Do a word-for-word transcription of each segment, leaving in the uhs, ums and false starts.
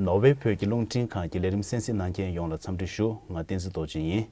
ནོར་ཝེ་བོད་ཀྱི་རླུང་འཕྲིན་ཁང་གི་ལས་རིམ་གསན་གཟིགས་གནང་མཁན་ཡོངས་ལ་འཚམས་འདྲི་ཞུ། ང་བསྟན་འཛིན་རྡོ་རྗེ་ཡིན།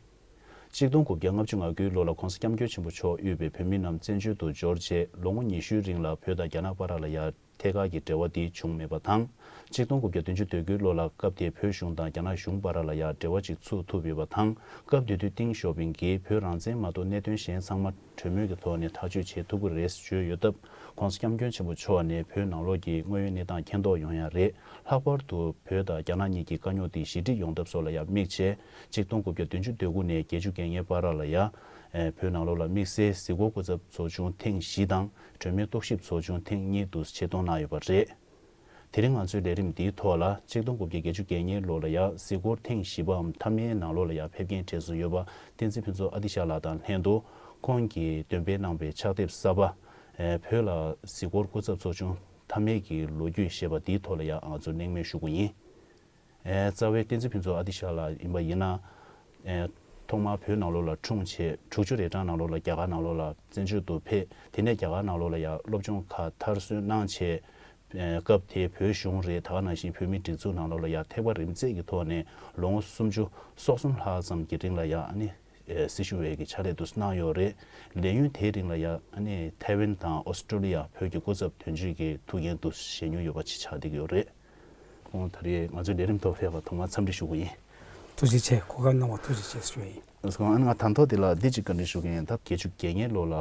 གཅིག་སྟོང་དགུ་བརྒྱ་ལྔ་བཅུ་ང་དགུའི་ལོ་ལ་༸གོང་ས་༸སྐྱབས་མགོན་ཆེན་པོ་མཆོག་དབུས་པའི་བོད་མི་རྣམས་བཙན་བྱོལ་དུ་འབྱོར་རྗེས་ལོ་ངོ་ཉི་ཤུའི་རིང་ལ་བོད་དང་རྒྱ་ནག་བར་ལ་ཡང་ཐད་ཀར་གྱི་འབྲེལ་བ་དེ་བྱུང་མེད་པ་དང་། གཅིག་སྟོང་དགུ་བརྒྱ་བདུན་ཅུ་དོན་དགུའི་ལོ་ལ་སྐབས་དེའི་བོད་གཞུང་དང་རྒྱ་ནག་གཞུང་བར་ལ་ཡང་འབྲེལ་བ་ཅིག་ཚུགས་ཐུབ་ཡོད་པ་དང་། སྐབས་དེ་དུས་ཏིང་ཞའོ་ཕིང་གིས་བོད་རང་བཙན་མ་གཏོགས་གནད་དོན་གཞན་ཚང་མ་གྲོས་མོལ་གྱི་ཐོག་ནས་ཐག་གཅོད་བྱེད་ཐུབ་ཀྱི་རེད་ཞུས་ཡོད་སྟབས། ༸གོང་ས་༸སྐྱབས་མགོན་ཆེན་པོ་མཆོག་ནས་བོད་ནང་ལོགས་ཀྱི་དངོས་ཡོད་གནས་སྟངས་མཁྱེན་རྟོགས་ཡོང་ཡ་རེད། ལྷག་པར་དུ་བོད་དང་རྒྱ་ནག་གཉིས་ཀྱི་དཀའ་རྙོག་དེ་ཞི་འགྲིག་ཡོང་ཐབས་སོགས་ལ་ཡང་དམིགས་བྱས། གཅིག་སྟོང་དགུ་བརྒྱ་བདུན་ཅུ་དོན་དགུ་ནས་བརྒྱད་ཅུ་གྱ་ལྔའི་བར་ལ་ཡང་། ཨེ། བོད་ནང་ལོགས་ལ་དམིགས་བསལ་གཟིགས་སྐོར་སྐུ་ཚབ་ཚོགས་ཆུང་ཐེངས་བཞི་དང་། གྲོས་མོལ་རྟོག་ཞིབ་ཚོགས་ཆུང་ཐེངས་གཉིས་དུ་ཆེད་གཏོང་གནང་ཡོད་པ་རེད། དེ་རིང་ང་ཚོའི་ལས་རིམ་འདིའི་ཐོག་ལ་གཅིག་སྟོང་དགུ་བརྒྱ་བརྒྱད་ཅུ་གྱ་ལྔའི་ལོ་ལ་ཡང་གཟིགས་སྐོར་ཐེངས་བཞི་པའམ་མཐའ་མའི་ནང་ལོགས་ལ་ཡང་ཕེབས་མཁན་གྲས་སུ་ཡོད་པ་བསྟན་འཛིན་ཕུན་ཚོགས་ཨ་ཏི་ཤ་ལགས་དང་ལྷན་དུ། ཁོང་གིས་འདོན་སྤེལ་གནང་པའི་ཕྱག་དེབ་གསར་པ། ཨེ། བོད་ལ་གཟིགས་སྐོར་སྐུ་ཚབ་ཚོགས་ཆུང་མཐའ་མའི་གི་ལོ་རྒྱུས་ཞེས་པ་འདིའི་ཐོག་ལ་ཡང་ང་ཚོ་གླེང་མོལ་ཞུ་གི་ཡིན། ཨེ། རྩ་བའི་བསྟན་འཛིན་ཕུན་ཚོགས་ཨ་ཏི་ཤ་ལགས་ཡིན་པ་ཡིན་ན། ཨེ། ཐོག་མར་བོད་ནང་ལོགས་ལ་འཁྲུངས་བྱས། དྲུག་ཅུ་རེ་གྲངས་ནང་ལོགས་ལ་རྒྱ་གར་ནང་ལོགས་ལ་བཙན་བྱོལ་དུ་ཕེབས། དེ་ནས་རྒྱ་གར་ནང་ལོགས་ལ་ཡང་སློབ་སྦྱོང་ཁག་མཐར་སོན་གནང་བྱས། ཨེ། སྐབས་དེའི་བོད་གཞུང་རེད། ད་ག་ནང་བཞིན་བོད་མིའི་སྒྲིག་འཛུགས་ནང་ལོགས་ལ་ཡང་ཐེག་པ་རིམ་འཛེགས་ཀྱི་ཐོག་ནས་ལོ་ངོ་སུམ་ཅུ་སོ་གསུམ་ལྷག་ཙམ་གྱི་རིང་ལ་ཡང་ཨ་ནི། ཨེ། སྲི་ཞུ་བའི་གི་ཕྱག་ལས་དུ་གནང་ཡོད་རེད། ལས་ཡུན་དེའི་རིང་ལ་ཡང་ཨ་ནི་ཐའེ་ཝན་དང་ཨོ་སི་ཀྲོ་ལི་ཡ་བོད་ཀྱི་སྐུ་ཚབ་དོན་གཅོད་ཀྱི་ཐུགས་འགན་དུ་བཞེས་མྱོང་ཡོད་པ་ཅིག་ཆགས་བསྡད་ཀྱི་ཡོད་རེད། ཁོང་ད་རེས་ང་ཚོའི་ལས་རིམ་ཐོག་ཕེབས་པར་ཐོག་མར་འཚམས་འདྲི་ཞུ་གི་ཡིན། ཐུགས་རྗེ་ཆེ། གོ་སྐབས་གནང་བར་ཐུགས་རྗེ་ཆེ་ཞུ་ཡིན། ཨ་ནི་ང་དང་ཐོག་དེ་ལ་འདི་གཅིག་བཀའ་འདྲི་ཞུ་གི་ཡིན། ད་བརྒྱད་ཅུ་གྱ་ལྔའི་ལོ་ལ་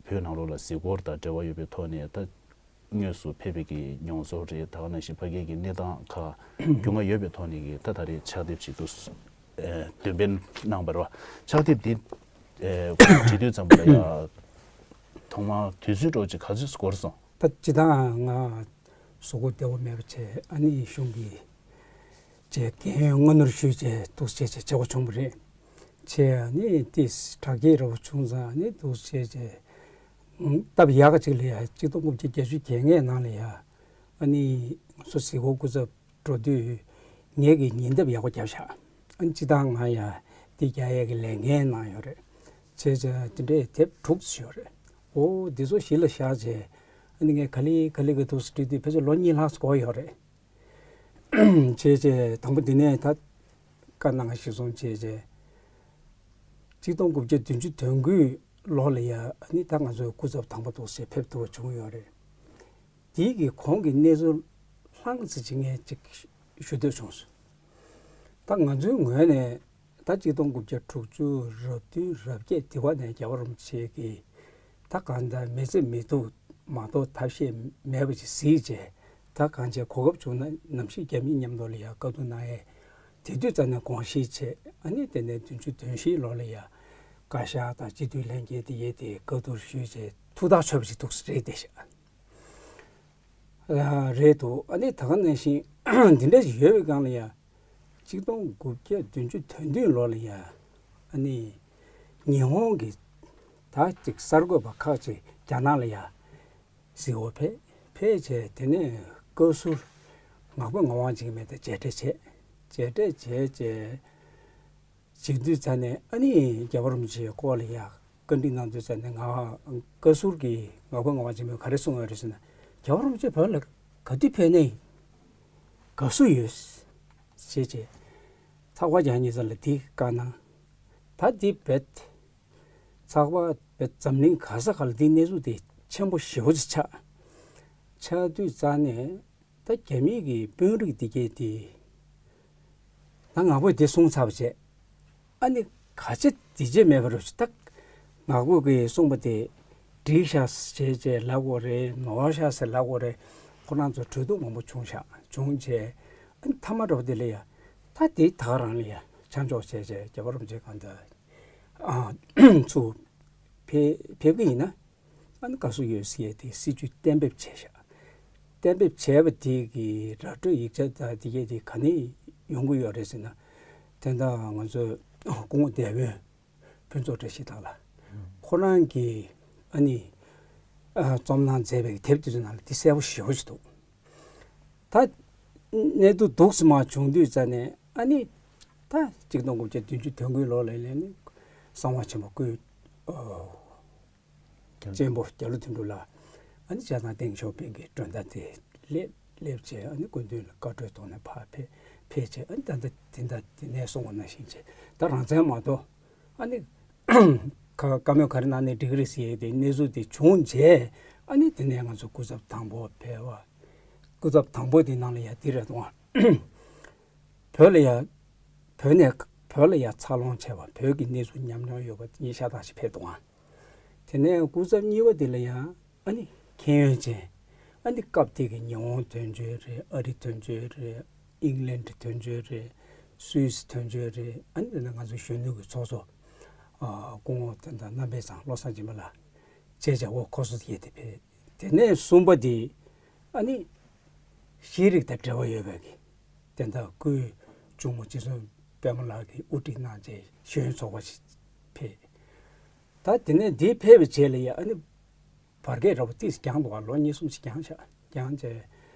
བོད་ནང་ལོགས་ལ་གཟིགས་སྐོར་དང་འབྲེལ་བ་ཡོད་པའི་ཐོག་ནས་ད། དངོས་སུ་ཕེབས་པའི་གི་མྱོང་ཚོར་རེད། ད་ག་ནང་བཞིན་ཕ་གིའི་གི་གནས་སྟངས་ཁག་རྒྱུས་མངའ་ཡོད་པའི་ཐོག་ནས་གི་ད་ད་རེས་ཕྱག་དེབ་ཅིག་ཏུ། ཨེ། འདོན་སྤེལ་གནང་བ་རེད་པ། ཕྱག་དེབ་འདི། ཨེ། བྲིས་དུས་ཙམ་པ་ལ་ཡ། ཐོག་མར་དུས་ཚོད་འདྲ་ཅིག་ག་ཚོད་འགོར་སོང་། ད་སྤྱིར་བཏང་ང་གཟུགས་པོ་བདེ་བོ་མེད་པ་བྱས། ཨ་ནི་གཞུང་གི་བྱས་རྒན་ཡོལ་སྔ་སྣུར་ཞུས་བྱས་འདུག་སེ་བྱས་བྱས་བྱེད་དགོས་བྱུང་བ་རེད། བྱས་ཨ་ནི་དེ་དྲག་སྐྱེད་འདྲ་བོ་བྱུང་ཙང་ཨ་ནི་འདུག་སེ་བྱས་བྱས། སྟབས་ཡག་ག་ཅིག་ལ་ཡ་གཅིག་སྟོང་དགུ་བརྒྱ་བརྒྱད་ཅུ་གྱ་ལྔའི་ནང་ལ་ཡ། ཨ་ནི་ང་ཚོ་གཟིགས་སྐོར་སྐུ་ཚབ་འགྲོ་དུས་ངེད་ཀྱིས་ཉེ་འདབས་ཡག་པོ་བརྒྱབ་ཤག་ཨ་ནི་སྤྱིར་བཏང་ང་ཡ་འདི་རྒྱག་ཡས་ཀྱི་ལས་འགན་གནང་ཡོད་རེད། བྱས་བྱས་དེ་འདྲའི་དེབ་དྲུག་ཙམ་ཡོད་རེད། འོ་འདི་ཚོ་གཞི་ལ་བཞག་བྱས། ཨ་ནི་ངས་ག་ལེ་ག་ལེ་གི་འདུག་སེ་བྲིས་དུས་ཕལ་ཆེར་ལོ་གཉིས་ལྷག་ཙམ་འགོར་ཡོད་རེད། བྱས་བྱས་དང་པོ་འདི་ནས་ད་བཀའ་གནང་གཞི་བཟུང་བྱས་བྱས། གཅིག་སྟོང་དགུ་བརྒྱ་བདུན་ཅུ་དོན་དགུའི་ལོ་ལ་ཡ་ཨ་ནི་ད་ང་ཚོའི་སྐུ་ཚབ་དང་པོ་འདུག་སེ་ཕེབས་ཐུབ་པ་བྱུང་ཡོད་རེད། དེའི་གི་གོང་གི་གནས་ཚུལ་ལྷང་ཙམ་ཅིག་ངས་ཅིག་ཞུ་འདོད་བྱུང་སོང་། ད་ང་ཚོའི་ངོས་ནས་ད་གཅིག་སྟོང་དགུ་བརྒྱ་དྲུག་ཅུ་རབ་བདུན་རབ་བརྒྱད་དེ་བ་ནས་རྒྱལ་བ་རིན་པོ་ཆེ་གིས་ད་གང་ལྟར་མི་ཚེ་མི་ཐུབ་མ་གཏོགས་ཐབས་ཤེས་མེད་པ་ཅིག་གཟིགས་བྱས། ད་གང་བྱས་གོ་སྐབས་བྱུང་ན་ནམ་ཞིག་རྒྱ་མི་མཉམ་དུ་ལ་ཡ་བཀའ་བསྡུར་གནང་ཡས། དེ་དུས་རྩ་ནས་དགོངས་བཞེས་བྱས། ཨ་ནི་དེ་ནས་བདུན་ཅུ་དོན་བཞིའི་ལོ་ལ་ཡ་བཀའ་ཤག་དང་སྤྱི་འཐུས་ལྷན་རྒྱས་དེ་ཡས་དེ་བཀའ་བསྡུར་ཞུས་བྱས་ཐུགས་ཐག་ཆོད་པ་ཅིག་འདུག་སེ་རེད་བསྡད་ཤག་རེད་འདུག་ཨ་ནི་ད་ག་ནང་བཞིན་འདི་འདྲ་ཞིག་ཡོད་པའི་སྒང་ལ་ཡ། གཅིག་སྟོང་དགུ་བརྒྱ་བདུན་ཅུ་དོན་བདུན་ལོ་ལ་ཡ། ཨ་ནི་ཉི་ཧོང་གི་ད་ཅིག་གསར་འགོད་པ་ཁག་ཅིག་རྒྱ་ནག་ལ་ཡ་གཟིགས་སྐོར་ཕེབས། ཕེབས་བྱས་དེ་ནས་བཀའ་ཟུར་ནག་པོ་ངག་དབང་འཇིགས་མེད་དང་མཇལ་འཕྲད་བྱས། མཇལ་འཕྲད་བྱས་བྱས། བྱེད་དུས་ཙ་ནས་ཨ་ནི་རྒྱལ་བ་རིན་པོ་ཆེའི་སྐོར་ལ་ཡ་བཀའ་འདྲི་གནང་དུས་ཙ་ནས་ང་བཀའ་ཟུར་གྱིས་ནག་པོ་ངག་དབང་འཇིགས་མེད་ག་རེ་གསུངས་ཡོད་རེད་ཟེར་ན། རྒྱལ་བ་རིན་པོ་ཆེ་བོད་ལ་ག་དུས་ཕེབས་ནས་དགའ་བསུ་ཡོད་ཅེས་བྱས། ཚགས་པར་རྒྱག་མཁན་ཚོ་ལ་དེ་བཀའ་གནང་། ད་འདི་བེད་ཚགས་པར་བེད་འཛམ་གླིང་ག་ས་ག་ལ་འདི་གནས་ཚུལ་དེ་ཆེན་པོ་ཞེ་པོ་ཅིག་ཆགས། ཆགས་དུས་ཙ་ནས། ད་རྒྱ་མི་གི་དཔོན་རིགས་འདི་གས་དེ། ད་ནག་པོས་དེ་གསུངས་ཚར་བ་བྱས། ཨ་ནི་ག་ཅི་དེ་བྱས་མེད་པ་རེད། ད་ནག་པོ་གིས་གསུངས་པ་དེ་འགྲིག་ཤག་བྱས་བྱས་ལབ་དགོས་རེད། ནོར་ཤག་ཟེར་ལབ་དགོས་རེད། ཁོ་རང་ཚོ་གྲོས་བསྡུར་མང་པོ་བྱུང་ཤག་བྱུང་བྱས། ཨ་ནི་མཐའ་མ་འགྲོ་བ་དེ་ལ་ཡ། ད་དེ་ད་ག་རང་ལ་ཡ་ཆ་འཇོག་བྱས་བྱས་རྒྱལ་བ་རིན་པོ་ཆེ་གང་ལྟར་ཨ་ཚུར་ཕེབས་ཕེབས་ཀྱི་ཡིན་ན། ཨ་ནི་དགའ་བསུ་ཡོད་ཟེར་ཡས་དེ་སྲིད་བྱུས་གཏན་འབེབས་བྱས་ཤག་གཏན་འབེབས་བྱས་པ་དེ་གི་ར་སྤྲོད་ཡིག་ཆ་དང་དེ་གས་དེ་ག་ནས་ཡོང་གི་ཡོད་རེད་ཟེར་ན། དེ་འདྲ་ང་ཚོའི་སྐུ་ངོ་བདེ་སྤོན་ཕུན་ཚོགས་བཀྲ་ཤིས་ལགས་ལ། ཁོ་རང་གིས་ཨ་ནི་ཨ་རྩོམ་གནང་མཛད་པའི་དེབ་དེ་ཚོའི་ནང་ལ་དེ་གསལ་པོ་ཞེ་པོ་ཞིག་འདུག་ད་གནས་ཚུལ་འདུག་སེ་མར་བྱུང་དུས་ཙ་ནས་ཨ་ནི་ད་གཅིག་སྟོང་དགུ་བརྒྱ་བདུན་ཅུ་དོན་དགུའི་ལོ་ལ་ལས་ནི་གསང་བ་ཆེན་པོ་སྐུའི་ཨོ། གཅེན་པོ་རྒྱ་ལོ་དོན་གྲུབ་ལགས། ཨ་ནི་བྱས་ཙང་ཏེང་ཞའོ་ཕིང་གི་མགྲོན་བརྡ་དེ་སླེབས། སླེབས་བྱས། ཨ་ནི་སྐུ་མདུན་ལ་བཀའ་འཁྲོལ་ཐོག་ནས་ཕར་ཕེབས་ཕེབས་བྱས། ཨ་ནི་ད་ལྟ་དེ་འདྲ་དེ་ནས་གསུངས་པ་ནང་བཞིན་བྱས། ད་རང་བཙན་མ་གཏོགས་ཨ་ནི་བཀའ་བཀའ་མོལ་ག་རེ་གནང་ནས་འགྲིག་གི་རེད་ཟེར་ཡས་དེ་གནས་ཚུལ་དེ་བྱུང་རྗེས། ཨ་ནི་དེ་ནས་ང་ཚོ་སྐུ་ཚབ་དང་པོ་ཕེབས་པ། སྐུ་ཚབ་དང་པོ་དེ་ནང་ལ་ཡ་དེ་རེད་དོ། བོད་ལ་ཡ། བོད་ནས་བོད་ལ་ཡ་འཚར་ལོངས་བྱས་པ། བོད་ཀྱི་གནས་ཚུལ་ཉམས་མྱོང་ཡོད་པ་དེ་ཉིད་ཤ་སྟག་ཞིག་ཕེབས་འདུག་ཨང་། དེ་ནས་སྐུ་ཚབ་གཉིས་པ་དེ་ལ་ཡ་ཨ་ནི་མཁྱེན་ཡོན་ཅན། ཨ་ནི་སྐབས་དེ་གི་ཉི་ཧོང་དོན་གཅོད་རེད། ཨ་རི་དོན་གཅོད་རེད། ཨིང་ལན་དོན་གཅོད་རེད། སུད་སི་དོན་གཅོད་རེད། ཨ་ནི་དེ་ནས་ང་ཚོ་གཞོན་ནུ་གི་ཚོགས་གཙོ་ཨ་སྐུ་ངོ་དེ་འདྲ་རྣམ་པའི་ཚང་བློ་བཟང་སྦྱིན་པ་ལགས་བཅས་བྱ་བོ་ཁོ་ཚོ་དེ་ཡས་དེ་ཕེབས། དེ་ནས་གསུམ་པ་དེ་ཨ་ནི་ཤེས་རིག་དང་འབྲེལ་བ་ཡོད་པའི་གི་དེ་འདྲ་སྐུའི་གཅུང་མོ་རྗེ་བཙུན་པད་མ་ལགས་ཀྱིས་དབུ་ཁྲིད་གནང་བྱས་ཤེས་ཡོན་ཚོགས་པ་ཞིག་ཕེབས། ད་དེ་ནས་འདི་ཕེབས་པའི་རྗེས་ལ་ཡ་ཨ་ནི་བར་བརྒལ་འདྲ་པོ་ཏིས་བརྒྱངས་འདུག་ག་ལོ་གཉིས་གསུམ་ཞིག་བརྒྱངས་ཤག་བརྒྱངས་བྱས།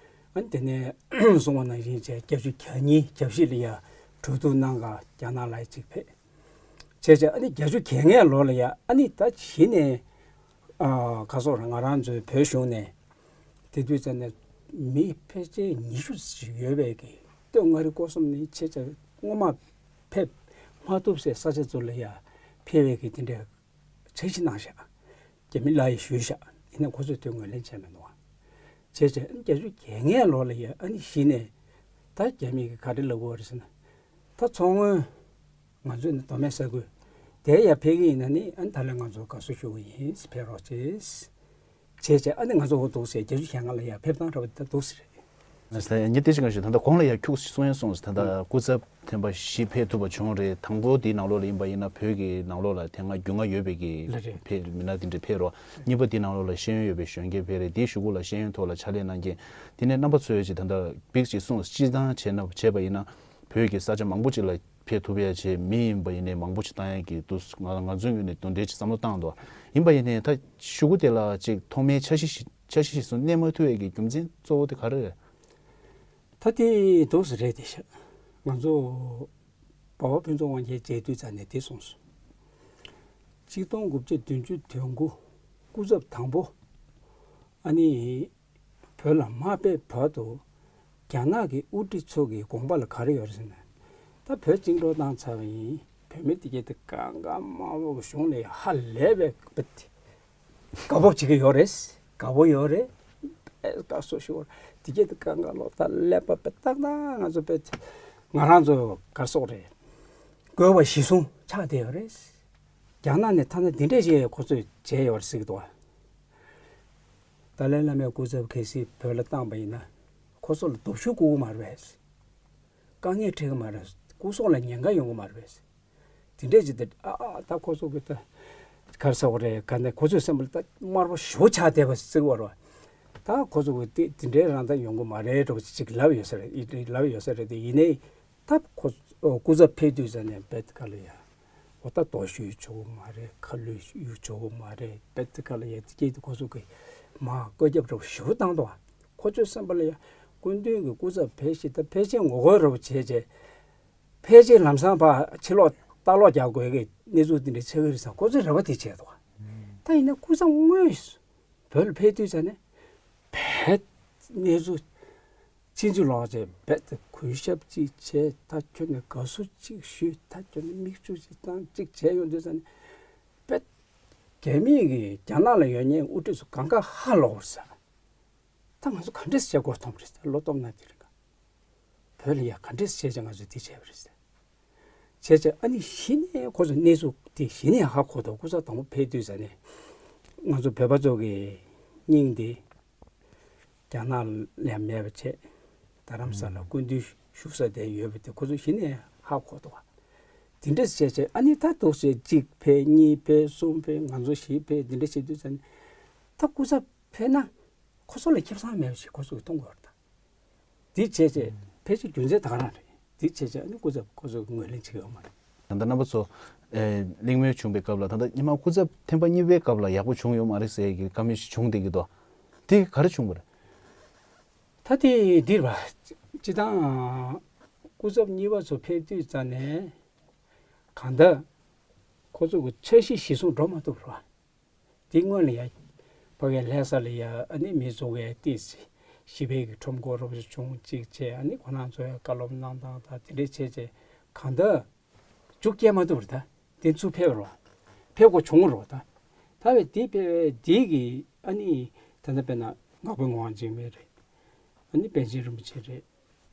ཨ་ནི་དེ་ནས་གསུངས་པ་ནང་བཞིན་བྱས། བརྒྱད་ཅུ་གྱ་གཉིས་གྱ་བཞི་ལ་ཡ་གྲོས་བསྡུར་གནང་ག་རྒྱ་ནག་ལ་ཡ་གཅིག་ཕེབས། བྱས་བྱས་ཨ་ནི་བརྒྱད་ཅུ་གྱ་ལྔའི་ལོ་ལ་ཡ་ཨ་ནི་ད་གཞི་ནས་ཨ་ག་སོགས་ར་ང་རང་ཚོའི་བོད་གཞུང་ནས་དེ་དུས་ཙམ་ནས་མི་ཕལ་ཆེར་ཉི་ཤུ་ཞིག་ཡོད་པའི་གི་སྟོད་མངའ་རིས་སྐོར་གསུམ་ནས་བྱས་བྱས་སྔོན་མ་ཕེབས་མ་ཐུབ་སའི་ས་ཆ་ཚོ་ལ་ཡ་ཕེབས་པའི་གི་དེ་འདྲའི་འཆར་གཞི་གནང་ཤག་རྒྱ་མི་ལ་ཡ་ཞུས་ཤག་ཡིན་ན་ཁོ་ཚོས་དེ་ངོས་ལེན་བྱས་མི་འདུག་བ། བྱས་བྱས་བརྒྱད་ཅུ་གྱ་ལྔའི་ལོ་ལ་ཡ་ཨ་ནི་གཞི་ནས་ད་རྒྱ་མི་གི་ག་རེ་ལབ་དགོས་རེད་ཟེར་ན། ད་མཚོ་སྔོན་ང་ཚོས་ནི་མདོ་སྨད་ས་ཁུལ་དེ་ཡར་ཕེབས་ཀྱི་ཡིན་ན་ནི་ཨ་ནི་ད་ལན་ང་ཚོ་དགའ་བསུ་ཞུ་གི་ཡིན། ཕེབས་རོགས་བྱེད། བྱས་བྱས་ཨ་ནི་ང་ཚོ་འོ་འདུག་ཟེར། བརྒྱད་ཅུ་གྱ་ལྔ་ལ་ཡར་ཕེབས་སྟངས་འདྲ་བ་དེ་འདུག་ཟེར། ད་ངས་དེ་ཞིག་གང་ཞུ། ད་ལྟ་གོང་ལ་ཡར་ཁྱུག་ཙམ་གསུང་ཡ་སོང་ཟེར། ད་ལྟ་སྐུ་ཚབ་ཐེམ་པ་བཞི་ཕེབས་ཐུབ་པ་བྱུང་རེད། དང་པོ་དེའི་ནང་ལོགས་ལ་ཡིན་པ་ཡིན་ན་བོད་ཀྱི་ནང་ལོགས་ལ་དེ་སྔ་རྒྱུས་མངའ་ཡོད་པའི་གི་ལགས་རེད། ཕེབས་མི་སྣ་དེ་འདྲ་ཕེབས་རོགས། གཉིས་པ་དེའི་ནང་ལོགས་ལ་ཤེས་ཡོན་ཡོད་པའི་གཞོན་སྐྱེས་ཕེབས་རེད། དེའི་གཞུག་གུ་ལ་ཤེས་ཡོན་ཐོག་ལ་ཕྱག་ལས་གནང་མཁན་དེ་ནས་རྣམ་པ་ཚོས་ཅིག་ད་ལྟ་བིག་ཅིག་གསུངས། སྤྱིར་བཏང་བྱས་ན་བྱས་པ་ཡིན་ན་བོད་ཀྱི་ས་ཆ་མང་པོ་ཅིག་ལ་ཕེབས་ཐུབ་ཡ་བྱས། མི་ཡིན་པ་ཡིན་ནའི་མང་པོ་ཅིག་བཏང་ཡ་གི་འདུག་ང་ང་ཚོའི་ངོས་ནས་དེ་འདྲའི་ཅིག་བསམ་བློ་བཏང་འདུག་ཡིན་པ་ཡིན་ནའི་ད་གཞུག་གུ་དེ་ལ་ཅིག་ཐོག་མའི་འཆར་གཞི་ཞིག་འཆར་གཞི་ཞིག་སུ་གནས་མ་ཐུབ་ཡ་གི་རྒྱུ་མཚན་གཙོ་བོ་དེ་ག་རེ་རེད། ད་དེ་འདུག་སེ་རེད་དེ་ཤག་ང་ཚོ་འབའ་བ་ཕུན་ཚོགས་དབང་རྒྱལ་མཇལ་དུས་ཙམ་ནས་དེ་གསུངས་སོང་། ཆིག་སྟོང་དགུ་བརྒྱ་བདུན་ཅུ་དོན་དགུ་སྐུ་ཚབ་དང་པོ་ཨ་ནི་བོད་ལ་མ་ཕེབས་བར་དུ་རྒྱ་ནག་གི་དབུ་ཁྲིད་ཚོ་གི་དགོངས་པ་ལ་ག་རེ་ཡོད་རེད་ཟེར་ན། ད་བོད་བཅིངས་འགྲོལ་བཏང་ཚར་བ་ཡིན། བོད་མི་དེ་གས་དེ་གང་ག་དམར་པོ་གཞུང་ལ་ཧ་ལས་པའི་བེད། དགའ་སྤོབས་བྱེད་ཀྱི་ཡོད་རེད། དགའ་པོ་ཡོད་རེད། དགའ་བསུ་ཞུ་བར་དེ་གས་དེ་གང་ག་ལོ་ད་ཀླད་པ་བེད་ཏག་ཏག་ང་ཚོ་བེད། ང་རང་ཚོ་ག་རེ་ཟེར་དགོས་རེད། རྒོལ་བ་གཞི་བཟུང་ཆགས་བསྡད་ཡོད་རེད། རྒྱ་ནག་ནས་ཐ་ན་འདི་འདྲས་ཞིག་ཁོ་ཚོས་བྱས་ཡོད་རེད་ཟེར་གྱི་འདུག་བ། ཏཱ་ལའི་བླ་མའི་སྐུ་ཚབ་གལ་སྲིད་བོད་ལ་བཏང་པ་ཡིན་ན། ཁོ་ཚོ་ལ་སྡུག་ཤོས་བསྐུར་གི་མ་རེད་པས། དཀའ་ངལ་འཕྲད་ཀྱི་མ་རེད། སྐུ་སྲོག་ལ་ཉེན་ཁ་ཡོང་གི་མ་རེད་པས། དེ་འདྲས་ཅིག་དེ་ཨ་ཨ་ད་ཁོ་ཚོ་གི་ད་ག་རེ་ཟེར་དགོས་རེད། ག་ནས་ཁོ་ཚོའི་སེམས་པ་ལ་ད་དམར་པོ་ཞེ་པོ་ཆགས་བསྡད་པ་ཟེར་གྱི་ཡོད་རེད་བ། ད་ཁོ་ཚོ་གི་དེ་དེ་འདྲའི་རང་ད་ཡོང་གི་མ་རེད་འགྲོ་ཅིག་ལབ་ཡོད་ས་རེད། ལབ་ཡོད་ས་རེད་དེ། ཡིན་ནའི་ད་ཁོ་སྐུ་ཚབ་ཕེབས་དུས་ཙམ་ནས་བེད་ག་ལ་ཡ། འོ་ད་རྡོ་གཞུ་ཡུ་ཆོག་གི་མ་རེད། ཁ་ལུད་ཡུ་ཆོག་གི་མ་རེད། བེད་ག་ལ་ཡ་དེ་སྐད་དུ་ཁོ་ཚོ་གི་མ་བཀོད་རྒྱབ་འགྲོ་ཞེ་པོ་བཏང་འདུག་ཁོ་ཚོའི་སེམས་པ་ལ་ཡ་སྐུ་མདུན་གྱི་སྐུ་ཚབ་ཕལ་ཆེར་ད་ཕལ་ཆེར་ངོ་རྒོལ་འདྲ་པོ་བྱས་བྱས། ཕལ་ཆེར་ལམ་སང་ཕར་ཕྱིར་ལོག་ལྟ་ལོག་རྒྱག་དགོས་ཀྱི་གནས་ཚུལ་དེ་འདྲ་ཆགས་ཀྱི་རེད་བསམ། ཁོ་ཚོས་རེ་བ་དེ་བྱས་འདུག་ད་ཡིན་ན་སྐུ་ཚབ་དངོས་བོད་ལ་ཕེབས་དུས་ཙམ་ནས་བེད་གནས་ཚུལ་ཕྱིན་ཅི་ལོག་བྱས། བེད་དེ་གུས་ཞབས་གཅིག་བྱས། ད་ཁྱོད་ནས་དགའ་བསུ་གཅིག་ཞུས། ད་ཁྱོད་ནས་མིག་ཆུ་གཅིག་བཏང་གཅིག་བྱས་ཡོང་དུས་ཙམ་ནས་བེད་རྒྱ་མིས་ཀྱི་རྒྱ་ནག་ལ་ཡོད་མཁན་དབུ་ཁྲིད་ཚོ་གང་ག་ཧ་ལོག་རེད་ཟེར། ད་ང་ཚོ་ག་འདྲས་བྱེད་དགོས་མཐོང་རེད་ཟེར། བློ་སྟོབས་ན་དེ་རིང་ག་བོད་ལ་ཡ་ག་འདྲས་བྱས་བྱས་ང་ཚོས་འདི་བྱས་པ་རེད་ཟེར། བྱས་བྱས་ཨ་ནི་གཞི་ནས་ཁོ་ཚོ་གནས་ཚུལ་དེ་གཞི་ནས་ཧ་གོ་འདུག་སྐུ་ཚབ་དང་པོ་ཕེབས་དུས་ཙམ་ནས་ང་ཚོ་བོད་པ་ཚོ་གི་སྙིང་དེ་རྒྱ་ནག་ལ་མེད་པ་བྱས། རྡ་རམ་ས་ལ་སྐུ་མདུན་བཞུགས་ས་དེ་ཡོད་པ་དེ་ཁོ་ཚོ་གཞི་ནས་ཧ་གོ་འདུག་དེ་འདྲས་བྱས་བྱས་ཨ་ནི་ད་འདུག་སེ་གཅིག་ཕེབས། གཉིས་ཕེབས། གསུམ་ཕེབས། ང་ཚོ་བཞི་ཕེབས། དེ་འདྲས་བྱེད་དུས་ཙམ་ནས་ད་སྐུ་ཚབ་ཕེབས་ན་ཁོ་ཚོ་ལ་ཁེ་བཟང་མེད་པ་ཞིག་ཁོ་ཚོ་གིས་མཐོང་གི་ཡོད་རེད་ད། འདི་བྱས་བྱས་ཕལ་ཆེར་རྒྱུ་མཚན་ད་ག་རང་རེད། འདི་བྱས་བྱས་ཨ་ནི་སྐུ་ཚབ་ཁོ་ཚོ་གིས་ངོས་ལེན་བྱེད་ཀྱི་ཡོད་མ་རེད། ད་ལྟ་རྣམ་པ་ཚོ་ཨེ་གླེང་མོལ་བྱུང་བའི་སྐབས་ལ། ད་ལྟ་སྔོན་མ་སྐུ་ཚབ་ཐེམ་པ་གཉིས་པའི་སྐབས་ལ་ཡག་པོ་བྱུང་ཡོད་མ་རེད་ཟེར་གྱི་བཀའ་མོལ་ཞིག་བྱུང་བསྡད་ཀྱི་འདུག་དེ་ག་རེ་བྱུང་བ་རེད། ད་དེ་འདིར་བ། སྤྱིར་བཏང་སྐུ་ཚབ་གཉིས་པ་ཚོ་ཕེབས་དུས་ཙམ་ནས་གང་ལྟར་ཁོ་ཚོ་གི་འཆར་གཞི་གཞིར་བཟུང་འགྲོ་མ་ཐུབ་རེད་བ། དེ་སྔོན་ལ་ཡ་ཕ་གིའི་ལྷ་ས་ལ་ཡ་ཨ་ནི་མི་ཚོགས་ཀྱི་ཏིས་ ཞི་བའི་གི་ཁྲོམ་སྐོར་རོབ་ཅིག་བྱུང་གཅིག་བྱས། ཨ་ནི་ཁོ་རང་ཚོ་ཡང་བཀའ་སློབ་གནང་སྟངས་དང་དེ་འདྲས་བྱས་བྱས་གང་ལྟར་མཇུག་སྐྱེལ་མ་ཐུབ་རེད། ད་དེ་ཚུར་ཕེབས་རོགས། ད་ཕེབས་དགོས་བྱུང་རོགས། ད་ད་བས་དེ་ཕེབས་དེ་གི་ཨ་ནི་ད་ལྟ་དཔེར་ན་ངག་དབང་ངག་དབང་འཇིགས་མེད་རེད། ཨ་ནི་པཎ་ཆེན་རིན་པོ་ཆེ་རེད།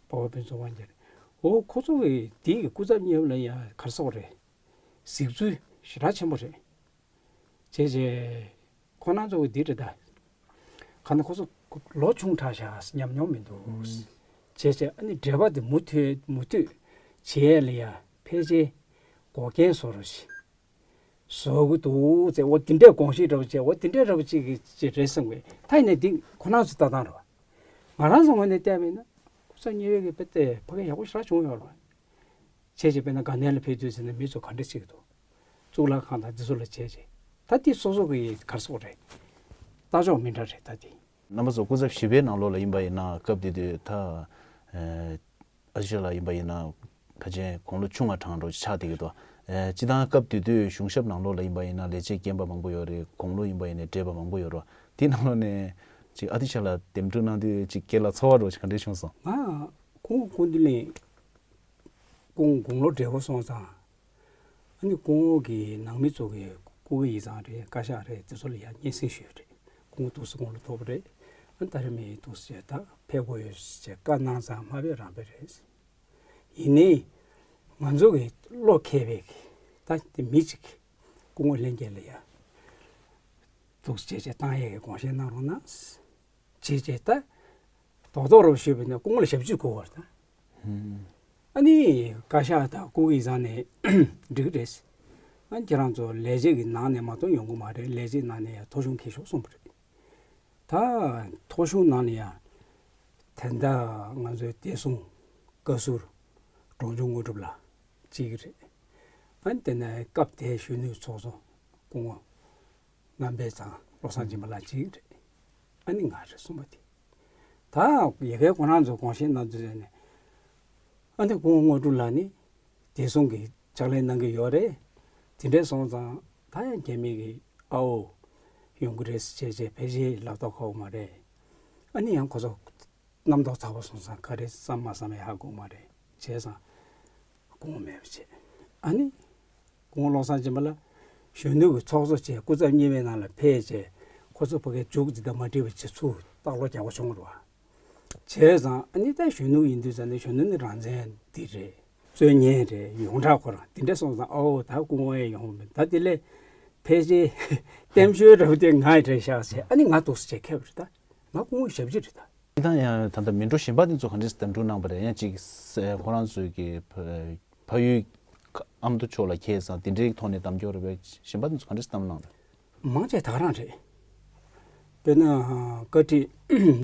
འཕགས་པ་ཕུན་ཚོགས་དབང་རྒྱལ་རེད། འོ་ཁོ་ཚོ་གི་དེ་གི་སྐུ་ཚབ་གཉེར་ལ་ཡང་ག་རེ་ཟེར་དགོས་རེད། གཟིགས་ཚུལ་ཞེ་དྲག་ཆེན་པོ་རེད། བྱས་རྗེས་ཁོ་རང་ཚོ་གི་འདི་རེད་ད། ག་ན་ཁོ་ཚོ་ལོ་ཆུང་དྲགས་ཤག་ཉམས་མྱོང་མི་འདུག། བྱས་རྗེས་ཨ་ནི་འབྲེལ་བ་དེ་མུ་མཐུད་མུ་མཐུད་བྱས་ལ་ཡ་ཕལ་ཆེར་འགོག་རྐྱེན་བཟོ་རོགས་ཞེས་བཟོ་གི་འདུག་ཟེར། འོ་དེ་འདྲའི་དགོངས་བཞེས་འདྲ་བོ་བྱས། འོ་དེ་འདྲའི་འདྲ་བོ་ཅིག་གི་ཅིག་རེད་བསམ་གི། ད་ཡིན་ནའི་འདི་ཁོ་རང་ཚོ་ལྟ་སྟངས་རེད་བ། ང་རང་ཚོ་ངོས་ནས་བལྟས་པ་ཡིན་ན་སྐུ་ཚབ་གཉེར་བའི་གི་དཔེ་དེ་ཕ་གི་ཡག་པོ་ཞེ་དྲག་བྱུང་ཡོད་རེད་བ། བྱས་རྗེས་དཔེར་ན་དགའ་ལྡན་ལ་ཕེབས་དུས་ཟེར་ན་མི་ཚོ་ག་འདྲ་ཅིག་འདུག། གཙུག་ལག་ཁང་དང་འདི་ཚོ་ལ་བྱས་རྗེས་ད་འདི་སོ་སོ་གི་ག་རེ་ཟེར་དགོས་རེད། ལྟ་ཕྱོགས་མི་འདྲ་རེད་ད་འདི། རྣམ་པ་ཚོ་སྐུ་ཚབ་བཞི་པའི་ནང་ལོགས་ལ་ཡིན་པ་ཡིན་ན་སྐབས་དེ་དུས་ད་ཨ་ཅག་ལགས་ཡིན་པ་ཡིན་ན་ཕལ་ཆེར་དགུང་ལོ་ཆུང་བ་གྲངས་འདྲ་ཆགས་བསྡད་ཀྱི་འདུག། ཨ་སྤྱིར་བཏང་སྐབས་དེ་དུས་གཞུང་ཞབས་ནང་ལོགས་ལ་ཡིན་པ་ཡིན་ན་ལས་བྱེད་རྒན་པ་མང་པོ་ཡོད་རེད། དགུང་ལོ་ཡིན་པ་ཡིན་ནའི་བགྲེས་པ་མང་པོ་ཡོད་རེད། དེ་ནང་ལོགས་ནས་ཅིག་ཨ་ཏི་ཤ་ལགས་འདེམས་སྒྲུག་གནང་དུས་ཅིག་སྐེ་ལ་ཚོར་བ་འདྲ་ཅིག་ག་འདྲ་བྱུང་སོང་། ང་ཁོང་ཁོང་འདི་ལས་ཁོང་དགུང་ལོ་བགྲེས་པོ་སོང་ཙང་། ཨ་ནི་སྐུ་ངོ་གི་ནང་མི་ཚོ་གི་སྐུ་ངོ་ཡིག་ཚང་རེད། བཀའ་ཤག་རེད། དེ་ཚོ་ལ་ཡང་སྙན་སེང་ཞུས་རེད། སྐུ་ངོ་འདུག་སེ་དགུང་ལོ་མཐོ་པོ་རེད། ཨ་ནི་ད་རེས་མི་འདུག་སེ་ད་ཕེབས་དགོས་ཡོད་ཅེས་བཀའ་གནང་ཙང་མ་ཕེབས་རང་ཕེབས་རེད། ཡིན་ནའི་ང་ཚོ་གི་བློ་མཁས་པའི་གི་ད་དེ་མི་གཅིག་སྐུ་ངོ་ལྷན་རྒྱས་ལ་ཡང་འདུག་སེ་བྱས་བྱས་བཏང་ཡས་ཀྱི་དགོངས་བཞེས་གནང་རོགས་གནང་། བྱས་བྱས་ད། རྡོག་རྡོག་རུ་ཞུས་པ་ཡིན་ན་སྐུ་ངོ་ལ་ཞབས་ཕྱི་དགོས་པ་རེད་ད། ཨ་ནི་བཀའ་ཤག་དང་སྐུ་ངོ་ཡིག་ཚང་ནས་འགྲིག་གི་རེད། ཨ་ནི་ཁྱེད་རང་ཚོ་ལས་བྱེད་ཀྱི་ནང་ནས་མ་གཏོགས་ཡོང་གི་མ་རེད། ལས་བྱེད་ནང་ནས་ཡང་ཐོ་གཞུང་འཁྱེར་ཤོག་གསུངས་པ་རེད། ད་ཐོ་གཞུང་ནང་ནས་ཡང་དེ་འདྲ་ང་ཚོའི་བདེ་སྲུང་བཀའ་ཟུར་འབྲོང་ཆུང་དངོས་གྲུབ་ལགས་གཅིག་རེད། ཨ་ནི་དེ་ནས་སྐབས་དེའི་གཞོན་ནུའི་ཚོགས་གཙོ་སྐུ་ངོ་རྣམ་པའི་ཚང་བློ་བཟང་སྦྱིན་པ་ལགས་གཅིག་རེད། ཨ་ནི་ང་རེད་གསུངས་པ་དེ། ད་ཡ་གིའི་ཁོ་རང་ཚོ་དགོངས་བཞེས་གནང་དུས་ནས། ཨ་ནི་སྐུ་ངོ་དངོས་གྲུབ་ལགས་ནི་བདེ་སྲུང་གི་ཕྱག་ལས་གནང་གི་ཡོད་རེད། དེ་འདྲས་སོང་ཙང་ད་ཡང་རྒྱ་མི་གི་ཨ་འོ་ཡོང་གི་རེད་ཟེར་བྱས་བྱས་ཕལ་ཆེར་ལབ་ཐོག་ཁག་པོ་མ་རེད། ཨ་ནི་ཡང་ཁོ་ཚོ་རྣམ་རྟོག་ཚ་པོ་སོང་ཙང་ག་རེ་བསམ་མ་བསམ་ཡ་ཧ་གོ་མ་རེད། བྱས་ཙང་སྐུ་ངོ་མེད་པ་བྱས། ཨ་ནི་སྐུ་ངོ་བློ་བཟང་སྦྱིན་པ་ལགས་གཞོན་ནུ་གི་ཚོགས་གཙོ་བྱས་སྐུ་ཚབ་གཉིས་པའི་ནང་ལ་ཕེབས་བྱས་ཁོ་ཚོ་ཕ་གིའི་མཇུག་འཛིན་ད་མ་འགྲིག་པ་བྱས་ཚུར་ལྟག་ལོག་རྒྱག་པ་བྱུང་བ་རེད་བ། བྱས་ཙང་ཨ་ནི་ད་གཞོན་ནུ་ཡིན་དུས་ཙང་ནས་གཞོན་ནུ་ནི་རང་བཙན་འདི་རེད། རྩོད་ཉེས་རེད། ཡོངས་གྲགས་ཁོ་རང་དེ་འདྲ་སོང་ཙང་ཨོ་ད་སྐུ་ངོ་ཡང་ཡོང་མེད། ད་དེ་ལས་ཕལ་ཆེར་བསྟན་བཅོས་འདྲ་བོ་དེ་ང་ཡི་རེད་ཤག་ཟེར། ཨ་ནི་ང་འདུག་སེ་བྱས་ཁེབས་རེད་ད། ང་སྐུ་ངོ་ཞབས་ཕྱི་རེད་ད། ཡིན་ནའང་ད་ལྟ་མི་འགྲོ་གཞན་པ་དེ་ཚོ་ག་འདྲས་འདེམས་སྒྲུག་གནང་པ་རེད། ཡང་ཅིག་ཁོ་རང་ཚོའི་གི་ཕ་ཡུལ་ཨ་མདོ་ཕྱོགས་ལ་ཁྱེད་ཚང་དེ་འདྲའི་ཐོག་ནས་གདམ་སྐྱོར་རེད་པས། གཞན་པ་དེ་ཚོ་ག་འདྲས་གདམ་གནང་རེད། མང་ཆེ་ད་ག་རང་རེད། དཔེར་ན་བཀའ་ཁྲི་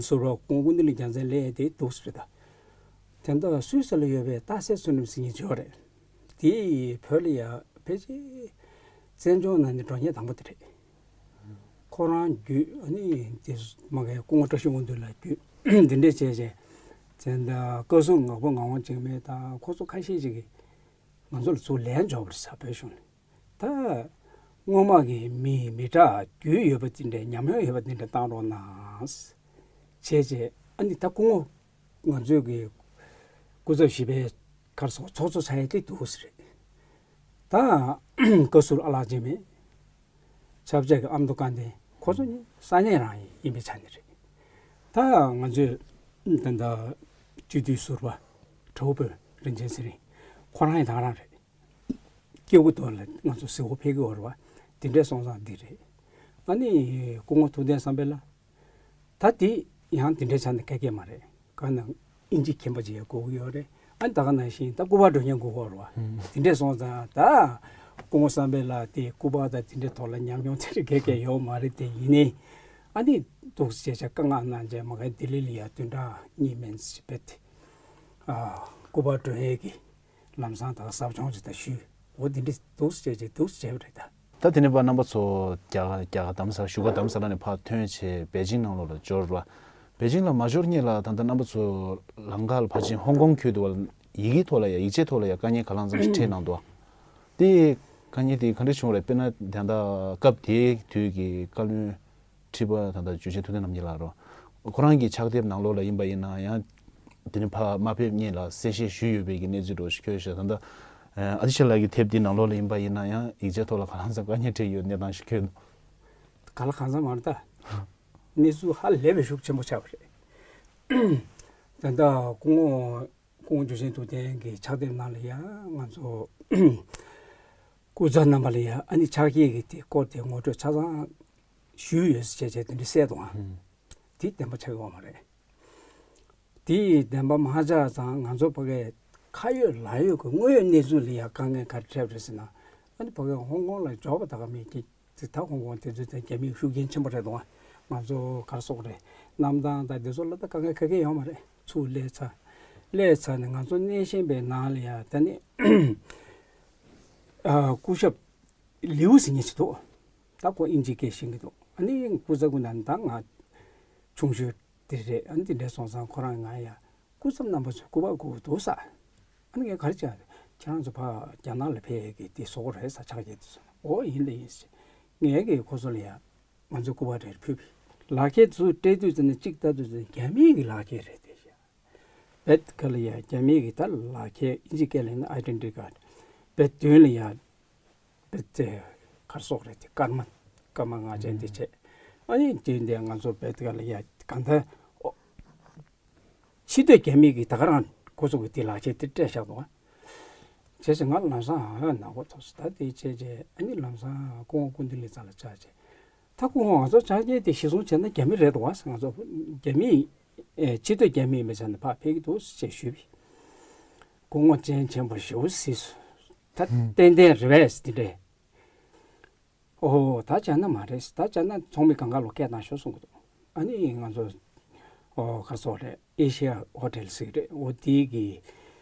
ཟུར་པ་སྐུ་ངོ་ཀུན་བདེ་ལེགས་རྒྱལ་མཚན་སླེབས་དེ་འདུག་སེ་རེད་ད། དེ་འདྲ་སུད་སི་ལ་ཡོད་པའི་སྟག་གཟིག་བསོད་ནམས་ཟེར་མཁན་ཅིག་ཡོད་རེད། དེ་བོད་ལ་ཡ་ཕལ་ཆེར་བཙན་བྱོལ་ནང་ནས་འགྲོ་མཁན་དང་པོ་དེ་རེད། ཁོ་རང་བརྒྱུད་ཨ་ནི་དེ་མ་གའི་སྐུ་ངོ་བཀྲ་ཤིས་དབང་འདུས་ལགས་བརྒྱུད་འདི་འདྲས་བྱས་བྱས། དེ་འདྲ་བཀའ་ཟུར་ངག་དབང་ངག་དབང་འཇིགས་མེད་དང་ཁོ་ཚོ་ཁ་ཤས་ཤིག་གིས་ང་ཚོ་ལ་ཚུར་ལན་འབྱོར་བ་རེད་ས། བོད་གཞུང་ནས་ད་སྔོན་མ་གི་མི་མི་དྲག་རྒྱུས་ཡོད་པ་དེ་འདྲས་ཉམས་མྱོང་ཡོད་པ་དེ་འདྲས་བཏང་རོགས་གནང་བྱས་བྱས། ཨ་ནི་ད་སྐུ་ངོ་ང་ཚོའི་གི་སྐུ་ཚབ་བཞི་པའི་ག་རེ་ཟེར་ཚོགས་གཙོ་ཆགས་ཡས་དེ་འདུག་སེ་རེད། ད་བཀའ་ཟུར་ཨ་ལགས་འཇིགས་མེད། ཆབ་ཆ་གི་ཨ་མདོ་སྐལ་ལྡན་ཁོ་ཚོ་གཉིས་ས་གནས་རང་ཡིན་པའི་ཆ་ནས་རེད། ད་ང་ཚོས་ད་ལྟ་སྤྱི་འཐུས་ཟུར་པ་གྲོགས་པོ་རིན་ཆེན་ཚེ་རིང་ཁོ་རང་ཡང་ད་ག་རང་རེད། སྐྱེ་བོ་དོན་ལ་ང་ཚོ་གཟིགས་སྐོར་ཕེབས་ཀྱི་ཡོད་རེད་བ། དེ་འདྲས་སོང་ཙང་འདི་རེད། ཨ་ནི་སྐུ་ངོ་ཐུབ་བསྟན་བསམ་འཕེལ་ལགས། ད་དེ་ཡང་དེ་འདྲའི་ཆ་ནས་ག་གེ་མ་རེད། ག་ན་ཨིན་ཇི་མཁྱེན་པ་ཅིག་ཡང་དགོས་ཀྱི་ཡོད་རེད། ཨ་ནི་ད་ག་ནང་བཞིན་ད་སྐུ་པར་འགྲོ་མཁན་དགོས་ཀྱི་ཡོད་རེད་བ། དེ་འདྲས་སོང་ཙང་ད་སྐུ་ངོ་བསམ་འཕེལ་ལགས་དེ་སྐུ་པར་དང་དེ་འདྲའི་ཐོག་ལ་ཉམས་མྱོང་དེ་འདྲ་ག་གེ་ཡོད་མ་རེད། དེ་ཡིན་ནའི་ཨ་ནི་འདུག་སེ་བྱས་བྱས་བཀའ་མངགས་གནང་བྱས་མ་གི་ལྡི་ལི་ལ་ཡ་བདུན་ཕྲག་གཉིས་མན་ཙམ་ཞིག་ཕེབས་ཏེ། ཨ་སྐུ་པར་འགྲོ་ཡས་ཀྱི་ལམ་སང་དང་ཟབ་སྦྱོང་ཅིག་དང་ཞུས། འོ་འདི་འདྲ་འདུག་སེ་བྱས་བྱས་འདུག་སེ་བྱས་པ་རེད་ད། ད་དེ་ནས་ཕར་རྣམ་པ་ཚོ་རྒྱ་གར་རྒྱ་གར་རྡ་རམ་ས་ལ་བཞུགས་སྒར་རྡ་རམ་ས་ལ་ནས་ཕར་ཐོན་བྱས་པེ་ཅིང་ནང་ལོགས་ལ་འབྱོར་བ། པེ་ཅིང་ལ་མ་འབྱོར་སྔོན་ལ་ད་ལྟ་རྣམ་པ་ཚོ་ལམ་ཁ་ལ་ཕར་ཕྱིན་ཧོང་ཀོང་ཁུལ་དུ་བ་ཡི་གེ་ཐོག་ལ་ཡ་ཡིག་ཆའི་ཐོག་ལ་ཡ་དཀའ་ངལ་ག་ལ་ཙམ་ཞིག་འཕྲད་གནང་འདུག། དེ་དཀའ་ངལ་དེ་ག་འདྲ་བྱུང་བ་རེད། དཔེར་ན་ད་ལྟ་སྐབས་དེའི་དུས་ཀྱི་བཀའ་བློན་ཁྲི་པ་ད་ལྟ་འཇུ་ཆེན་ཐུབ་བསྟན་རྣམ་རྒྱལ་ལགས་རེད། ཁོ་རང་གི་ཕྱག་དེབ་ནང་ལོགས་ལ་ཡིན་པ་ཡིན་ན་ཡང་། དེ་ནི་ཕ་མ་ཕེབས་སྔོན་ལ་གསལ་བཤད་ཞུས་ཡོད་པའི་གི་གནས་ཚུལ་འདྲ་ཞིག་ཁྱོད་ཤེས། ད་ལྟ་ཨ་ཏི་ཤ་ལགས་ཀྱི་དེབ་འདི་ནང་ལོགས་ལ་ཡིན་པ་ཡིན་ན་ཡང་ཡིག་ཆའི་ཐོག་ལ་གང་འཚམ་དཀའ་ངལ་འཕྲད་ཡོད་གནས་སྟངས་ཤིག་ཁྱོད། ག་ལ་གང་འཚམ་མ་རེད་ད། གནས་ཚུལ་ཧ་ལས་པའི་ཤུགས་ཆེན་པོ་ཆགས་པ་རེད། ད་ལྟ་སྐུ་ངོ་སྐུ་ངོ་འཇུ་ཆེན་ཐུབ་བསྟན་གྱི་ཕྱག་དེབ་ནང་ལ་ཡང་ང་ཚོ་སྐུ་ཚབ་རྣམ་པ་ལ་ཡང་ཨ་ནི་ཕྱག་འཁྱེར་གྱི་དེ་སྐོར་དེ་ངོ་སྤྲོད་ཆ་ཚང་ཞུས་ཡོད་ཟེར་བྱས་བྱས་དེ་འདྲ་གསལ་འདུག་ཨ། དེ་བདེན་པ་ཆགས་ཡོད་མ་རེད། དེ་ཡི་བདེན་པ་མ་ཆགས་ཙང་ང་ཚོ་ཕ་གའི་ཁ་ཡོད་ལག་ཡོད་ཀྱི་དངོས་ཡོད་གནས་ཚུལ་ལ་ཡང་དཀའ་ངལ་ག་རེ་འཕྲད་པ་རེད་ཟེར་ན། ཨ་ནི་ཕ་གའི་ཧོང་ཀོང་ལ་འབྱོར་བ་ད་ག་མེད་ཀྱི་དེ་ད་ཧོང་ཀོང་དེ་ཚོ་དང་རྒྱ་མིའི་ཤུགས་རྐྱེན་ཆེན་པོ་རེད་འདུག་ང་ཚོ་ག་རེ་ཟེར་དགོས་རེད། གནམ་ཐང་དང་དེ་ཚོ་ལ་ད་དཀའ་ངལ་ག་གེ་ཡོད་མ་རེད། ཚུར་སླེབས་ཚར། སླེབས་ཚར་ནས་ང་ཚོ་གནས་བཞིན་པའི་ནང་ལ་ཡང་ད་ནི་ཨ་སྐུ་ཞབས་ལིའུ་ཟེར་མཁན་ཞིག་འདུག་ད་ཁོ་དབྱིན་ཇིའི་སྐད་ཤེས་ཀྱི་འདུག་ཨ་ནི་སྐུ་ཚབ་ཀྱི་ནང་ད་ང་ཆུང་ཤོས་དེ་རེད། ཨ་ནི་དེ་འདྲ་སོང་ཙང་ཁོ་རང་ང་ཡ་སྐུ་ཚབ་རྣམ་པ་ཚོས་སྐུ་པར་སྒུག་འདུག་ས། ཨ་ནི་ངས་ག་རེ་བྱ། ཁྱེད་རང་ཚོ་ཕར་རྒྱ་ནག་ལ་ཕེབས་ཀྱི་དེ་བཟོ་དགོས་རེད་ས། ཕྱག་འཁྱེར་དེ་ཚོ། ཨོ་ཡིན་ད་ཡིན་ཟེར། ངས་ཀྱི་ཁོ་ཚོ་ལ་ཡ་ང་ཚོ་སྐུ་པར་རེ་ཕུལ་བས། ལག་འཁྱེར་དེ་ཚོ་སྤྲད་དུས་ཙམ་ནས་གཅིག་ལྟ་དུས་ཙམ་ནས་རྒྱ་མིའི་གི་ལག་འཁྱེར་རེད་དེ་ཤག་བེད་ཀ་ལ་ཡ་རྒྱ་མིའི་གི་ད་ལག་འཁྱེར་དབྱིན་ཇི་སྐད་ལ་ཡིན་ན་ཨའི་ཌེན་ཊི་ཊི་ཀཌ། བེད་མདུན་ལ་ཡ་བེད་དེ་གར་སོག་རེད་དེ་སྐར་མ་སྐར་མ་ལྔ་ཅན་དེ་བྱས། ཨ་ནི་དེ་འདི་ང་ཚོ་བེད་ཀ་ལ་ཡ་གང་ལྟར་ཨོ་ཕྱི་སྡོད་རྒྱ་མི་གི་ད་ག་རང་ཁོ་ཚོ་གི་དེ་ལག་འཁྱེར་དེ་སྤྲད་བཞག་འདུག་བྱས་ཙང་ང་ལམ་སང་ཧ་ནག་པོ་ཐོག་སོང་། ད་དེ་བྱས་རྗེས་ཨ་ནི་ལམ་སང་སྐུ་ངོ་སྐུ་མདུན་ལི་ཚང་ལ་བཅར་རྗེས། ད་སྐུ་ངོ་ང་ཚོ་ཕྱག་འཁྱེར་དེ་གཞི་བཟུང་བྱས་ན་རྒྱ་མི་རེད་འདུག་བ། ང་ཚོ་རྒྱ་མི་ཨེ་ཕྱི་སྡོད་རྒྱ་མི་ཡིན་པའི་ཆ་ནས་ཕར་ཕེབས་ཀྱི་འདུག་ཅེས་ཞུས་པས། སྐུ་ངོ་སྤྱན་ཆེན་པོ་ཞེ་པོ་གཟིགས་སོང་། ད་ཏན་ཏན་རེད་པས་དེ་འདྲས། ཨོ་ད་བྱས་ན་མ་རེད། ད་བྱས་ན་ཚོགས་མི་སྒང་ག་ལོག་སྐད་བཏང་ཤོག་གསུང་གི་འདུག་ཨ་ནི་ང་ཚོ་ཨོ་ག་རེ་ཟེར་དགོས་རེད། ཨེ་ཤི་ཡ་ཧོ་ཊེལ་ཟེར་གི་རེད། འོ་དེའི་གི་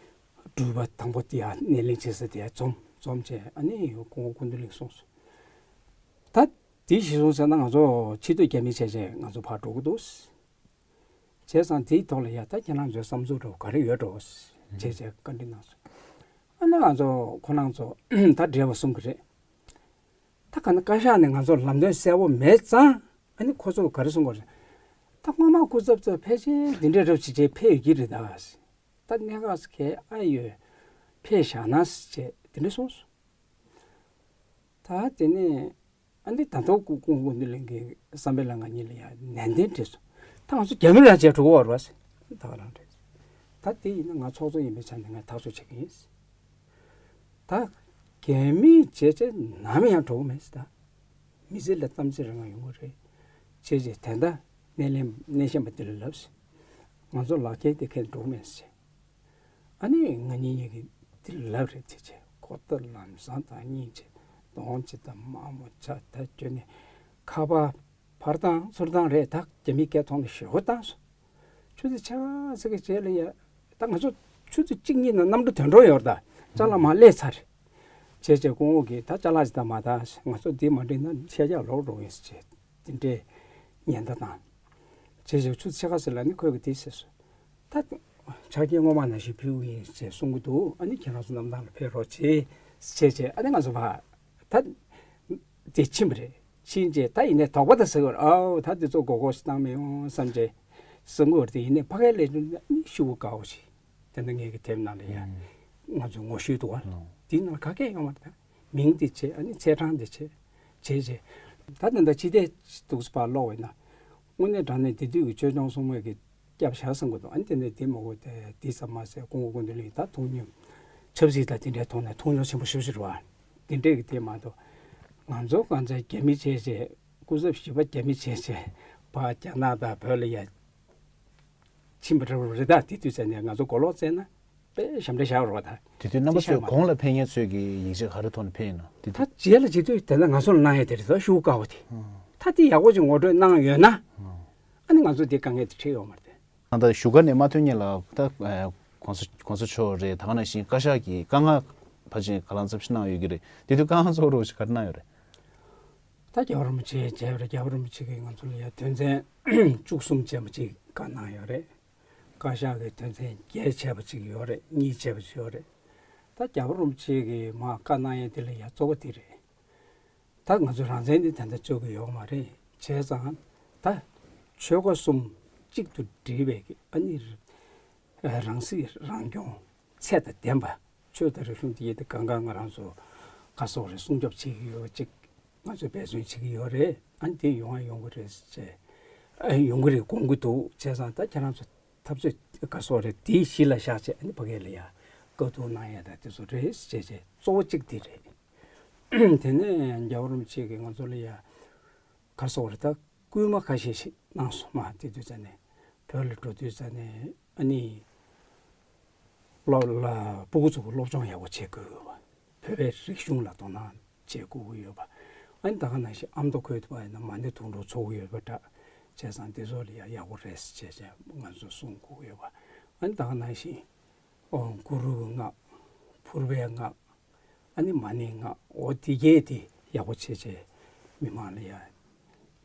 འགྲུལ་པ་དང་པོ་དེ་ཡར་སྣེ་ལེན་བྱེད་ས་དེ་ཡར་འཛོམས་འཛོམས་བྱས། ཨ་ནི་སྐུ་ངོ་སྐུ་མདུན་ལ་གསུངས་སོང་། ད་དེ་གཞི་བཟུང་ཟེར་ན་ང་ཚོ་ཕྱི་སྡོད་རྒྱ་མི་བྱས་བྱས་ང་ཚོ་ཕར་འགྲོ་གི་འདུག་བྱས་ཙང་དེའི་ཐོག་ལ་ཡ་ད་ཁྱེད་རང་ཚོའི་བསམ་ཚུལ་འདྲ་བོ་ག་རེ་ཡོད་འགྲོ་བྱས་བྱས་བཀའ་འདྲི་གནང་སོང་། ཨ་ནི་ང་ཚོ་ཁོ་རང་ཚོ་ད་བགྲེས་པོ་གསུམ་གི་རེད། ད་ག་ན་བཀའ་ཤག་ནས་ང་ཚོར་ལམ་སྟོན་གསལ་པོ་མེད་ཙང་། ཨ་ནི་ཁོ་ཚོ་ག་རེ་གསུང་དགོས་རེད། ད་སྔོན་མ་སྐུ་ཚབ་ཚོ་ཕལ་ཆེར་འདི་འདྲའི་རབ་ཅིག་བྱས་ཕེབས་ཡོད་ཀྱི་རེད་ད། ད་གནད་འགག་ཁེལ་ཨ་ཡོད་ཕེབས་བཞག་ན་ཟེར་བྱས་འདི་འདྲ་གསུངས་སོང་། ད་དེ་ནས་ཨ་ནི་ད་དུང་སྐུ་སྐུ་སྐུ་མདུན་ལྷན་རྒྱས་བསམ་འཕེལ་ལགས་ང་གཉིས་ལ་ཡང་ནན་ཏན་བྲིས་སོང་། ད་ང་ཚོ་རྒྱ་མི་རང་བྱས་འགྲོ་གི་ཡོད་རེད་པ་ཟེར། ད་ག་རང་བྲིས། ད་དེ་ཡིན་ན་ང་ཚོགས་གཙོ་ཡིན་པའི་ཆ་ནས་ངས་ཐག་གཅོད་བྱེད་ཀྱི་ཡིན་ཟེར། ད་རྒྱ་མིའི་བྱས་བྱས་ནམ་ཡང་འགྲོ་གི་མེད་ཟེར། ད་མི་ཚེ་ལ་གཏམ་ཚེ་རིང་ང་ཡོང་གི་རེད། བྱས་བྱས་དེ་འདྲ་སྣེ་ལེན་སྣེ་ཤན་པ་དེ་ལ་ལབ་ཟེར། ང་ཚོ་ལག་འཁྱེར་དེ་ཁྱེར་འགྲོ་གི་མེད་ཟེར། ཨ་ནི་ང་གཉིས་གཉིས་ཀྱིས་དེ་ལབ་རེད་དེ་བྱས་ཁོ་ད་ལམ་སང་དང་གཉིས་བྱས་གདོང་ཅི་དང་དམར་མོ་ཆགས། ད་ཁྱོད་ནི་ཁ་པར་ཕར་བཏང་ཚུར་བཏང་རེད། ད་རྒྱ་མིའི་སྐད་ཐོག་ནས་ཞེ་པོ་བཏང་སོང་། ཆུ་ཚོད་ཕྱེད་ཀ་ཙམ་གྱི་རྗེས་ལ་ཡ། ད་ང་ཚོ་ཆུ་ཚོད་གཅིག་གཉིས་ནང་གནམ་གྲུ་དོན་གྲུབ་ཡོད་རེད། ད་ཅ་ལག་མར་སླེབས་ཚར་རེད། བྱས་བྱས་སྐུ་ངོ་གིས་ད་ཅ་ལག་ཅིག་ད་མར་ད་ང་ཚོ་འདི་མ་འགྲིག་ན་ཤེས་རྒྱག་ལོག་འགྲོ་ཡིན་ཟེར་བྱས་དེ་འདྲའི་ཉེན་བརྡ་བཏང་། བྱས་བྱས་ཆུ་ཚོད་ཕྱེད་ཀ་ཙམ་ལ་ནི་ཁོས་གིས་དེ་ཟེར་སོང་། ད་ཕྱག་འཁྱེར་སྔོན་མ་ནང་བཞིན་ཕུལ་གི་ཡིན་ཞེས་གསུང་གི་འདུག་ཨ་ནི་ཁྱེད་རང་ཚོ་གནམ་ཐང་ལ་ཕེབས་རོགས་བྱེད་ཞེས་བྱས། ཨ་ནི་ང་ཚོ་ཕར་ད་དེ་ཕྱིན་པ་རེད། ཕྱིན་རྗེས་ད་ཡིན་ནའི་དོགས་པ་ད་ཟེར་བར་ཨའོ་ད་དེ་ཚོ་མགོ་སྐོར་ཞིག་བཏང་མི་ཡོང་བསམ་རྗེས་གསུང་གི་ཡོད་རེད། དེ་ཡིན་ནའི་ཕ་གའི་ལས་དོན་ཨ་ནི་ཤུ་བོ་དཀའ་བོ་ཞིག་དེ་འདྲ་ངེད་ཀྱི་དེབ་ནང་ལ་ཡ་ང་ཚོས་ངོ་ཤེས་འདུག་བ། དེའི་ནང་ལ་ག་གེ་ཡོད་མ་རེད། ད་མིང་དེ་བྱས། ཨ་ནི་ཚེས་གྲངས་དེ་བྱས་བྱས་རྗེས་ད་དེ་འདྲ་ཕྱི་བལྟས་འདུག་སེ་ཕར་ཀློག་པ་ཡིན་ན། དངོས་གནས་དྲང་གནས་དེ་དུས་ཀྱི་ཆོས་སྐྱོང་སྲུང་མས་ཀྱི་སྐྱབས་བཞག་བསམ་གྱི་འདུག་ཨ་ནི་དེ་ནས་དེ་མ་གོ་དེ་དེ་ཙམ་མ་ཟད་སྐུ་ངོ་སྐུ་མདུན་ལ་ད་ཐུགས་སྙོམས་ཆབ་སྲིད་དང་དེ་འདྲའི་ཐོག་ནས་ཐུགས་སྙོམས་ཆེན་པོ་ཞེ་པོ་ཞིག་རེད་བ། དེ་འདྲས་ཀྱི་དེ་མ་གཏོགས་ང་ཚོ་གང་ཚེ་རྒྱ་མི་བྱས་བྱས་སྐུ་ཚབ་བཞི་པ་རྒྱ་མི་བྱས་བྱས་ཕར་རྒྱ་ནག་དང་བོད་ལ་ཡ་ཕྱིན་པ་འདྲ་བོ་རེད། ད་དེ་དུས་ཚོད་ནས་ང་ཚོ་མགོ་ལོག་བཙལ་ན་དཔེ་ཞབས་འདྲེན་བཞག་རོགས་ད། དེ་དུས་རྣམ་པ་ཚོས་གོང་ལ་ཕེབས་མཁན་ཚོས་ཀྱི་ཡིག་ཆ་ག་རེ་ཐོག་ནས་ཕེབས་ཡིན་ནམ། དེ་ད་དུས་རྗེས་ལ་བྱེད་དུས་དེ་འདྲ་ང་ཚོ་ལ་གནང་ཡ་དེ་རེད་ད། ཤུགས་དཀའ་བ་དེ། ད་དེ་ཡག་པོ་ཅིག་ངོ་སྤྲོད་གནང་ཡོད་ན། ཨ་ནི་ང་ཚོ་དེ་དཀའ་ངལ་དེ་འཕྲད་ཡོད་མ་རེད། ད་ལྟ་བཞུགས་སྒར་ནས་མ་ཐོན་སྔོན་ལ་ད་ཨ་གོང་ས་གོང་ས་མཆོག་རེད། ད་ག་ནང་བཞིན་བཀའ་ཤག་གིས་བཀའ་མངགས་ཕལ་ཆེར་གང་ལ་ཚབ་ཞིག་གནང་ཡོད་ཀྱི་རེད། དེ་དུས་བཀའ་མངགས་གཙོ་བོ་རུ་ཞིག་ག་རེ་གནང་ཡོད་རེད། ད་རྒྱལ་བ་རིན་པོ་ཆེ་མཇལ་བ་རེད། རྒྱལ་བ་རིན་པོ་ཆེ་གིས་ང་ཚོ་ལ་ཡ་དོན་ཚན་བཅུ་གསུམ་བྱས་པ་ཅིག་བཀའ་གནང་ཡོད་རེད། བཀའ་ཤག་གི་དོན་ཚན་བརྒྱད་བྱས་པ་ཅིག་ཡོད་རེད། གཉིས་བྱས་པ་ཅིག་ཡོད་རེད། ད་རྒྱལ་བ་རིན་པོ་ཆེ་གིས་མར་བཀའ་གནང་ཡས་དེ་ལ་ཡ་གཙོ་བོ་དེ་རེད། ད་ང་ཚོ་རང་བཙན་འདི་ད་ལྟ་རྩོད་ཀྱི་ཡོད་མ་རེད། བྱས་ཙང་ད་ཆོལ་ཁ་གསུམ་ གཅིག་ཏུ་སྒྲིལ་བའི་གི་ཨ་ནི་རང་སྲིད་རང་སྐྱོང་ཚད་དང་ལྡན་པ། ཆོས་དང་རིག་གཞུང་དེ་ཡིན་ཏེ་གང་ག་ང་རང་ཚོ་ག་སོགས་རེད་སྲུང་སྐྱོབ་བྱེད་ཀྱི་ཡོད་པ་ཅིག་ང་ཚོས་འབད་བརྩོན་བྱེད་ཀྱི་ཡོད་རེད། ཨ་ནི་དེ་ཡོང་བ་ཡོང་གི་རེད་ཅེས་ཨ་ཡོང་གི་རེད་དགོངས་ཀྱི་འདུག་བྱས་ཙང་ད་ཁྱེད་རང་ཚོ་འཐབ་རྩོད་ག་སོགས་རེད་དེ་གཞི་ལ་བཞག་བྱས་ཨ་ནི་ཕ་གི་ལ་ཡ་བཀའ་བསྡུར་གནང་ཡ་ད་དེ་ཚོ་རེད་ཅེས་བྱས་གཙོ་བོ་གཅིག་དེ་རེད། དེ་ནས་རྒྱལ་བ་རིན་པོ་ཆེ་གིས་ང་ཚོ་ལ་ཡ་ག་སོགས་རེད་ད། སྐུལ་མ་ཁ་ཤས་ཤིག་གནང་སོང་མ་དེ་དུས་ཙ་ནས་བོད་ལ་འགྲོ་དུས་ཙ་ནས་ཨ་ནི་སློབ་ལ་སྤུ་གུ་ཚོ་གི་སློབ་སྦྱོང་ཡག་པོ་བྱེད་དགོས་ཡོད་པ། བོད་པའི་རིག་གཞུང་ལ་དོ་སྣང་བྱེད་དགོས་ཀྱི་ཡོད་པ། ཨ་ནི་ད་ག་ནང་བཞིན་ཨ་མདོ་ཁུལ་དུ་བ་ཡིན་ན་མ་ཎི་དུང་སྒྲོག་ཚོགས་ཀྱི་ཡོད་པ་འདྲ་བྱས་ཙང་དེ་ཚོ་ལ་ཡང་ཡག་པོ་རེད་ཟེར་བྱས་བྱས་ང་ཚོ་གསུང་དགོས་ཀྱི་ཡོད་པ། ཨ་ནི་ད་ག་ནང་བཞིན་ཨོ་གུ་རུ་གི་སྔགས་ཕུར་པའི་སྔགས། ཨ་ནི་མ་ཎི་ང་འོ་དེ་གས་དེ་ཡག་པོ་བྱས་བྱས་མི་མང་ལ་ཡ་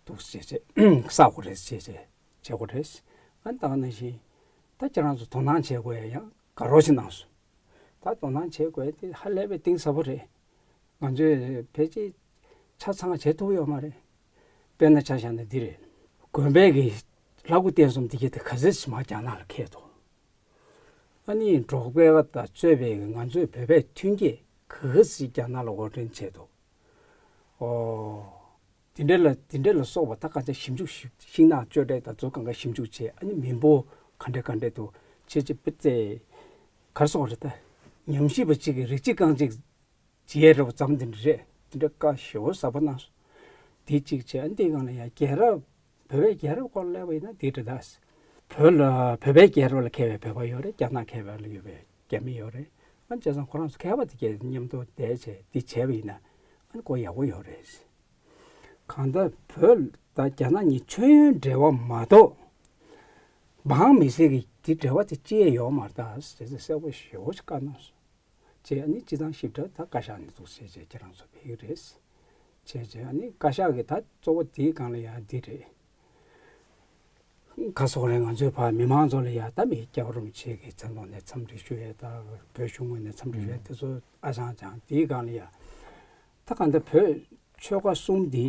འདུག་བྱས་བྱས་བསགས་དགོས་རེད་བྱས་བྱས་བྱེད་དགོས་རེད། ཨ་ནི་ད་ག་ནང་བཞིན་ད་ཁྱེད་རང་ཚོ་དོ་སྣང་བྱེད་དགོས་ཡ་ཡང་དགའ་རོགས་ཅིག་གནང་སོང་། ད་དོ་སྣང་བྱེད་དགོས་ཡ་དེ་ཧ་ལས་པའི་གཏིང་ཟབ་པོ་རེད། ང་ཚོས་ཕལ་ཆེར་ཆ་ཚང་བྱེད་ཐུབ་ཡོད་མ་རེད། དཔེར་ན་ཆ་བཞག་ན་འདི་རེད། དགོན་པའི་གི་ལྷ་སྐུ་རྟེན་གསུམ་འདི་གས་དེ་ག་ཚོད་ཅིག་མར་རྒྱ་ནག་ལ་ཁེལ་འདུག་ཨ་ནི་འབྲོག་པའི་དང་གཙོས་པའི་ང་ཚོའི་བོད་པའི་མཐུན་རྐྱེན་ག་ག་ཟིག་རྒྱ་ནག་ལ་དབོར་འདྲེན་བྱས་འདུག་ཨོ། དེ་འདྲ་ལ་དེ་འདྲ་ལ་སོགས་པ་ད་གང་ཆ་ཞིབ་འཇུག་ཞིབ་ཤིང་ནགས་གཅོད་འབྲེག་དང་ཚོ་གང་ག་ཞིབ་འཇུག་བྱས་ཨ་ནི་མི་འབོར་ག་འདྲ་ག་འདྲ་འདུག་བྱས་ཅི་པི་ཙེ་གར་སོགས་རེད་ད། ཉམས་ཞིབ་པ་གཅིག་གིས་རིགས་གཅིག་རྐང་གཅིག་བྱས་རབས་ཙམ་དེ་འདྲ་རེད། དེ་འདྲ་བཀའ་ཞེ་པོ་ཟབ་པོ་གནང་སོང་། དེ་གཅིག་བྱས་ཨ་ནི་དེའི་སྒང་ལ་ཡང་རྒྱལ་རབས། བོད་པའི་རྒྱལ་རབས་སྐོར་གླེང་བ་ཡིན་ན་འདི་འདྲ་ད། བོད་ལ་བོད་པའི་རྒྱལ་རབས་ལ་མཁས་པའི་བོད་པ་ཡོད་རེད། རྒྱ་ནག་མཁས་པ་ལ་ཡོད་པའི་རྒྱ་མི་ཡོད་རེད། ཨ་ནི་བྱས་ཙང་ཁོ་རང་ཚོ་མཁས་པ་དེ་གས་མཉམ་དུ་བསྡད་བྱས་འདི་བྱས་པ་ཡིན་ན་ཨ་ནི་ཁོ་ཡག་པོ་ཡོད་རེད། གང་ལྟར་བོད་དང་རྒྱ་ནག་གཉིས་མཆོད་ཡོན་འབྲེལ་བ་མ་གཏོགས་འབངས་མི་སེར་གྱི་དེ་འབྲེལ་བ་དེ་ཅི་ཡང་ཡོད་མ་རེད་ད་ཟེར་ཚེ་གསལ་པོ་ཞེ་པོ་ཞིག་བཀའ་གནང་སོང་། ཅེས་ཨ་ནི་སྤྱི་བཏང་ཞིབ་ཕྲ་ད་བཀའ་ཤག་ནས་འདུག་ཟེར་བྱས་ཁྱེད་རང་ཚོ་ཕེབས་ཀྱི་རེད། བྱས་བྱས་ཨ་ནི་བཀའ་ཤག་གི་ད་གཙོ་བོ་དེའི་སྒང་ལ་ཡང་འདི་རེད། ག་སོགས་རེད་ང་ཚོའི་ཕ་མི་མང་ཚོ་ལ་ཡང་ད་མི་རྒྱལ་བ་རིན་པོ་ཆེ་གི་མཚན་ཐོག་ནས་འཚམས་འདྲི་ཞུ་ཡས་ད་བོད་གཞུང་ངོས་ནས་འཚམས་འདྲི་ཞུ་ཡས་དེ་ཚོ་ཨ་ཅང་ཅང་དེའི་སྒང་ལ་ཡང་ད་གང་ལྟར་བོད་ཆོལ་ཁ་གསུམ་འདི་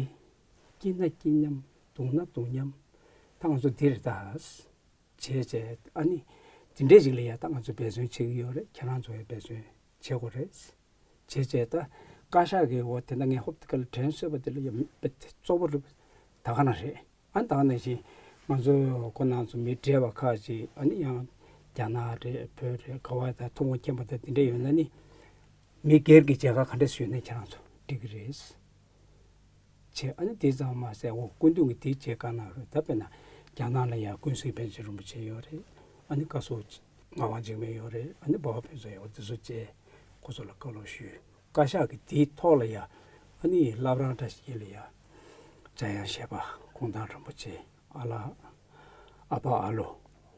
སྐྱིད་ན་སྐྱིད་མཉམ་སྡུག་ན་སྡུག་མཉམ་ད་ང་ཚོ་འདི་རེད་ད། བྱས་བྱས་ཨ་ནི་དེ་འདྲས་ཅིག་ལ་ཡ་ད་ང་ཚོ་འབད་བརྩོན་བྱེད་ཀྱི་ཡོད་རེད། ཁྱེད་རང་ཚོ་ཡང་འབད་བརྩོན་བྱེད་དགོས་རེད། བྱས་བྱས་ད་བཀའ་ཤག་གི་འོ་དེ་འདྲ་ངས་ཧོབ་དེ་ག་ལ་དྲན་སོས་པ་དེ་ལ་ཡ་མི་དཔེ་གཙོ་བོ་རེད། ད་ག་ནང་རེད། ཨ་ནི་ད་ག་ནང་བཞིན་ང་ཚོ་ཁོ་ནང་ཚོ་མི་བགྲེས་པ་ཁག་ཅིག་ཨ་ནི་ཡང་རྒྱ་ནག་རེད་བོད་རེད་ག་བ་ད་ཐུགས་མ་མཁྱེན་པ་ད་དེ་འདྲས་ཡོད་ན་ནི་མི་སྒེར་གྱི་མཇལ་ཁ་ག་འདྲས་སུ་ཡོད་ན་ཁྱེད་རང་ཚོ་འགྲིག་གི་རེད། བྱས་ཨ་ནི་དེ་ཙམ་མ་ཟད་འོ་སྐུ་མདུན་གྱིས་དེ་བྱས་བཀའ་གནང་རེད། ད་དཔེར་ན་རྒྱ་ནག་ལ་ཡང་ཀུན་གཟིགས་པཎ་ཆེན་རིན་པོ་ཆེ་ཡོད་རེད། ཨ་ནི་བཀའ་ཟུར་ངག་དབང་འཇིགས་མེད་ཡོད་རེད། ཨ་ནི་འབའ་བ་ཕུན་ཚོགས་ཡོད་དེ་ཚོ་བཅས་ཁོ་ཚོ་ལ་བཀའ་སློབ་ཞུས། བཀའ་ཤག་གིས་དེའི་ཐོག་ལ་ཡང་ཨ་ནི་བླ་བྲང་བཀྲ་ཤིས་འཁྱིལ་ལ་ཡང་འཇམ་དབྱངས་བཞད་པ་གུང་ཐང་རིན་པོ་ཆེ་ཨ་ལགས། ཨ་ཕ་ཨ་ལོ།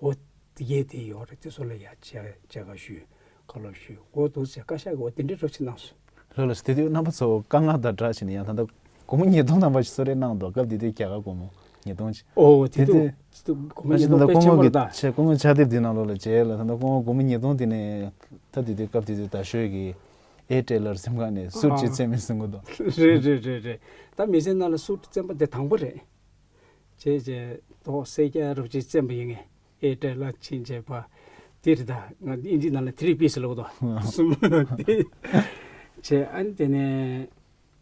འོ་དེ་གས་དེ་ཡོད་རེད། དེ་ཚོ་ལ་ཡ་མཇལ་མཇལ་ཁ་ཞུས། བཀའ་སློབ་ཞུས། འོ་འདུག་ཟེར་བཀའ་ཤག་གིས་འོ་དེ་འདྲའི་རོབ་ཅིག་གནང་སོང་། ལགས་ལགས་སོ། དེ་དུས་རྣམ་པ་ཚོ་དཀའ་ངལ་དང་སྦྲགས་བྱས་ནས་ཡང་ད་ལྟ་སྒོར་མོ་ཉིས་སྟོང་ཐམ་པ་ཞིག་གསོལ་རས་གནང་འདུག་སྐབས་དེ་དུས་རྒྱ་གར་སྒོར་མོ་ཉིས་སྟོང་ཞིག་འོ་དེ་དེ་དུས་དུས་སྒོར་མོ་ད་ཉིས་སྟོང་དཔེ་ཆེན་པོ་རེད་ད། ད་སྐུ་ངོ་ཕྱག་དེབ་འདི་ནང་ལོགས་ལ་མཇལ་ལ་ད་ལྟ་སྐུ་ངོ་སྒོར་མོ་ཉིས་སྟོང་དེ་ནས་ད་དེ་དུས་སྐབས་དེ་དུས་ད་ཞོལ་གྱི་ཨེ་ཊེ་ལར་སེམས་ཁ་ནས་སུད་ཅིག་བཙེམས་མིན་གསུང་གི་འདུག་རེད་རེད་རེད་རེད། ད་མི་ཚེ་ནང་ལ་སུད་བཙེམས་པ་དེ་དང་པོ་རེད། བྱས་བྱས་ཏོག་སེ་རྒྱ་རབ་ཅིག་བཙེམས་པ་ཡིན་ངེས། ཨེ་ཏྲེ་ལ་ཕྱིན་བྱས་པ་དེ་རེད་ད། ང་ཨིན་ཇི་ནང་ལ་ཐི་རི་པི་སི་ལབ་དོ་གསུམ་དེ་བྱས་ཨ་ནི་དེ་ནས་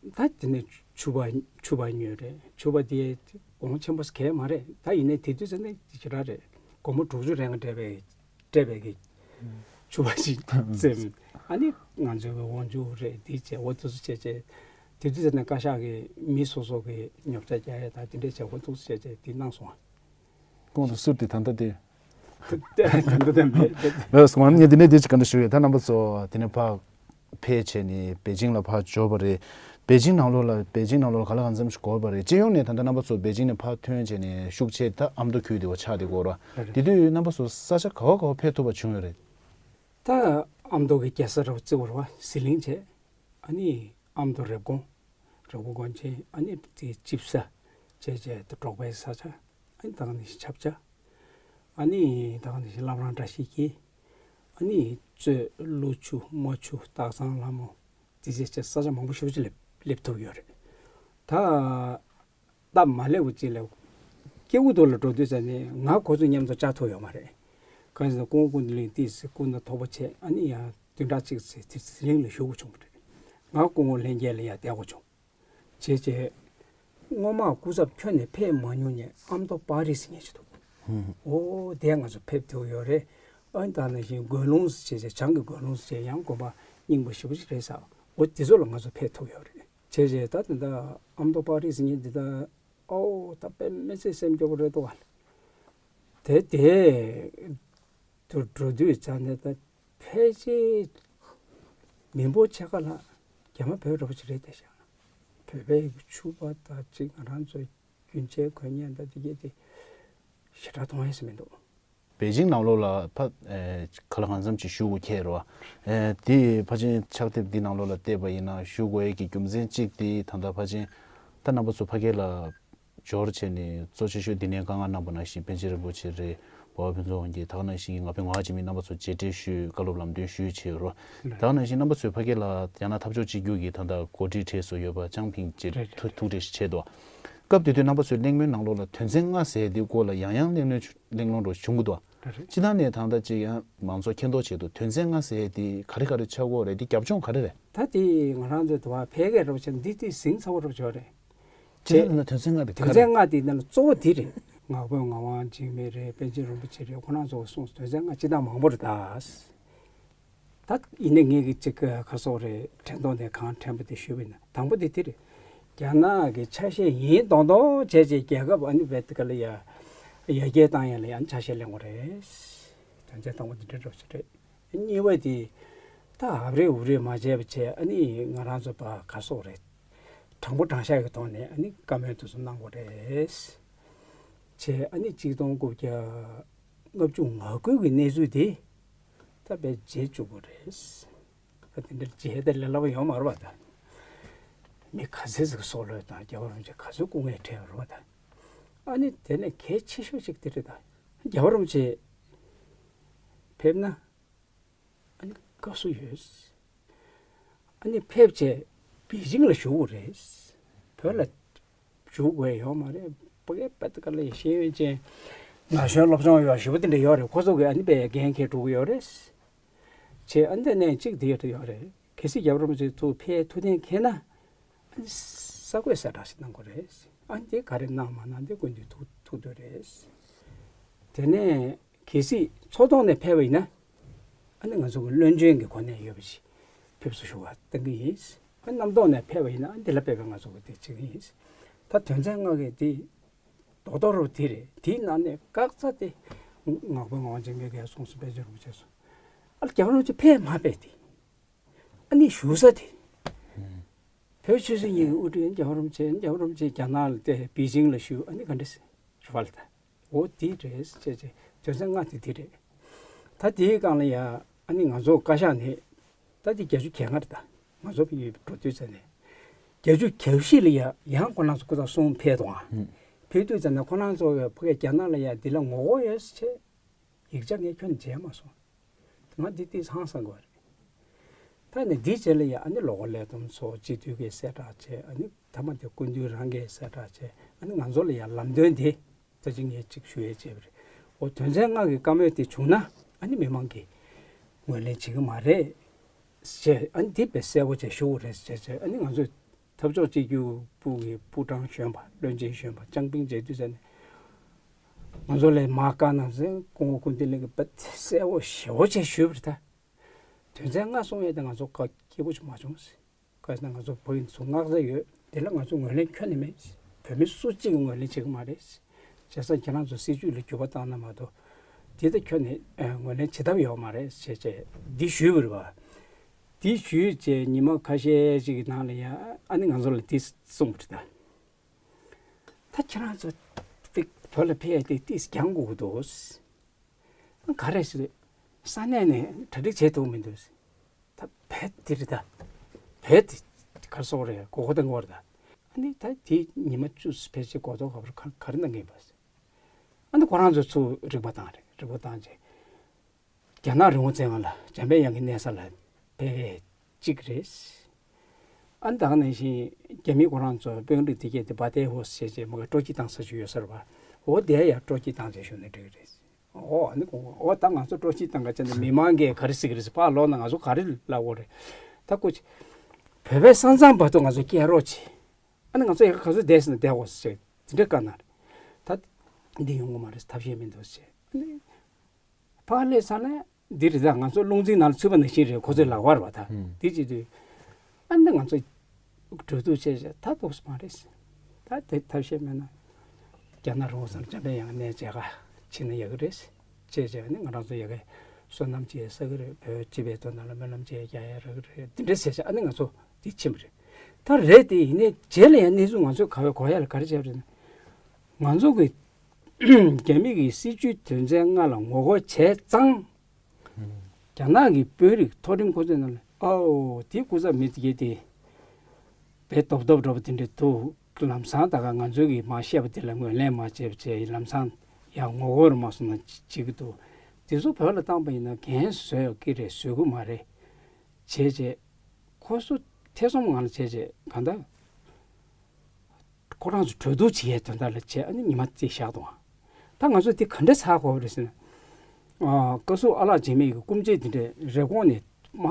ད་དེ་ནས་ཕྱུ་པ་ཕྱུ་པ་ཉོས་རེད། ཕྱུ་པ་དེ་གོང་ཆེན་པོ་གས་མ་རེད་ད། ཡིན་ནའི་དེ་དུས་ཚོད་ནས་དེ་ཞེ་དྲག་རེད། སྒོར་མོ་དྲུག་ཅུ་རེ་ལྔ་སྤྲད་པའི་སྤྲད་པའི་གི་ཕྱུ་པ་ཞིག་བཙེམས། ཨ་ནི་ང་ཚོའི་གི་དབང་ཕྱུག་རེད་དེ་བྱས་འོ་དེ་ཚོ་བྱས་བྱས་དེ་དུས་ཚོད་ནས་བཀའ་ཤག་གི་མི་སོ་སོ་གི་ཉོ་ཆ་རྒྱག་ཡས་དང་དེ་འདྲས་བྱས་འོ་དེ་ཚོ་བྱས་བྱས་དེ་གནང་སོང་། གོང་དུ་སུད་དེ་ད་ལྟ་དེ། ད་ལྟ་དེ་མེད། ལགས་སོ། ངས་འདི་ནས་འདི་ཅིག་ག་འདྲ་ཞུ་ཡོད་ད་རྣམ་པ་ཚོ་དེ་ནས་ཕར་ཕེབས་བྱས་ནས་པེ་ཅིང་ལ་ཕར་འབྱོར་བ་རེད། པེ་ཅིང་ནང་ལོགས་ལ་པེ་ཅིང་ནང་ལོགས་ལ་ག་ལ་གང་འཚམ་ཞིག་འགོར་བ་རེད། སྤྱི་ཡོངས་ནས་ད་ལྟ་རྣམ་པ་ཚོ་པེ་ཅིང་ནས་ཕར་ཐོན་བྱས་ནས་ཤུགས་ཆེ་ད་ཨ་མདོ་ཁུལ་དེ་བ་ཆགས་དེ་འགོར་བ་རེད། དེ་དུས་རྣམ་པ་ཚོ་ས་ཆ་ག་བ་ག་བ་ཕེབས་ཐུབ་པ་བྱུང་ཡོད་རེད། ད་ཨ་མདོ་གི་རྒྱལ་ས་ར་བ་རྩེ་བོར་བ་ཟི་ལིང་བྱས། ཨ་ནི་ཨ་མདོ་རེབ་གོང་། རེབ་གོང་གོན་ཆེན་ཨ་ནི་དེ་ཅིབ་ས་བྱས་བྱས་དེ་འབྲོག་པའི་ས་ཆ། ཨ་ནི་ད་ག་ནང་བཞིན་ཆབ་ཆ། ཨ་ནི་ད་ག་ནང་བཞིན་བླ་བྲང་བཀྲ་ཤིས་འཁྱིལ། ཨ་ནི་གཙོད་ཀླུ་ཆུ་རྨ་ཆུ་སྟག་ཚང་ལྷ་མོ་དེ་བྱས་བྱས་ས་ཆ་མང་པོ་ཞེ་པོ་ཅིག་སླེབས་སླེབས་ཐུབ་ཡོད་རེད་ད། སྟབས་མ་ལེགས་པ་ཅིག་ལ་ སྐྱེ་དགུ་མདོ་ལ་འགྲོ་དུས་ཙམ་ནས་ང་ཁོ་ཚོ་མཉམ་དུ་བཅར་ཐུབ་ཡོད་མ་རེད། གང་ཡིན་ཟེར་ན་སྐུ་ངོ་ཀུན་བདེ་གླིང་ཏོག་ཙམ་སྐུ་ན་ཐོག་པ་བྱས། ཨ་ནི་ཡང་བདུན་ཕྲག་གཅིག་ཙམ་དེ་ཟི་ལིང་ལ་བཞུགས་དགོས་བྱུང་བ་རེད། ང་སྐུ་ངོ་ལྷན་རྒྱས་ལ་ཡང་བསྡད་དགོས་བྱུང་། བྱས་བྱས། སྔོན་མ་སྐུ་ཚབ་ཁྱོན་ནས་ཕེབས་མ་མྱོང་མཁན་ཨ་མདོ་པ་རི་ཟེར་མཁན་ཞིག་འདུག་ཧུམ། འོ་དེ་ང་ཚོ་ཕེབས་ཐུབ་ཡོད་རེད། ཨ་ནི་ད་ནང་བཞིན་དགོན་ལུང་ཟེར་བྱས་བྱས། བྱང་གི་དགོན་ལུང་ཟེར་བྱས་ཡང་དགོན་པ་རྙིང་པ་ཞེ་པོ་ཅིག་རེད་ཟེར། འོ་དེ་ཚོ་ལ་ང་ཚོ་ཕེབས་ཐུབ་ཡོད་རེད། བྱས་བྱས་ད་དེ་འདྲ་ཨ་མདོ་པ་རི་ཟེར་མཁན་འདི་ད་ཨོ་ད་དཔེ་མི་སྲིད་སེམས་སྐྱོ་པོ་རེད་འདུག་ག་དེ་དེ་དུ་འགྲོ་དུས་ཙམ་ནས་ད་ཕལ་ཆེར་མི་འབོར་ཕྱེད་ཀ་ལྷག་རྒྱ་མ་བོད་འདྲ་པོ་ཅིག་རེད་བསྡད་ཤག་བོད་པའི་ཕྱུ་པ་དང་གཅིག་ང་རང་ཚོའི་རྒྱུན་ཆད་གོན་ཡས་ད་དེ་གས་དེ་ཞེ་དྲག་མཐོང་ཡས་སུ་མི་འདུག་པེ་ཅིང་ནང་ལོགས་ལ་ཕ་ཨེ་ག་ལ་གང་འཚམ་ཅིག་བཞུགས་དགོས་ཁེལ་རེད་བ། ཨེ་དེ་ཕལ་ཆེར་ཕྱག་དེབ་འདི་ནང་ལོགས་ལ་བལྟས་པ་ཡིན་ན་བཞུགས་དགོས་ཡས་ཀྱི་རྒྱུ་མཚན་གཅིག་དེ་ད་ལྟ་ཕལ་ཆེར་ད་རྣམ་པ་ཚོ་ཕ་གི་ལ་འབྱོར་བྱས་ནས་གཙོ་ཆེ་ཤོས་འདི་ནས་བཀའ་མངགས་གནང་པ་ནང་བཞིན་པཎ་ཆེན་རིན་པོ་ཆེ་རེད། འབའ་བ་ཕུན་ཚོགས་དབང་རྒྱལ། ད་ག་ནང་བཞིན་ང་ཕོད་ངག་དབང་འཆི་མེད། རྣམ་པ་ཚོ་མཇལ་འཕྲད་ཞུས། བཀའ་སློབ་ལམ་སྟོན་ཞུས་བྱས་རོ། ད་ག་ནང་བཞིན་རྣམ་པ་ཚོས་ཕ་གི་ལ་རྒྱ་ནག་འཐབ་ཕྱོགས་གཅིག་གྱུར་གྱི་ད་ལྟ་འགོ་ཁྲིད་གྲས་སུ་ཡོད་པ་ཅང་ཕིང་ཅེ་རེད། ཐུག་ཐུག་འཕྲད་ཞིག་བྱས་འདུག་སྐབས་དེ་དུས་རྣམ་པ་ཚོའི་གླེང་མོལ་ནང་ལོགས་ལ་དོན་ཚན་ལྔ་ཟེར་དེའི་སྐོར་ལ་ཡང་ཡང་གླེང་མོལ་གླེང་སློང་འགྲོ་བྱུང་གི་འདུག་རེད། སྤྱིར་བཏང་ནས་ད་ལྟ་ཅིག་ཡང་མང་ཚོགས་མཁྱེན་རྟོགས་ཆེད་དུ་དོན་ཚན་ལྔ་ཟེར་དེ་ག་རེ་ག་རེ་ཆགས་ཀྱི་ཡོད་རེད། དེ་རྒྱབ་ལྗོངས་ག་རེ་རེད། ད་དེ་ང་རང་ཚོའི་དུ་བ་ཕལ་སྐད་རོབ་ཆེ་འདི་དེ་ཟིང་ཚ་བོ་རོབ་ཆོག་རེད། སྤྱིར་བཏང་ནས་དོན་ཚན་ལྔ་དེ་ག་དོན་རེད། ཚན་ལྔ་དེ་ནང་ལ་གཙོ་བོ་དེ་རེད། ངག་དབང་ངག་དབང་འཇིགས་མེད་རེད། པཎ་ཆེན་རིན་པོ་ཆེ་རེད། ཁོ་རང་ཚོ་གསུངས་དོན་ཚན་ལྔ་སྤྱིར་བཏང་མང་པོ་རེད་ད། ད་ཡིན་ནའི་ངས་ཀྱི་ཅིག་ག་སོགས་རེད། དྲན་ཐོག་ནས་གང་དྲན་པ་དེ་ཞུས་པ་ཡིན་ན། དང་པོ་དེ་དེ་རེད། རྒྱ་ནག་གི་ཆ་ཤས་ཡིན་མདོག་མདོག་བྱས་བྱས་རྒྱལ་ཁབ་ཨ་ནི་བེད་ག་ལ་ཡ་ཡར་རྒྱས་བཏང་ཡ་ལ་ཡང་ཆ་ཤས་ལེན་དགོས་རེད། དོན་ཚན་དང་པོ་དེ་འདྲ་འགྲོ་ཆེ་རེད། གཉིས་པ་དེ་ད་ཧབ་རེ་ཧུབ་རེ་མ་བྱས་པ་བྱས། ཨ་ནི་ང་རང་ཚོ་པ་ག་སོགས་རེད། དྲང་པོ་དྲང་བཞག་གི་ཐོག་ནས་ཨ་ནི་བཀའ་མོལ་དེ་ཚོ་གནང་དགོས་རེད། བྱས་ཨ་ནི་གཅིག་སྟོང་དགུ་བརྒྱ་ལྔ་བཅུ་ང་དགུ་གི་གནས་ཚུལ་དེ་ད་དཔེ་བརྗེད་བཅུག་དགོས་རེད། ད་དེ་འདྲ་བརྗེད་དེ་ལས་སླ་པོ་ཡོད་མ་རེད་པ། ད་མི་ག་ཚོད་ཟིག་སྲོག་བློས་བཏང་། རྒྱལ་བ་རིན་པོ་ཆེ་ག་ཚོད་སྐུ་ངལ་འཕྲད་རེད་པ། ད་ཨ་ནི་དེ་ནས་གལ་ཆེ་ཤོས་ཅིག་དེ་རེད། ད་རྒྱལ་བ་རིན་པོ་ཆེ་ཕེབས་ན་ཨ་ནི་དགའ་བསུ་ཡོད། ཨ་ནི་ཕེབས་བྱས་པེ་ཅིང་ལ་བཞུགས་དགོས་རེད། བོད་ལ་བཞུགས་དགོས་ཡོད་མ་རེད། ཕ་གིའི་བེད་ག་ལ་ཡ་ཤེས་ཡོན་ཅན་ན་གཞོན་སློབ་སྦྱོང་ཡོད་ཞེ་པོ་དེ་འདྲ་ཡོད་རེད། ཁོ་ཚོ་གིས་ཨ་ནི་དཔེ་འགན་འཁྱེར་འགྲོ་གི་ཡོད་རེད། བྱས་ཨ་ནི་དེ་ནས་གཅིག་དེ་ཡོད་རེད། གལ་སྲིད་རྒྱལ་བ་རིན་པོ་ཆེ་ཚུར་ཕེབས་ཐུགས་གཏན་འཁེལ་ན་ཨ་ནི་གསར་འགོད་གསལ་བསྒྲགས་ཤིག་གནང་དགོས་རེད། ཨ་ནི་དེ་ག་རེ་གནང་མ་གནང་དེ་སྐུ་མདུན་ཐུགས་ཐུགས་འདོད་རེད། དེ་ནས་གལ་སྲིད་ཚོགས་ཐོག་ནས་ཕེབས་པ་ཡིན་ན། ཨ་ནི་ང་ཚོ་གི་བློན་ཆེན་གྱི་གོ་གནས་ཡོད་པ་ཞིག་ཕེབས་བསུ་ཞུ་བ་གཏང་གི་ཡིན། ཨ་རྣམ་རྟོག་ནས་ཕེབས་པ་ཡིན་ན་ཨ་འདི་ལ་ཕེབས་པའི་ང་ཚོ་གི་དེ་བྱེད་ཀྱི་ཡིན། ད་དོན་ཚན་ལྔ་གི་དེ་རྡོག་རྡོག་རུ་དེ་རེད། དེའི་ནང་ནས་དཀག་རྩ་དེ་ངག་དབང་ངག་དབང་འཇིགས་མེད་ཀྱིས་གསུངས་སོང་། པཎ་ཆེན་རིན་པོ་ཆེས་གསུངས། ཨ་རྒྱལ་བ་རིན་པོ་ཆེ་ཕེབས་མ་ཕེབས་དེ། ཨ་ནི་བཞུགས་ས་དེ། བོད་ཆོས་སྲིད་གཉིས་ཀྱི་དབུ་ཁྲིད་རྒྱལ་བ་རིན་པོ་ཆེ། རྒྱལ་བ་རིན་པོ་ཆེ་རྒྱ་ནག་ལ་བལྟས་པེ་ཅིང་ལ་བཞུགས། ཨ་ནི་ག་འདྲ་ཟེར་བ་ལ་ད། འོ་དེ་རེད་ཅེས་ཅེས་དོན་ཚན་ལྔ་དེ་དེ་རེད། ད་དེའི་སྒང་ལ་ཡ་ཨ་ནི་ང་ཚོ་བཀའ་ཤག་ནས་ད་དེ་བརྒྱད་ཅུ་གྱ་ལྔ་རེད། ད་ང་ཚོ་ཕ་གིར་འགྲོ་དུས་ཙམ་ནས་བརྒྱད་ཅུ་གྱ་བཞི་ལ་ཡ་ཡང་ཁོ་རང་ཚོ་སྐུ་ཚབ་གསུམ་ཕེབས་དང་། ཕེབས་དུས་ཙམ་ནས་ཁོ་རང་ཚོ་ཕ་གིར་རྒྱ་ནག་ལ་ཡ་འདི་ལ་ངོ་རྒོལ་ཡོད་ཟེར་བྱས། ཡིག་ཆ་ངས་ཁྱོན་ནས་མཇལ་མ་སོང་། ང་འདི་ཏིས་ཧང་སང་དགོས་རེད། ད་ནི་འདིའི་རྗེས་ལ་ཡང་ཨ་ནི་ལོ་འཁོར་ལས་བསྡོམས་ཚོ་སྤྱི་འཐུས་ཀྱིས་གསལ་བསྒྲགས་བྱས། ཨ་ནི་མཐའ་མ་དེ་སྐུ་མདུན་རང་གིས་གསལ་བསྒྲགས་བྱས། ཨ་ནི་ང་ཚོ་ལ་ཡང་ལམ་སྟོན་དེ་ད་ཅི་ངས་ཅིག་ཞུ་ཡས་བྱས་པ་རེད། འོ་དོན་ཚན་ལྔ་གི་བཀའ་མོལ་དེ་བྱུང་ན་ཨ་ནི་མི་མང་གིས་ངོས་ལེན་བྱེད་ཀྱི་མ་རེད་ཅེས། ཨ་ནི་འདི་དཔེ་གསལ་པོ་བྱས་ཞུ་དགོས་རེད་ཅེས་བྱས། ཨ་ནི་ང་ཚོས་འཐབ་ཕྱོགས་གཅིག་གྱུར་པུའུ་གི་པུའུ་ཀྲང་གཞོན་པ། བློན་ཆེན་གཞོན་པ་ཅང་ཕིང་མཇལ་དུས་ཙམ་ནས། ང་ཚོ་ལ་མར་བཀའ་གནང་ཟེར། སྐུ་ངོ་ཀུན་བདེ་གླིང་གིས་དཔེ་གསལ་པོ་ཞེ་པོ་བྱས་ཞུས་པ་རེད་ད། དོན་ཚན་ལྔ་གསུང་ཡས་དེ་ང་ཚོ་བཀའ་སྐྱིད་པོ་ཅིག་མ་བྱུང་ཟེར། ག་ཟེར་ན་ང་ཚོ་བོད་ཡིག་ཚོ་མངགས་ས་ཡོད། དེ་ལ་ང་ཚོ་ངོས་ལེན་ཁྱོན་ནས་མེད། བོད་མི་སུ་གཅིག་གིས་ངོས་ལེན་བྱེད་ཀྱི་མ་རེད། བྱས་ཙང་ཁྱེད་རང་ཚོ་སྲིད་བྱུས་ལ་འགྱུར་བ་བཏང་ན་མ་གཏོགས་དེ་ད་ཁྱོན་ནས་ཨ་ངོས་ལེན་བྱེད་ཐབས་ཡོད་མ་རེད་ཅེས་བྱས་འདི་ཞུས་པ་རེད་པ། འདི་ཞུས་བྱས་ཉི་མ་ཁ་ཤས་ཅིག་གི་ནང་ལ་ཡ་ཨ་ནི་ང་ཚོ་ལ་འདི་གསུངས་པ་རེད་ད། ད་ཁྱེད་རང་ཚོ་ཏིག་བོད་ལ་ཕེབས་ཏེ་ཏིས་གྱང་དགོས་ཀྱི་འདུག་ག་རེ་ཟེར། ས་གནས་ནས་གྲ་སྒྲིག་བྱེད་ཐུབ་མི་འདུག་ད་བོད་དེ་རེད་ད། བོད་དེ་ག་རེ་ཟེར་དགོས་རེད། དགོས་མཁོ་གཏོང་དགོས་རེད་ད། ཨ་ནི་ད་དེ་ཉི་མ་བཅུ་ཕལ་ཆེར་འགོར་ཐོག་ག་པར་ག་ག་རེ་གནང་གི་ཡིན་པ། ཨ་ནི་ཁོ་རང་ཚོ་ཚུར་རིག་པ་བཏང་རེད། རིག་པ་བཏང་རྗེས། རྒྱ་ནག་རི་བོ་རྩེ་ལྔ་ལ་འཇམ་དཔལ་དབྱངས་ཀྱི་གནས་ས་ལ་ཕེབས་པ་གཅིག་རེད། ཨ་ནི་ད་ག་ནང་བཞིན་རྒྱ་མི་ཁོ་རང་ཚོ་དཔོན་རིགས་དེ་གས་དེ་བ་ཏའི་ཧོ་ཟེར་བྱས་མ་གི་སྤྲོ་སྐྱིད་བཏང་ས་ཞིག་ཡོད་ས་རེད་པ། འོ་དེ་ཡང་སྤྲོ་སྐྱིད་བཏང་བྱས་ཞུ་ན་འགྲིག་གི་རེད། འོ་ཨ་ནི་ཁོང་འོ་ད་ང་ཚོ་སྤྲོ་སྐྱིད་བཏང་ག་བྱས་ན་མི་མང་གིས་ག་རེ་ཟེར་གི་རེད་ཟེར། ཕར་ལོག་ན་ང་ཚོ་ག་རེ་ལབ་དགོས་རེད། ད་ཁོ་ཅི་བོད་པའི་ས་མཚམས་བར་དུ་ང་ཚོ་སྐྱེལ་རོགས་བྱེད། ཨ་ནི་ང་ཚོ་ཡ་ག་ག་ཚོད་བསྡད་ཟེར་ན་བསྡད་དགོས་ཟེར་བྱས་དེ་འདྲའི་བཀའ་གནང་རེད། ད་འདི་ཡོང་གི་མ་རེད། ཐབས་ཤེས་མི་འདུག་ཟེར། ཨ་ནི་ཕར་སླེབས་ཚར་ནས་འདི་རེད། ད་ང་ཚོ་རླུང་འཚུབ་ནང་ལ་ཚུད་པ་ནང་བཞིན་རེད། ཁོ་ཚོའི་ལག་པར་བ་ད་ཧུམ། འདི་བྱེད་དུས་ཨ་ནི་ང་ཚོ་གྲོས་བསྡུར་བྱས་བྱས་ད་འདུག་སེ་མ་རེད། ད་དེ་ཐབས་ཤེས་མེད་ན་རྒྱ་ནག་རི་བོ་གསུམ་འགྲམ་པའི་ཡང་གནས་མཇལ་ཁ་ཕྱིན་ན་ཡག་གི་རེད། བྱས་བྱས་ཨ་ནི་ང་རང་ཚོ་ཡ་གི་བསོད་ནམས་ཅིག་བསགས་ཀྱི་རེད། བོད་སྤྱི་པའི་དོན་དག་ལ་སྨོན་ལམ་ཅིག་རྒྱག་ཡ་རག་གི་རེད། འདི་འདྲ་བྱས་བྱས་ཨ་ནི་ང་ཚོ་འདི་ཕྱིན་པ་རེད། ད་རེད་དེ་ཡིན་ནའི་རྗེས་ལ་ཡང་གནས་ཚུལ་ང་ཚོས་ག་བའི་གོ་ཡ་ལ་ག་རེ་བྱས་པ་རེད་ན། ང་ཚོ་གི་རྒྱ་མི་གི་སྲིད་བྱུས་དོན་ཚན་ལྔ་ལ་ངོ་རྒོལ་བྱས་ཙང་། རྒྱ་ནག་གི་དཔོན་རིགས་མཐོ་རིམ་ཁོ་ཚོའི་ནང་ལ་ཨའོ་དེ་སྐུ་ཚབ་མི་དེ་གས་དེ་བས་སྟོབས་སྟོབས་འདྲ་པོ་དེ་འདྲ་འདུག་ལམ་སང་ད་ག་ང་ཚོའི་གི་མ་བཤད་པ་དེ་ལ་ངོས་ལེན་མ་བྱས་པ་བྱས། ལམ་སང་ཡང་ངོ་རྒོལ་མ་སོང་ན་བྱེད་ཀྱི་འདུག་དེ་ཚོ་བོད་ལ་བཏང་པ་ཡིན་ན་འགན་བཟོད་ཀྱི་རེད་བཟོད་ཀྱི་མ་རེད། བྱས་བྱས་ཁོ་ཚོ་ཐེ་ཚོམ་ངང་ལ་བྱས་བྱས་གང་ལྟར། ཁོ་རང་ཚོ་གྲོས་བསྡུར་བྱེད་ཡའི་དོན་དག་ལ་བྱས་ཨ་ནི་ཉི་མ་རྩིས་བཞག་འདུག་ད་ང་ཚོ་དེ་ག་འདྲ་ཚར་དགོས་རེད་ཟེར་ན། ཨ་བཀའ་ཟུར་ཨ་ལགས་འཇིགས་མེད་ཀྱི་སྐུ་མཆེད་དེ་འདྲས་རེབ་གོང་ནས་མ་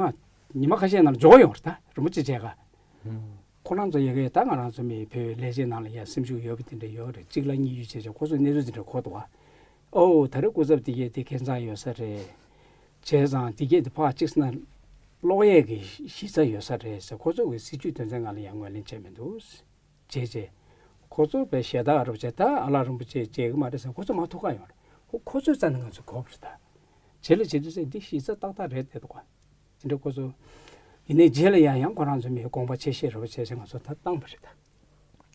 ཉི་མ་ཁ་ཤས་ནང་ལ་འབྱོར་ཡོང་རེད། ད་རིན་པོ་ཆེ་མཇལ་ཁ། ཁོ་རང་ཚོ་ཡ་གི་ད་ང་རང་ཚོ་མི་བོད་ལས་བྱེད་ནང་ལ་ཡ་སེམས་ཤུགས་ཡོད་པ་དེ་འདྲས་ཡོད་རེད། གཅིག་ལ་གཉིས་ཀྱི་བྱས་བྱས་ཁོ་ཚོས་གནས་ཚུལ་དེ་འདྲས་གོ་འདུག་བ། ཨོ་ད་རེས་སྐུ་ཚབ་དེ་གས་དེ་ཁེ་མཚར་ཡོད་ས་རེད། བྱས་ཙང་དེ་གས་དེ་ཕར་གཅིག་ཟེར་ན་ཀློག་ཡས་ཀྱི་གཞི་རྩ་ཡོད་ས་རེད་ཟེར། ཁོ་ཚོ་གི་སྲིད་བྱུས་དོན་ཚན་ལྔ་ལ་ཡང་ངོས་ལེན་བྱས་མི་འདུག་བྱས་རྗེས། ཁོ་ཚོ་བས་ཞེ་དྲག་རུ་བྱས་ད་ཨ་ལགས་རིན་པོ་ཆེ་མཇལ་གི་མ་རེད་ཟེར། ཁོ་ཚོ་མ་ཐུག་ག་ཡོང་རེད། ཁོ་ཁོ་ཚོའི་རྩ་ནས་ང་ཚོ་དགོས་པ་རེད་ད། བྱས་ལ་བྱེད་དུས་ཚེ་འདི་གཞི་རྩ་ཏག་ཏག་རེད་བསྡད་འདུག་ག་དེ་འདྲ་ཁོ་ཚོ། ཡིན་ནའི་རྗེས་ལ་ཡང་ཡང་ཁོ་རང་ཚོ་མིའི་དགོངས་པ་ཆེ་བཞེས་རུ་བྱས་བྱས་ང་ཚོ་ད་བཏང་པ་རེད་ད།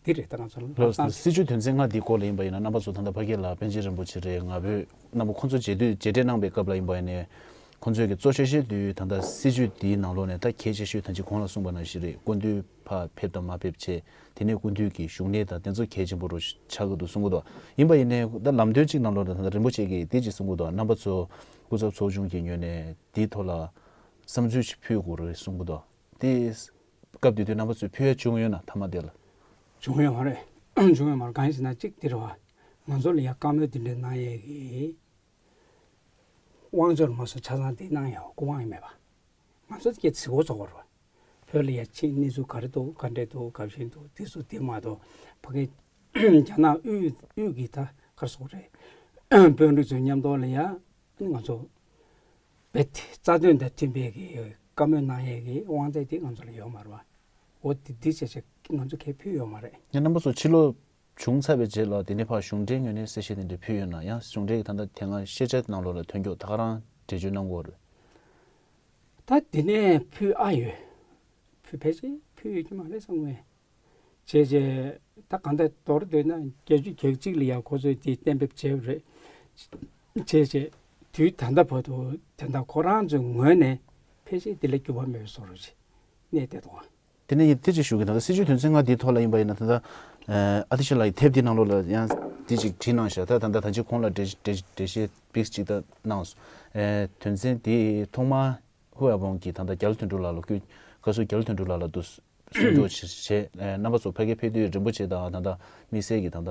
འདི་རེད་ད་ང་ཚོ་ལ་ལག་ལགས་སོ། བཏང་། སྲིད་བྱུས་དོན་ཚན་ལྔ་འདིའི་སྐོར་ལ་ཡིན་པ་ཡིན་ན་རྣམ་པ་ཚོ་ད་ལྟ་ཕ་གི་ལ་པཎ་ཆེན་རིན་པོ་ཆེ་རེད། ང་ཕོད་རྣམ་པ་ཁོང་ཚོ་མཇལ་དུས་མཇལ་འཕྲད་གནང་པའི་སྐབས་ལ་ཡིན་པ་ཡིན་ནའི་ཁོང་ཚོས་ཀྱི་གཙོ་ཆེ་ཤོས་དུས་ད་ལྟ་སྲིད་བྱུས་འདིའི་ནང་ལོགས་ནས་ད་གལ་ཆེ་ཤོས་ད་ཅི་གོང་ལ་གསུངས་པ་ནང་བཞིན་རེད། སྐུ་མདུན་ཕར་ཕེབས་དང་མ་ཕེབས་བྱས། དེ་ནས་སྐུ་མདུན་གྱི་བཞུགས་གནས་དང་དེ་ཚོ་གལ་ཆེན་པོ་རུ་ཆགས་ཀྱི་འདུག་གསུང་གི་འདུག་ཡིན་པ་ཡིན་ནའི་ད་ལམ་སྟོན་གཅིག་ནང་ལོགས་ནས་ད་ལྟ་རིན་པོ་ཆེ་གིས་དེ་ཅིག་གསུང་གི་འདུག་རྣམ་པ་ཚོ་སྐུ་ཚབ་ཚོགས་ཆུང་གི་ངོས་ནས་དེའི་ཐོག་ལ་བསམ་ཚུལ་ཞིག་ཕུལ་དགོས་རེད་གསུང་གི་འདུག་དེ་སྐབས་དེ་དུས་རྣམ་པ་ཚོས་ཕུལ་ཡ་བྱུང་ཡོད་ན་མཐའ་མ་དེ་ལ། བྱུང་ཡོད་མ་རེད། བྱུང་ཡོད་མ་རེད། གང་ཡིན་ཟེར་ན་གཅིག་དེ་རེད་བ། ང་ཚོ་ལ་ཡ་བཀའ་མོལ་དེ་འདྲ་གནང་ཡས་ཀྱི་དབང་ཆ་རུ་མ་སོང་ཆ་ཚང་དེ་གནང་ཡ་སྐུ་དབང་ཡིན་མེད་པ། ང་ཚོ་དེ་གས་གཟིགས་སྐོར་ཚོགས་པ་རེད་བ། བོད་ལ་ཡ་ཕྱིན་གནས་ཚུལ་ག་རེ་འདུག་ག་འདྲས་འདུག་ག་བཞིན་འདུག་དེ་ཚོ་དེ་མ་གཏོགས་ཕ་གི་རྒྱ་ནག་དབུས་དབུས་ཀྱི་ད་ག་རེ་ཟེར་དགོས་རེད། དཔོན་རིགས་ཚོའི་མཉམ་དུ་ལ་ཡ་ང་ཚོ་རྦད་དེ་རྩ་དོན་དང་མཐུན་པའི་གི་བཀའ་མོལ་གནང་ཡས་ཀྱི་དབང་ཚད་དེ་ང་ཚོ་ལ་ཡོད་མ་རེད་བ། འོ་དེ་དེ་བྱས་བྱས་ང་ཚོ་གས་ཕུལ་ཡོད་མ་རེད། ཡང་རྣམ་པ་ཚོ་ཕྱི་ལོགས་བྱུང་ཚར་བའི་རྗེས་ལ་དེ་ནས་ཕར་གཞུང་འབྲེལ་ངོས་ནས་གསལ་བཤད་དེ་འདྲ་ཕུལ་ཡོད་ན། ཡང་གཞུང་འབྲེལ་གྱི་ད་ལྟ་དེ་སྔ་ཤེས་བྱ་ནང་ལོགས་ལ་ཐོན་ཀྱོག་ད་ག་རང་འགྲེལ་བརྗོད་གནང་དགོས་རེད། ད་དེ་ནས་ཕུལ་ཨ་ཡོད། ཕུལ་ཕལ་ཆེར་ཕུལ་ཡོད་ཀྱི་མ་རེད་བསམ་གི། བྱས་རྗེས་ད་གང་ལྟར་མདོར་བསྡུས་ན་བརྒྱད་ཅུ་གྱ་གཅིག་ལ་ཡང་ཁོ་ཚོས་དེ་གཏན་འབེབས་བྱས་པ་རེད། བྱས་རྗེས་དུས་ད་ལྟ་བར་དུ་དེ་འདྲ་ཁོ་རང་ཚོའི་ངོས་ནས་ཕལ་ཆེར་དེ་ལ་འགྱུར་བ་མེད་པའི་བཟོ་འདྲ་ཞིག་གནས་བསྡད་འདུག་ག་དེ་ནས་ཡིན་དེ་ཅིག་ཞུ་གི། ད་ལྟ་སྲིད་བྱུས་དོན་ཚན་ལྔ་འདིའི་ཐོག་ལ་ཡིན་པ་ཡིན་ན་ད་ལྟ་ཨ་ཏི་ཤ་ལགས་ཀྱིས་དེབ་འདིའི་ནང་ལོགས་ལ་ཡང་དེ་ཅིག་བྲིས་གནང་ཤག་ད་ད་ལྟ་ད་ཅི་གོང་ལ་འགྲེལ་འགྲེལ་འགྲེལ་བཤད་པིག་ཅིག་ད་གནང་སོང་། དོན་ཚན་དེ་ཐོག་མར་ཧུའེ་བོང་གིས་ད་ལྟ་རྒྱ་ལོ་དོན་གྲུབ་ལགས་ལ་བསྐོས། བཀའ་ཟུར་རྒྱ་ལོ་དོན་གྲུབ་ལགས་ལ་དུ་གསུང་ཆོག་བྱས། རྣམ་པ་ཚོ་ཕ་གིར་ཕེབས་དུས་རིན་པོ་ཆེ་དང་ད་ལྟ་དམིགས་བསལ་གྱི་ད་ལྟ་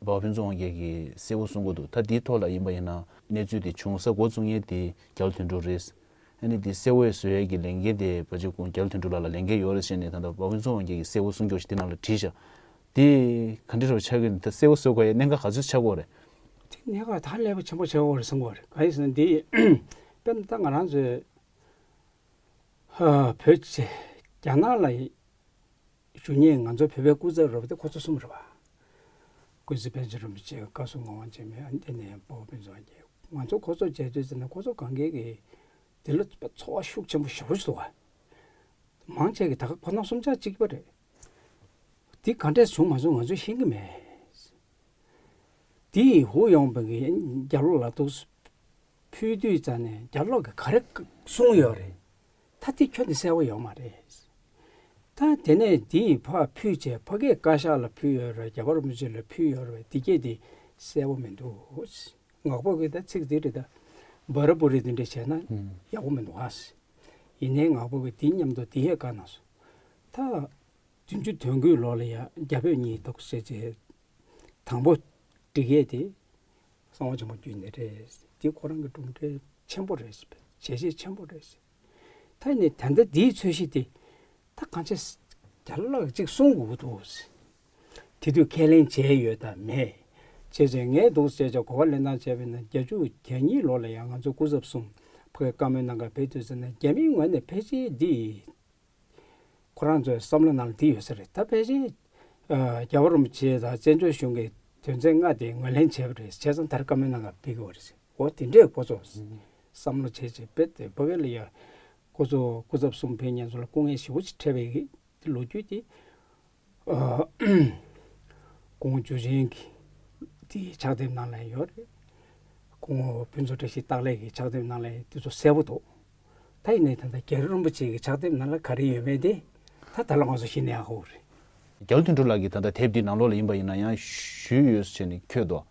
འབའ་བ་ཕུན་ཚོགས་དབང་རྒྱལ་གྱིས་གསལ་བོ་གསུང་གི་འདུག་ད་འདིའི་ཐོག་ལ་ཡིན་པ་ཡིན་ན་གནས་ཚུལ་དེ་བྱུང་ས་འགོ་བཙུགས་མཁན་དེ་རྒྱ་ལོ་དོན་གྲུབ་རེད། ཨ་ནི་དེ་གསལ་བོ་བཟོ་ཡས་ཀྱི་ལས་འགན་དེ་ཕལ་ཆེར་ཁོང་རྒྱ་ལོ་དོན་གྲུབ་ལགས་ལ་ལས་འགན་ཡོད་རེད་ཟེར་ནས་ད་ལྟ་འབའ་བ་ཕུན་ཚོགས་དབང་རྒྱལ་གྱིས་གསལ་བོ་གསུང་ཆོག་ཞེས་དེ་ནང་ལ་བྲིས་ཤག་དེ་ག་འདྲ་རུ་ཆགས་ཀྱི་ཡོད། ད་གསལ་བོ་བཟོ་དགོས་ཡས་གནད་འགག་ག་ཚོད་ཆགས་ཀྱི་ཡོད་རེད། དེ་གནད་འགག་ད་རླབས་ཆེན་པོ་ཆགས་ཀྱི་ཡོད་རེད་བསམ་གྱི་ཡོད་རེད། གང་ཡིན་ཟེར་ན་འདི་དཔེར་ན་ད་ང་རང་ཚོའི་ཧ་བོད་ཀྱི་རྒྱ་ནག་ལ་བཞུགས་མཁན་ང་ཚོ་བོད་པའི་སྐུ་ཚབ་རེད་པ། དེ་ཁོ་ཚོ་གསུམ་རེད་པ། ཀུན་གཟིགས་པཎ་ཆེན་རིན་པོ་ཆེ། བཀའ་ཟུར་ངག་དབང་འཇིགས་མེད། ཨ་ནི་དེ་ནས་འབའ་བ་ཕུན་ཚོགས་དབང་རྒྱལ། ང་ཚོ་ཁོ་ཚོ་མཇལ་དུས་ཙམ་ནས་ཁོ་ཚོ་གང་གས་ཀྱིས་དེ་ལ་ཚོར་བ་ཤུགས་ཆེན་པོ་ཞེ་པོ་ཞིག་འདུག་ག་མང་ཆེ་གིས་ད་ག་ཁོ་རང་གསུམ་ཆ་གཅིག་པ་རེད། དེ་ག་འདྲས་བྱུང་མ་བྱུང་ང་ཚོས་ཤེས་ཀྱི་མེད། དེ་ཡི་ཧུའུ་ཡོང་པེ་གིས་རྒྱ་ལོ་ལ་འདུག་ཕུལ་དུས་ཙམ་ནས་རྒྱ་ལོ་གིས་ག་རེ་གསུངས་ཡོད་རེད། ད་དེ་ཁྱོན་ནས་གསལ་པོ་ཡོད་མ་རེད། ད་དེ་ནས་དེ་ཡི་ཕར་ཕུལ་བྱས་ཕ་གིའི་བཀའ་ཤག་ལ་ཕུལ་ཡོད་རེད། རྒྱལ་བ་རིན་པོ་ཆེ་ལ་ཕུལ་ཡོད་རེད། དེ་གས་དེ་གསལ་པོ་མི་འདུག་ངག་པ་གིས་ད་ཚིག་དེ་རེད། ད་བ་ར་བུ་རི་དེ་འདྲ་བྱས་ན་ཧུམ། ཡག་པོ་མི་འདུག་ཨ། ཡིན་ནའི་ངག་པ་གིས་དེ་མཉམ་དུ་དེ་ཡས་བཀའ་གནང་སོང་། ད་བདུན་ཅུ་དོན་དགུའི་ལོ་ལ་ཡ་རྒྱ་བོད་གཉིས་ཐུག་བྱས་རྗེས་དང་པོ་ འགྲིག་ཡས་དེ་གསང་བ་ཆེན་པོ་བརྒྱུད་ནས་རེད། འདི་ཁོ་རང་གི་གྲུབ་འབྲས་ཆེན་པོ་རེད། བྱས་རྗེས་ཆེན་པོ་རེད། ད་ནི་ད་ལྟ་འདིའི་ཚོད་གཞི་དེ་ད་གང་ཆེ་རྒྱ་ལག་གཅིག་གསུང་དགོས་འདུག་དེ་དུས་ཁས་ལེན་བྱས་ཡོད་དམ་མེད། བྱས་ཙང་ངས་འདུག་བྱས་ཙང་གོ་བ་ལེན་སྟངས་བྱས་པ་ཡིན་ན་བརྒྱད་ཅུ་གྱ་གཉིས་ལོ་ལ་ཡང་ང་ཚོ་སྐུ་ཚབ་གསུམ་ཕ་གིར་བཀའ་མོལ་གནང་གར་ཕེབས་དུས་ཙམ་ན་རྒྱ་མིའི་ངོས་ནས་ཕལ་ཆེར་འདི་ཁོ་རང་ཚོའི་བསམ་བློ་ནང་ལ་འདི་ཡོད་ས་རེད། ད་ཕལ་ཆེར་རྒྱལ་བ་རིན་པོ་ཆེ་དང་བཙན་བྱོལ་གཞུང་གི་དོན་ཚན་ལྔ་དེ་ངོས་ལེན་བྱས་པ་རེད། བྱས་ཙང་ད་རེས་བཀའ་མོལ་གནང་གར་ཕེབས་ཀྱི་ཡོད་རེད། འོ་དེ་འདྲས་ཁོ་ཚོ་བསམ་བློ་བྱས་བྱས་དཔེ་དེ་ཕ་གི་ལ་ཡ་ཁོ་ཚོ་སྐུ་ཚབ་གསུམ་ཕེབས་མཁན་ཚོ་ལ་སྐུ་ངལ་ཞེ་པོ་ཅིག་འཕྲད་པའི་དེ་ལོ་རྒྱུས་དེ། ཨ། སྐུ་ངོ་འཇུ་ཆེན་གྱི་དེའི་ཕྱག་དེབ་ནང་ལ་ཡོད་རེད། སྐུ་ངོ་ཕུན་ཚོགས་བཀྲ་ཤིས་རྟགས་ལེགས་ཀྱི་ཕྱག་དེབ་ནང་ལ་དེ་ཚོ་གསལ་པོ་འདུག་ད་ཡིན་ནའི་ད་ལྟ་རྒྱལ་བ་རིན་པོ་ཆེ་གི་ཕྱག་དེབ་ནང་ལ་ག་རེ་ཡོད་མེད་དེ་ད་ད་ལ་ང་ཚོ་ཤེས་ནས་ཡག་པོ་རེད། རྒྱ་ལོ་དོན་གྲུབ་ལགས་ཀྱིས་ད་ལྟ་དེབ་འདི་ནང་ལོགས་ལ་ཡིན་པ་ཡིན་ན་ཡང་ཞུས་ཡོད་ཟེར་ནས་འཁོད་འདུག་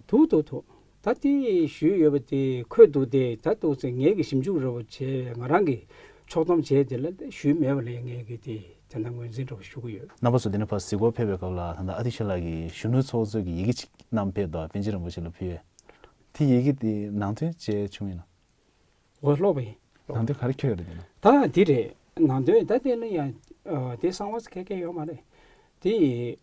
འདུག་འདུག་འདུག་ད་དེ་ཞུས་ཡོད་པ་དེ་འཁོད་འདུག་དེ་ད་འདུག་ཟེར་ངས་ཀྱི་ཞིབ་འཇུག་རོབ་བྱས་ང་རང་གི་ཕྱོགས་བསྡོམས་བྱས་དེ་ལ་ཞུས་མེད་པ་ལས་ངས་ཀྱི་དེ་དེ་འདྲ་ངོས་འཛིན་འདྲ་བོ་ཞུ་གི་ཡོད། རྣམ་པ་ཚོ་འདི་ནས་ཕར་གཟིགས་སྐོར་ཕེབས་པའི་སྐབས་ལ་ད་ལྟ་ཨ་ཏི་ཤ་ལགས་ཀྱིས་གཞོན་ནུ་ཚོགས་གཙོ་གི་ཡི་གེ་གཅིག་བསྣམས་ཕེབས་འདུག་པཎ་ཆེན་རིན་པོ་ཆེ་ལ་ཕུལ་བའི། དེ་ཡི་གེ་དེ་ནང་དོན་ཅི་བྱུང་ཡིན་ན། འོ་ཀློག་པ་ཡིན། ནང་དོན་ག་རེ་འཁྱོལ་ཡོད་རེད་འདི་ན། ད་འདི་རེད། ནང་དོན་ད་དེ་ནི་ཡང་དེ་གསང་བ་ཁེ་ཁེ་ཡོད་མ་རེད། དེ་ཡི་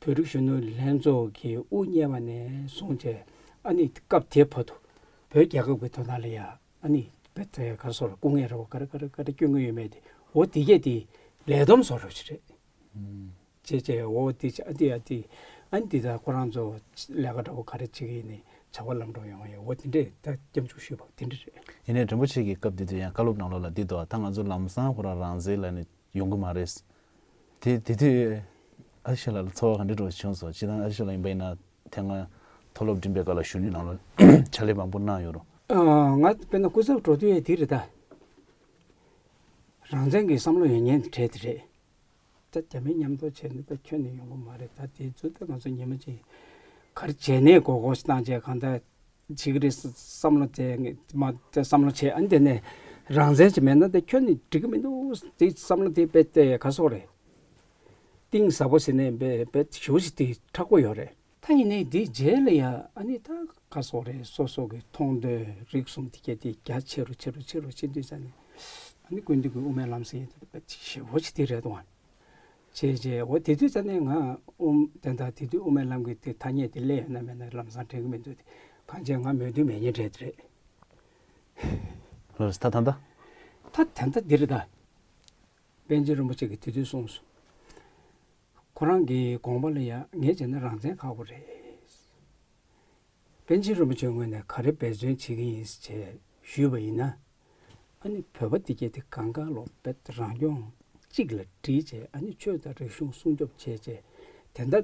བོད་རིགས་གཞོན་ནུ་ལྷན་ཚོགས་ཀྱི་དབུ་བརྙེས་པ་ནས་བཟུང་བྱས་ཨ་ནི་སྐབས་དེ་བར་དུ་བོད་རྒྱལ་ཁབ་ཀྱི་དོན་དག་ལ་ཡ་ཨ་ནི་བེད་ག་རེ་ཟེར་སྐུ་ངལ་རེ་བ་ག་རེ་ག་རེ་ག་རེ་སྐྱོན་གྱི་ཡོད་མེད་དེ་འོ་དེ་གས་དེ་ལས་བསྡོམས་བཟོ་འདྲ་ཅིག་རེད། བྱས་བྱས་འོ་དེ་བྱས་ཨ་དེ་ཨ་དེ་ཨ་ནི་དེ་ད་ཁོ་རང་ཚོ་ལས་ཀ་འདྲ་བོ་ག་རེ་བྱེད་ཀྱི་ཡིན་ནི་བྱ་བ་ལམ་འགྲོ་ཡོང་བ་ཡིན་འོ་དེ་འདྲས་ད་སྐྱབས་འཇུག་ཞུས་པ་དེ་འདྲ་རེད། ཡིན་ནའི་རིན་པོ་ཆེ་གི་སྐབས་དེ་དུས་ཡང་བཀའ་སློབ་ནང་ལོགས་ལ་འདི་འདུག་ད་ང་ཚོ་ལམ་སང་ཁོ་རང་རང་བཙན་ལབ་ནས་ཡོང་གི་མ་རེད། དེ་དེ་དུས་ཨ་ཏི་ཤ་ལགས་ལ་ཚོར་བ་ག་འདྲ་འདྲ་བོ་བྱུང་སོང་། སྤྱིར་བཏང་ཨ་ཏི་ཤ་ལགས་ཡིན་པ་ཡིན་ན་དེ་སྔ་མཐོ་སློབ་འགྲིམས་པའི་སྐབས་ལ་གཞོན་ནུའི་ནང་ལོགས་ཕྱག་ལས་མང་པོ་གནང་ཡོད་རུང་། ང་དཔེར་ན་སྐུ་ཚབ་འགྲོ་དུས་ཡང་དེ་རེད་ད། རང་བཙན་གྱི་བསམ་བློ་ཡོད་མཁན་གྲས་དེ་རེད། ད་རྒྱ་མི་མཉམ་དུ་བྱས་ནས་ད་ཁྱོན་ནས་ཡོང་གི་མ་རེད། ད་དེ་ཚོ་ད་ང་ཚོ་ཉི་མ་གཅིག་ག་རེ་བྱས་ནས་མགོ་སྐོར་བཏང་བྱས་གང་ལྟར་བྱེད་ཀྱི་རེད་བསམ་བློ་དེ་མ་དེ་བསམ་བློ་བྱས་ཨ་ནི་དེ་ནས་རང་བཙན་ཅིག་མེད་ན་ད་ཁྱོན་ནས་འགྲིག་གི་མི་འདུག་དེ་བསམ་བློ་དེ་དཔེ་དེ་ག་སོག་རེད། གཏིང་ཟབ་པོ་ཟེར་ནས་དཔེ་དཔེ་ཞེ་པོ་ཞིག་དེ་མཁྲེགས་པོ་ཡོད་རེད། ད་ཡིན་ནའི་འདི་རྗེས་ལ་ཡང་ཨ་ནི་ད་ག་སོག་རེད། སོ་སོ་གི་མཐོང་ཐོས་རིག་གསུམ་དེ་གས་དེ་རྒྱ་ཆེ་རུ་ཆེ་རུ་ཆེ་རུ་ཕྱིན་དུས་ཙ་ནས་ཨ་ནི་ཀུན་འདུས་ཀྱི་དབུ་མའི་ལམ་ཟེར་ཡས་དེ་དཔེ་ཞེ་པོ་ཞིག་དེ་རེད་དོ། བྱས་བྱས་འོ་དེ་དུས་ཙ་ནས་ང་དབུ་དེ་འདྲ་དེ་དུས་དབུ་མའི་ལམ་གྱི་དེ་ཐ་སྙད་དེ་སླེབས་ཡོད་ན་མེད་ན་ལམ་སང་དྲན་གྱི་མི་འདུག་དེ་གང་བྱས་ང་མོས་མཐུན་མེད་མཁན་གྲས་དེ་རེད། ལགས་ད་ད་ད། ད་ད་ད་འདི་རེད་ད། པཎ་ཆེན་རིན་པོ་ཆེ་གིས་དེ་དུས་གསུངས་སོང་། ཁོ་རང་གི་དགོངས་པ་ལ་ཡང་ངས་བྱས་ན་རང་བཙན་ཁག་པོ་རེད། པཎ་ཆེན་རིན་པོ་ཆེའི་ངོས་ནས་ག་རེ་འབད་བརྩོན་བྱེད་ཀྱི་ཡིན་ཞེས་ཞུས་པ་ཡིན་ན། ཨ་ནི་བོད་པ་འདི་གས་དེ་གང་ག་ལོ་བེད་རང་སྐྱོང་གཅིག་ལ་སྒྲིལ་བྱས་ཨ་ནི་ཆོས་དང་རིག་གཞུང་སྲུང་སྐྱོབ་བྱས་བྱས་དེ་འདྲ་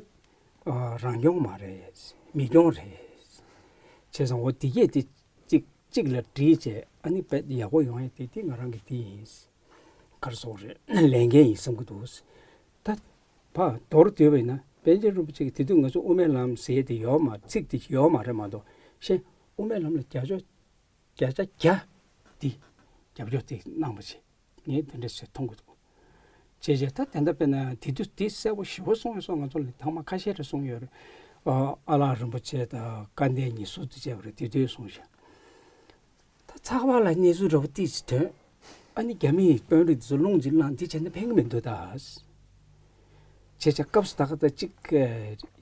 རང་སྐྱོང་མ་རེད། མི་སྐྱོང་རེད། བྱས་ཙང་འོ་འདི་གས་དེ་གཅིག་གཅིག་ལ་སྒྲིལ་བྱས་ཨ་ནི་བེད་ཡག་པོ་ཡོང་ཡ་དེ་དེ་ང་རང་གི་དེ་ཡིན། ག་རེ་ཟེར་དགོས་རེད། ལས་འགན་ཡིན་བསམ་གྱི་འདུག་ད་ཕར་མདོར་བསྡུས་པ་ཡིན་ན་པཎ་ཆེན་རིན་པོ་ཆེ་གིས་དེ་དུས་ང་ཚོ་དབུ་མའི་ལམ་ཟེར་དེ་ཡོད་མ་ཚིག་དེ་ཡོད་མ་རེད་མ་གཏོགས་གཞན་དབུ་མའི་ལམ་ལ་བརྒྱ་ཆ་བརྒྱ་ཆ་བརྒྱ་དེ་རྒྱབ་སྐྱོར་དེ་གནང་བ་བྱས་ངས་དེ་འདྲ་ཞིག་མཐོང་གི་འདུག་བྱས་བྱས་ད་དེ་འདྲ་དཔེར་ན་དེ་དུས་དེ་གསལ་པོ་ཞེ་པོ་གསུངས་ཡོད་སོང་། ང་ཚོ་ལ་ཐེངས་མ་ཁ་ཤས་རེ་གསུངས་ཡོད་རེད། ཨ་ལགས་རིན་པོ་ཆེ་དང་བཀའ་བསྟན་གཉིས་ཟུར་དུ་བྱས་པ་རེད། དེ་དུས་གསུངས་ཤག་ད་ཚགས་པར་ལ་གནས་ཚུལ་འདྲ་པོ་ཏོག་ཙམ་ཐོན། ཨ་ནི་རྒྱ་མིའི་དཔོན་རིགས་ཚོ་རླུང་ཅིག་ལངས་འདི་བྱས་ན་ཕན་གི་མི་འདུག་ད། བྱས་བྱས་སྐབས་སུ་ད་ག་ད་ཅིག་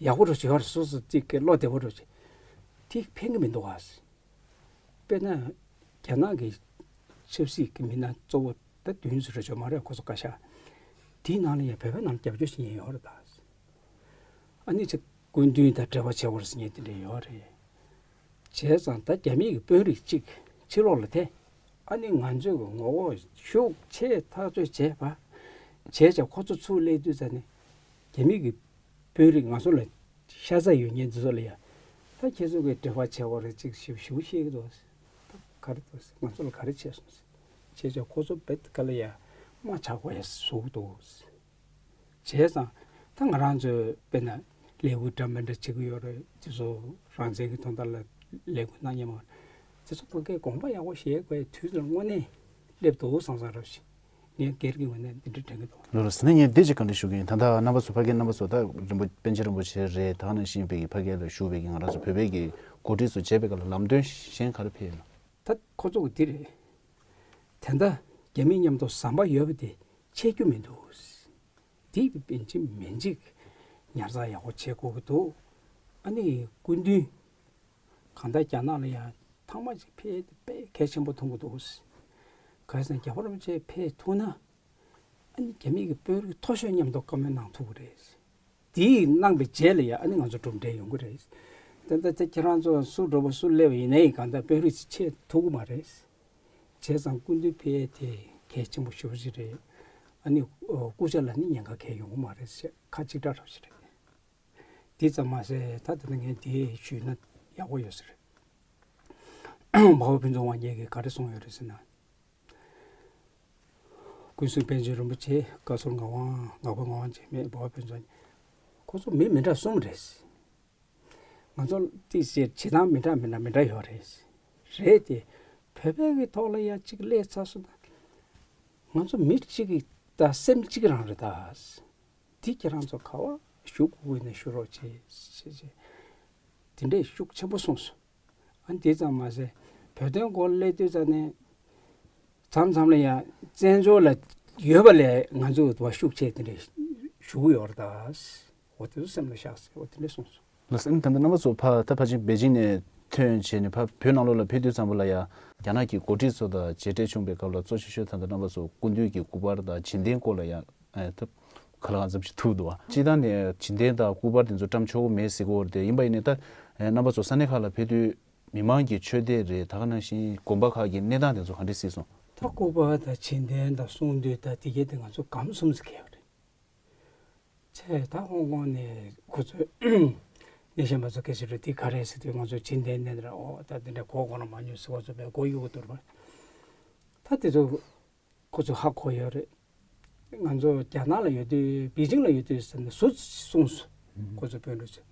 ཡག་པོ་འདྲ་ཅིག་ཡོད་རེད། སོ་སོ་ཅིག་བློ་བདེ་པོ་འདྲ་ཅིག་དེ་ཕན་གི་མི་འདུག་ཨ། དཔེར་ན་རྒྱ་ནག་གི་ཆབ་སྲིད་ཀྱི་མི་སྣ་གཙོ་བོ་ད་བདུན་ཙམ་རེ་ཅིག་ཡོད་མ་རེད། ཁོ་ཚོ་བཀའ་ཤག་དེའི་ནང་ལ་ཡང་བོད་པའི་ནང་ལ་རྒྱབ་སྐྱོར་བྱེད་མཁན་ཡོད་རེད་ད། ཨ་ནི་ཅིག་སྐུ་མདུན་དང་འབྲེལ་བ་བྱེད་དགོས་རེད་ཟེར་མཁན་དེ་འདྲ་ཡོད་རེད། བྱས་ཙང་ད་རྒྱ་མི་གི་དཔོན་རིགས་གཅིག་ཕྱི་ལོགས་ལ་ཐལ། ཨ་ནི་ང་ཚོས་གི་ངོ་བོ་ཤུགས་ཆེ་ཐག་ཆོད་བྱས་པ། བྱས་ཙང་ཁོ་ཚོ་ཚུར་སླེབས་དུས་ཙ་ནས་རྒྱ་མི་གི་དཔོན་རིགས་ང་ཚོ་ལ་ཤ་ཚ་ཡོད་མཁན་འདི་ཚོ་ལ་ཡ། ད་ཁྱེད་ཚོ་གི་འབྲེལ་བ་བྱེད་དགོས་རེད་ཅིག་ཞིབ་ཞིབ་བཤད་གི་འདུག་ད་ག་རེ་འདུག་ང་ཚོ་ལ་ག་རེ་བྱས་སོང་། བྱས་ཙང་ཁོ་ཚོ་བེད་ག་ལ་ཡ་དམག་ཆགས་དགོས་ཡ་ཟུག་འདུག་བྱས་ཙང་ད་ང་རང་ཚོས་དཔེར་ན་ལས་འགུལ་འདྲ་མི་འདྲ་བྱེད་ཀྱི་ཡོད་རེད། དེ་ཚོ་རང་བཙན་གྱི་དོན་དག་ལ་ལས་འགུལ་གནང་མཁན་མང་། དེ་ཚོ་ཕ་གིར་དགོངས་པ་ཡག་པོ་བཞེས་དགོས་དུས་ཚོད་དངོས་གནས་སླེབས་འདུག་བསམ་བསམ་རབ་ཞིག་ངས་སྒེར་གྱི་ངོས་ནས་འདི་འདྲ་དྲན་གྱི་འདུག་ལགས་ལགས་སོ། ནས་ངས་འདི་ཅིག་བཀའ་འདྲི་ཞུ་གི་ཡིན། ད་ལྟ་རྣམ་པ་ཚོ་ཕ་གིའི་རྣམ་པ་ཚོ་ད་རིན་པོ་པཎ་ཆེན་རིན་པོ་ཆེ་རེད། ད་ག་ནང་བཞིན་པའི་ཕ་གི་ལ་བཞུགས་པའི་གི་ང་རང་ཚོ་བོད་པའི་གི་འགོ་ཁྲིད་ཚོ་མཇལ་བའི་སྐབས་ལ་ལམ་སྟོན་གཞན་ག་རེ་ཕེབས་ཡོད་ན། ད་ཁོ་ཚོ་གི་འདི་རེད། དེ་འདྲ་རྒྱ་མི་མཉམ་དུ་ཟམ་པ་ཡོད་པ་དེ་ཆད་རྒྱུ་མི་འདུག་འདི་པཎ་ཆེན་མིན་ཅིག་ཉར་ཚགས་ཡག་པོ་བྱེད་དགོས་ཀྱི་འདུག་ཨ་ནི་སྐུ་མདུན་གང་ལྟར་རྒྱ་ནག་ལ་ཡང་ཐེངས་མ་གཅིག་ཕེབས་དཔེ་གལ་ཆེན་པོ་མཐོང་གི་འདུག་གང་ཡིན་ཟེར་ན་རྒྱལ་བ་རིན་པོ་ཆེ་ཕེབས་ཐུབ་ན། ཨ་ནི་རྒྱ་མི་གི་དཔོན་རིགས་མཐོ་ཤོས་མཉམ་དུ་བཀའ་མོལ་གནང་ཐུབ་ཀྱི་རེད། དེ་གནང་བའི་རྗེས་ལ་ཡང་ཨ་ནི་ང་ཚོ་གྲུབ་འབྲས་ཡོང་གི་རེད། ད་ལྟ་དེ་ཁྱེད་རང་ཚོ་སུ་འགྲོ་བ་སུ་སླེབས་པ་ཡིན་ནའི་གང་ལྟར་དཔོན་རིགས་ཆེ་ཐུབ་ཀྱི་མ་རེད། བྱས་ཙང་སྐུ་མདུན་ཕེབས་དེ་གལ་ཆེན་པོ་ཞེ་པོ་ཅིག་རེད། ཨ་ནི་སྐུ་ཕྱྭ་ལ་ནི་ཉེན་ཁ་གང་ཡང་ཡོང་གི་མ་རེད་ཟེར་ཁ་གཅིག་གྲགས་འདྲ་པོ་ཞིག་རེད། དེ་ཙམ་མ་ཟད་ད་ལྟ་ངས་དེ་ཞུས་ན་ཡག་པོ་ཡོད་ས་རེད། འཕགས་པ་ཕུན་ཚོགས་དབང་རྒྱལ་གྱིས་ག་རེ་གསུངས་ཡོད་རེད་ཟེར་ན། ཀུན་གཟིགས་པཎ་ཆེན་རིན་པོ་ཆེ། བཀའ་ཟུར་ངག་དབང་། ངག་དབང་ངག་དབང་འཇིགས་མེད། འཕགས་པ་ཕུན་ཚོགས། ཁོ་ཚོ་མི་མི་འདྲ་གསུམ་རེད། ང་ཚོ་ཏི་སེ་བྱེད་སྟངས་མི་འདྲ་མི་འདྲ་མི་འདྲ་ཡོད་རེད། རེད་དེ། བོད་པའི་གི་ཐོག་ལ་ཡང་གཅིག་སླེབས་ཚར་སོང་ན། ང་ཚོ་མི་གཅིག་གི་ད་སེམས་གཅིག་རང་རེད་ད། འདི་ཁྱེད་རང་ཚོ་ག་བ་ཞུ་དགོས་ན་ཞུ་རོགས་བྱེད་ཅེས་བྱས། དེ་འདྲས་ཤུགས་ཆེན་པོ་གསུངས་སོང་། ཨ་ནི་དེ་ཙམ་མ་ཟད་བོད་དོན་སྐོར་སླེབས་དུས་ཙམ་ནས་མཚམས་མཚམས་ལ་ཡང་བཙན་བྱོལ་ལ་ཡོད་པ་ལས་ང་ཚོ་བ་ཤུགས་ཆེ་དེ་འདྲས་ཞུ་གི་ཡོད་རེད་ད། འོ་དེ་ཚོ་སེམས་ལ་བཞག་ཟེར་འོ་དེ་འདྲས་གསུངས་སོང་། ལགས་སོ། ཨ་ནི་ད་ལྟ་རྣམ་པ་ཚོ་ཕ་ད་ཕལ་ཆེར་པེ་ཅིང་ནས་ཐོན་བྱས་ནས་ཕ་བོད་ནང་ལོགས་ལ་ཕེབས་དུས་ཙམ་པ་ལ་ཡང་རྒྱ་ནག་གི་འགོ་ཁྲིད་ཚོ་དང་མཇལ་འཕྲད་བྱུང་བའི་སྐབས་ལ་གཙོ་ཆེ་ཤོས་ད་ལྟ་རྣམ་པ་ཚོ་སྐུ་མདུན་གྱི་སྐུ་པར་དང་བྱིན་ལྡན་སྐོར་ལ་ཡང་ཨ་ད་ག་ལ་གང་འཚམ་ཞིག་ཐུག་འདུག་བ། སྤྱིར་བཏང་ནས་བྱིན་ལྡན་དང་སྐུ་པར་དེ་ཚོ་བཀྲམ་ཆོག་གི་མེད་ཟེར་གྱི་ཡོད་རེད་དེ། ཡིན་པ་ཡིན་ནའི་ད་རྣམ་པ་ཚོ་ས་གནས་ཁག་ལ་ཕེབས་དུས་མི་མང་གི་ཆོས་སྡེ་རེད། ད་ག་ནང་བཞིན་དགོན་པ་ཁག་གི་གནས་སྟངས་དེ་ཚོ་ག་འདྲས་གཟིགས་སོང་། ད་སྐུ་པར་དང་བྱིན་ལྡན་དང་གསུང་འདུས་དང་དེ་གས་དེ་ང་ཚོ་སྒམ་གསུམ་ཟེར་གྱི་ཡོད་རེད། ཆེ་ད་ཧོང་ཀོང་ནས་ཁོ་ཚོས་སྣེ་ཤན་པ་ཚོ་སྐད་ཆ་རེད་དེ་ག་རེད་ཟེར་དུས་ང་ཚོ་བྱིན་ལྡན་ནས་ར་ཨོ་ད་དེ་འདྲ་གོ་གོ་ན་མ་ཉོས་ཟེར་བ་ཚོ་བས་གོ་ཡུ་གོ་དོར་བ། ད་དེ་ཚོ་ཁོ་ཚོ་ཧ་གོ་ཡོད་རེད། ང་ཚོ་རྒྱ་ནག་ལ་ཡོད་དུས་པེ་ཅིང་ལ་ཡོད་དུས་ཟེར་ནས་སུ་གསུངས་སོང་། ཁོ་ཚོ་དཔོན་རིགས་ཚོས་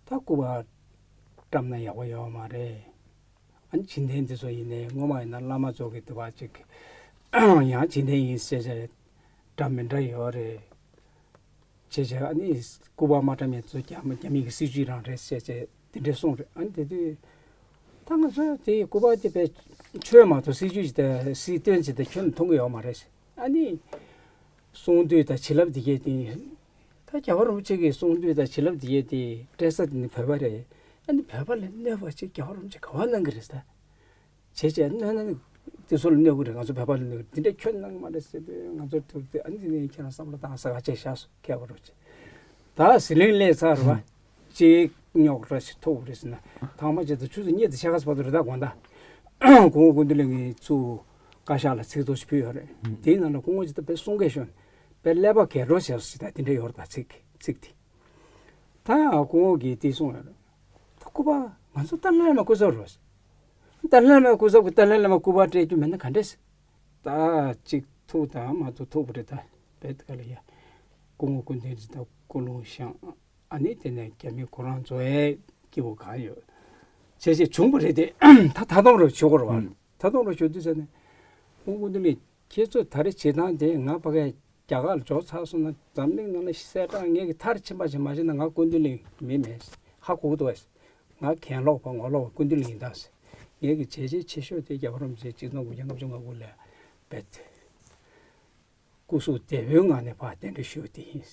ད་སྐུ་པར་བཀྲམ་ན་ཡག་པོ་ཡོད་མ་རེད། ཨ་ནི་བྱིན་ལྡན་འདི་ཚོ་ཡིན་ནའི་སྔོན་མ་ཡིན་ན་བླ་མ་ཚོ་གི་དུ་བ་ཅིག་ཡང་བྱིན་ལྡན་ཡིན་ཟེར་བྱས་འདྲ་མི་འདྲ་ཡོད་རེད། བྱས་བྱས་ཨ་ནི་སྐུ་པར་མ་བཀྲམ་ཡས་ཚོ་རྒྱ་མི་རྒྱ་མི་གི་སྲིད་ཇུས་རང་རེད་ཟེར་བྱས་དེ་འདྲས་གསུངས་རེད། ཨ་ནི་དེ་དུས་ད་ང་ཚོ་དེ་སྐུ་པར་དེ་བས་ཆོས་མ་གཏོགས་སྲིད་ཇུས་དེ་སྲིད་དོན་ཅིག་དེ་ཁྱོན་ནས་མཐོང་གི་ཡོད་མ་རེད། ཨ་ནི་གསུང་འདུས་དང་བྱིན་རླབས་དེ་གས་དེ་ད་རྒྱལ་བ་རིན་པོ་ཆེ་གི་གསུང་འདུས་དང་བྱིན་རླབས་དེ་གས་དེ་སྤྲད་ས་དེ་ནི་བོད་པ་རེད། ཨ་ནི་བོད་པ་ལ་གནོད་པ་ཅིག་རྒྱལ་བ་རིན་པོ་ཆེ་ག་བ་གནང་གི་རེད་ད། བྱས་བྱས་གནོད་ན་དེ་ཚོ་ལ་གནོད་གི་རེད། ང་ཚོ་བོད་པ་ལ་གནོད་གི་རེད། དེ་འདྲ་ཁྱོན་གནང་གི་མ་རེད་ཟེར་དུས་ང་ཚོར་ཐུག་དེ་ཨ་ནི་དེ་ནས་ཁྱེད་རང་བསམ་བློ་བཏང་ས་ག་བྱས་བཞག་སོ་ཁྱད་པར་རོ་ཆེ། ད་ཟི་ལིང་སླེབས་ཚར་བ་ཅིག་རྙོག་དྲ་ཞིག་ཐུག་རེད་ཟེར་ན་ཐང་མ་བྱས་ད་ཆུ་ཚོད་གཉིས་དང་ཕྱེད་ཀ་ཙམ་བར་དུ་རེད། ད་དགོང་དག་སྐུ་ངོ་སྐུ་མདུན་གླིང་གི་ཚུར་བཀའ་ཤག་ལ་ཚིག་ཐོ་ཞིག་ཕུལ་ཡོད་རེད། དེའི་ནང་ལ་སྐུ་ངོ་ཅིག་ད་དཔེ་གསུང་མཁན་ཤོད་དཔེ་ཀླད་པ་གས་འགྲོ་བྱས་སོ་ཞིག་ད་དེ་འདྲ་ཡོད་རེད། ད་ཚིག་ཚིག་དེ། ད་སྐུ་ངོ་གིས་དེ་གསུངས་ཡོད་རེད། ད་སྐུ་པར་ང་ཚོ་ཏཱ་ལའི་བླ་མའི་སྐུ་ཚབ་རེད། ཏཱ་ལའི་བླ་མའི་སྐུ་ཚབ་ཀྱིས་ཏཱ་ལའི་བླ་མའི་སྐུ་པར་སྤྲད་རྒྱུ་མེད་ན་ག་འདྲས། ད་གཅིག་ཐུག་དང་མ་ཐུག་ཐུག་པ་རེད། ད་བེད་ག་ལ་ཡ་སྐུ་ངོ་སྐུ་མདུན་གྱི་ད་སྐུ་རླུང་བཞེངས། ཨ་ནི་དེ་ནས་རྒྱ་མི་ཁོ་རང་ཚོ་ཨེ་སྐྱིད་པོ་གང་ཡོད་བྱས་བྱས་བྱུང་བ་རེད་དེ། ད་ད་དུང་རུ་ཞུ་དགོས་རེད་བ། ད་དུང་རུ་ཞུ་དུས་ཟེར་ནས་སྐུ་ངོ་སྐུ་མདུན་གླིང་། ཁྱེད་ཚོས་ད་རེས་བྱེད་སྟངས་དེ་ང་ཕ་གིར་རྒྱ་གར་ལ་འབྱོར་ཚར་སོང་ན་འཛམ་གླིང་ནང་ལ་གསལ་བསྒྲགས་ངེད་ཀྱི་མཐར་ཕྱིན་པ་ཞིག་མ་བྱས་ན་ང་སྐུ་མདུན་གླིང་མི་མེད། ཧ་གོ་གི་འདུག་བས། ང་གྱེན་ལོག་པ་ངོ་ལོག་པ་སྐུ་མདུན་གླིང་ཡིན་ད་ཟེར། ངེད་ཀྱི་བྱས་རྗེས་ཆེ་ཤོས་དེ་རྒྱལ་བ་རིན་པོ་ཆེ་གཅིག་སྟོང་དགུ་བརྒྱ་ལྔ་བཅུ་ང་དགུ་ལ་བེད་སྐུ་གཟུགས་བདེ་པོའི་ངང་ནས་ཕར་གདན་འདྲེན་ཞུས་པ་དེ་ཡིན།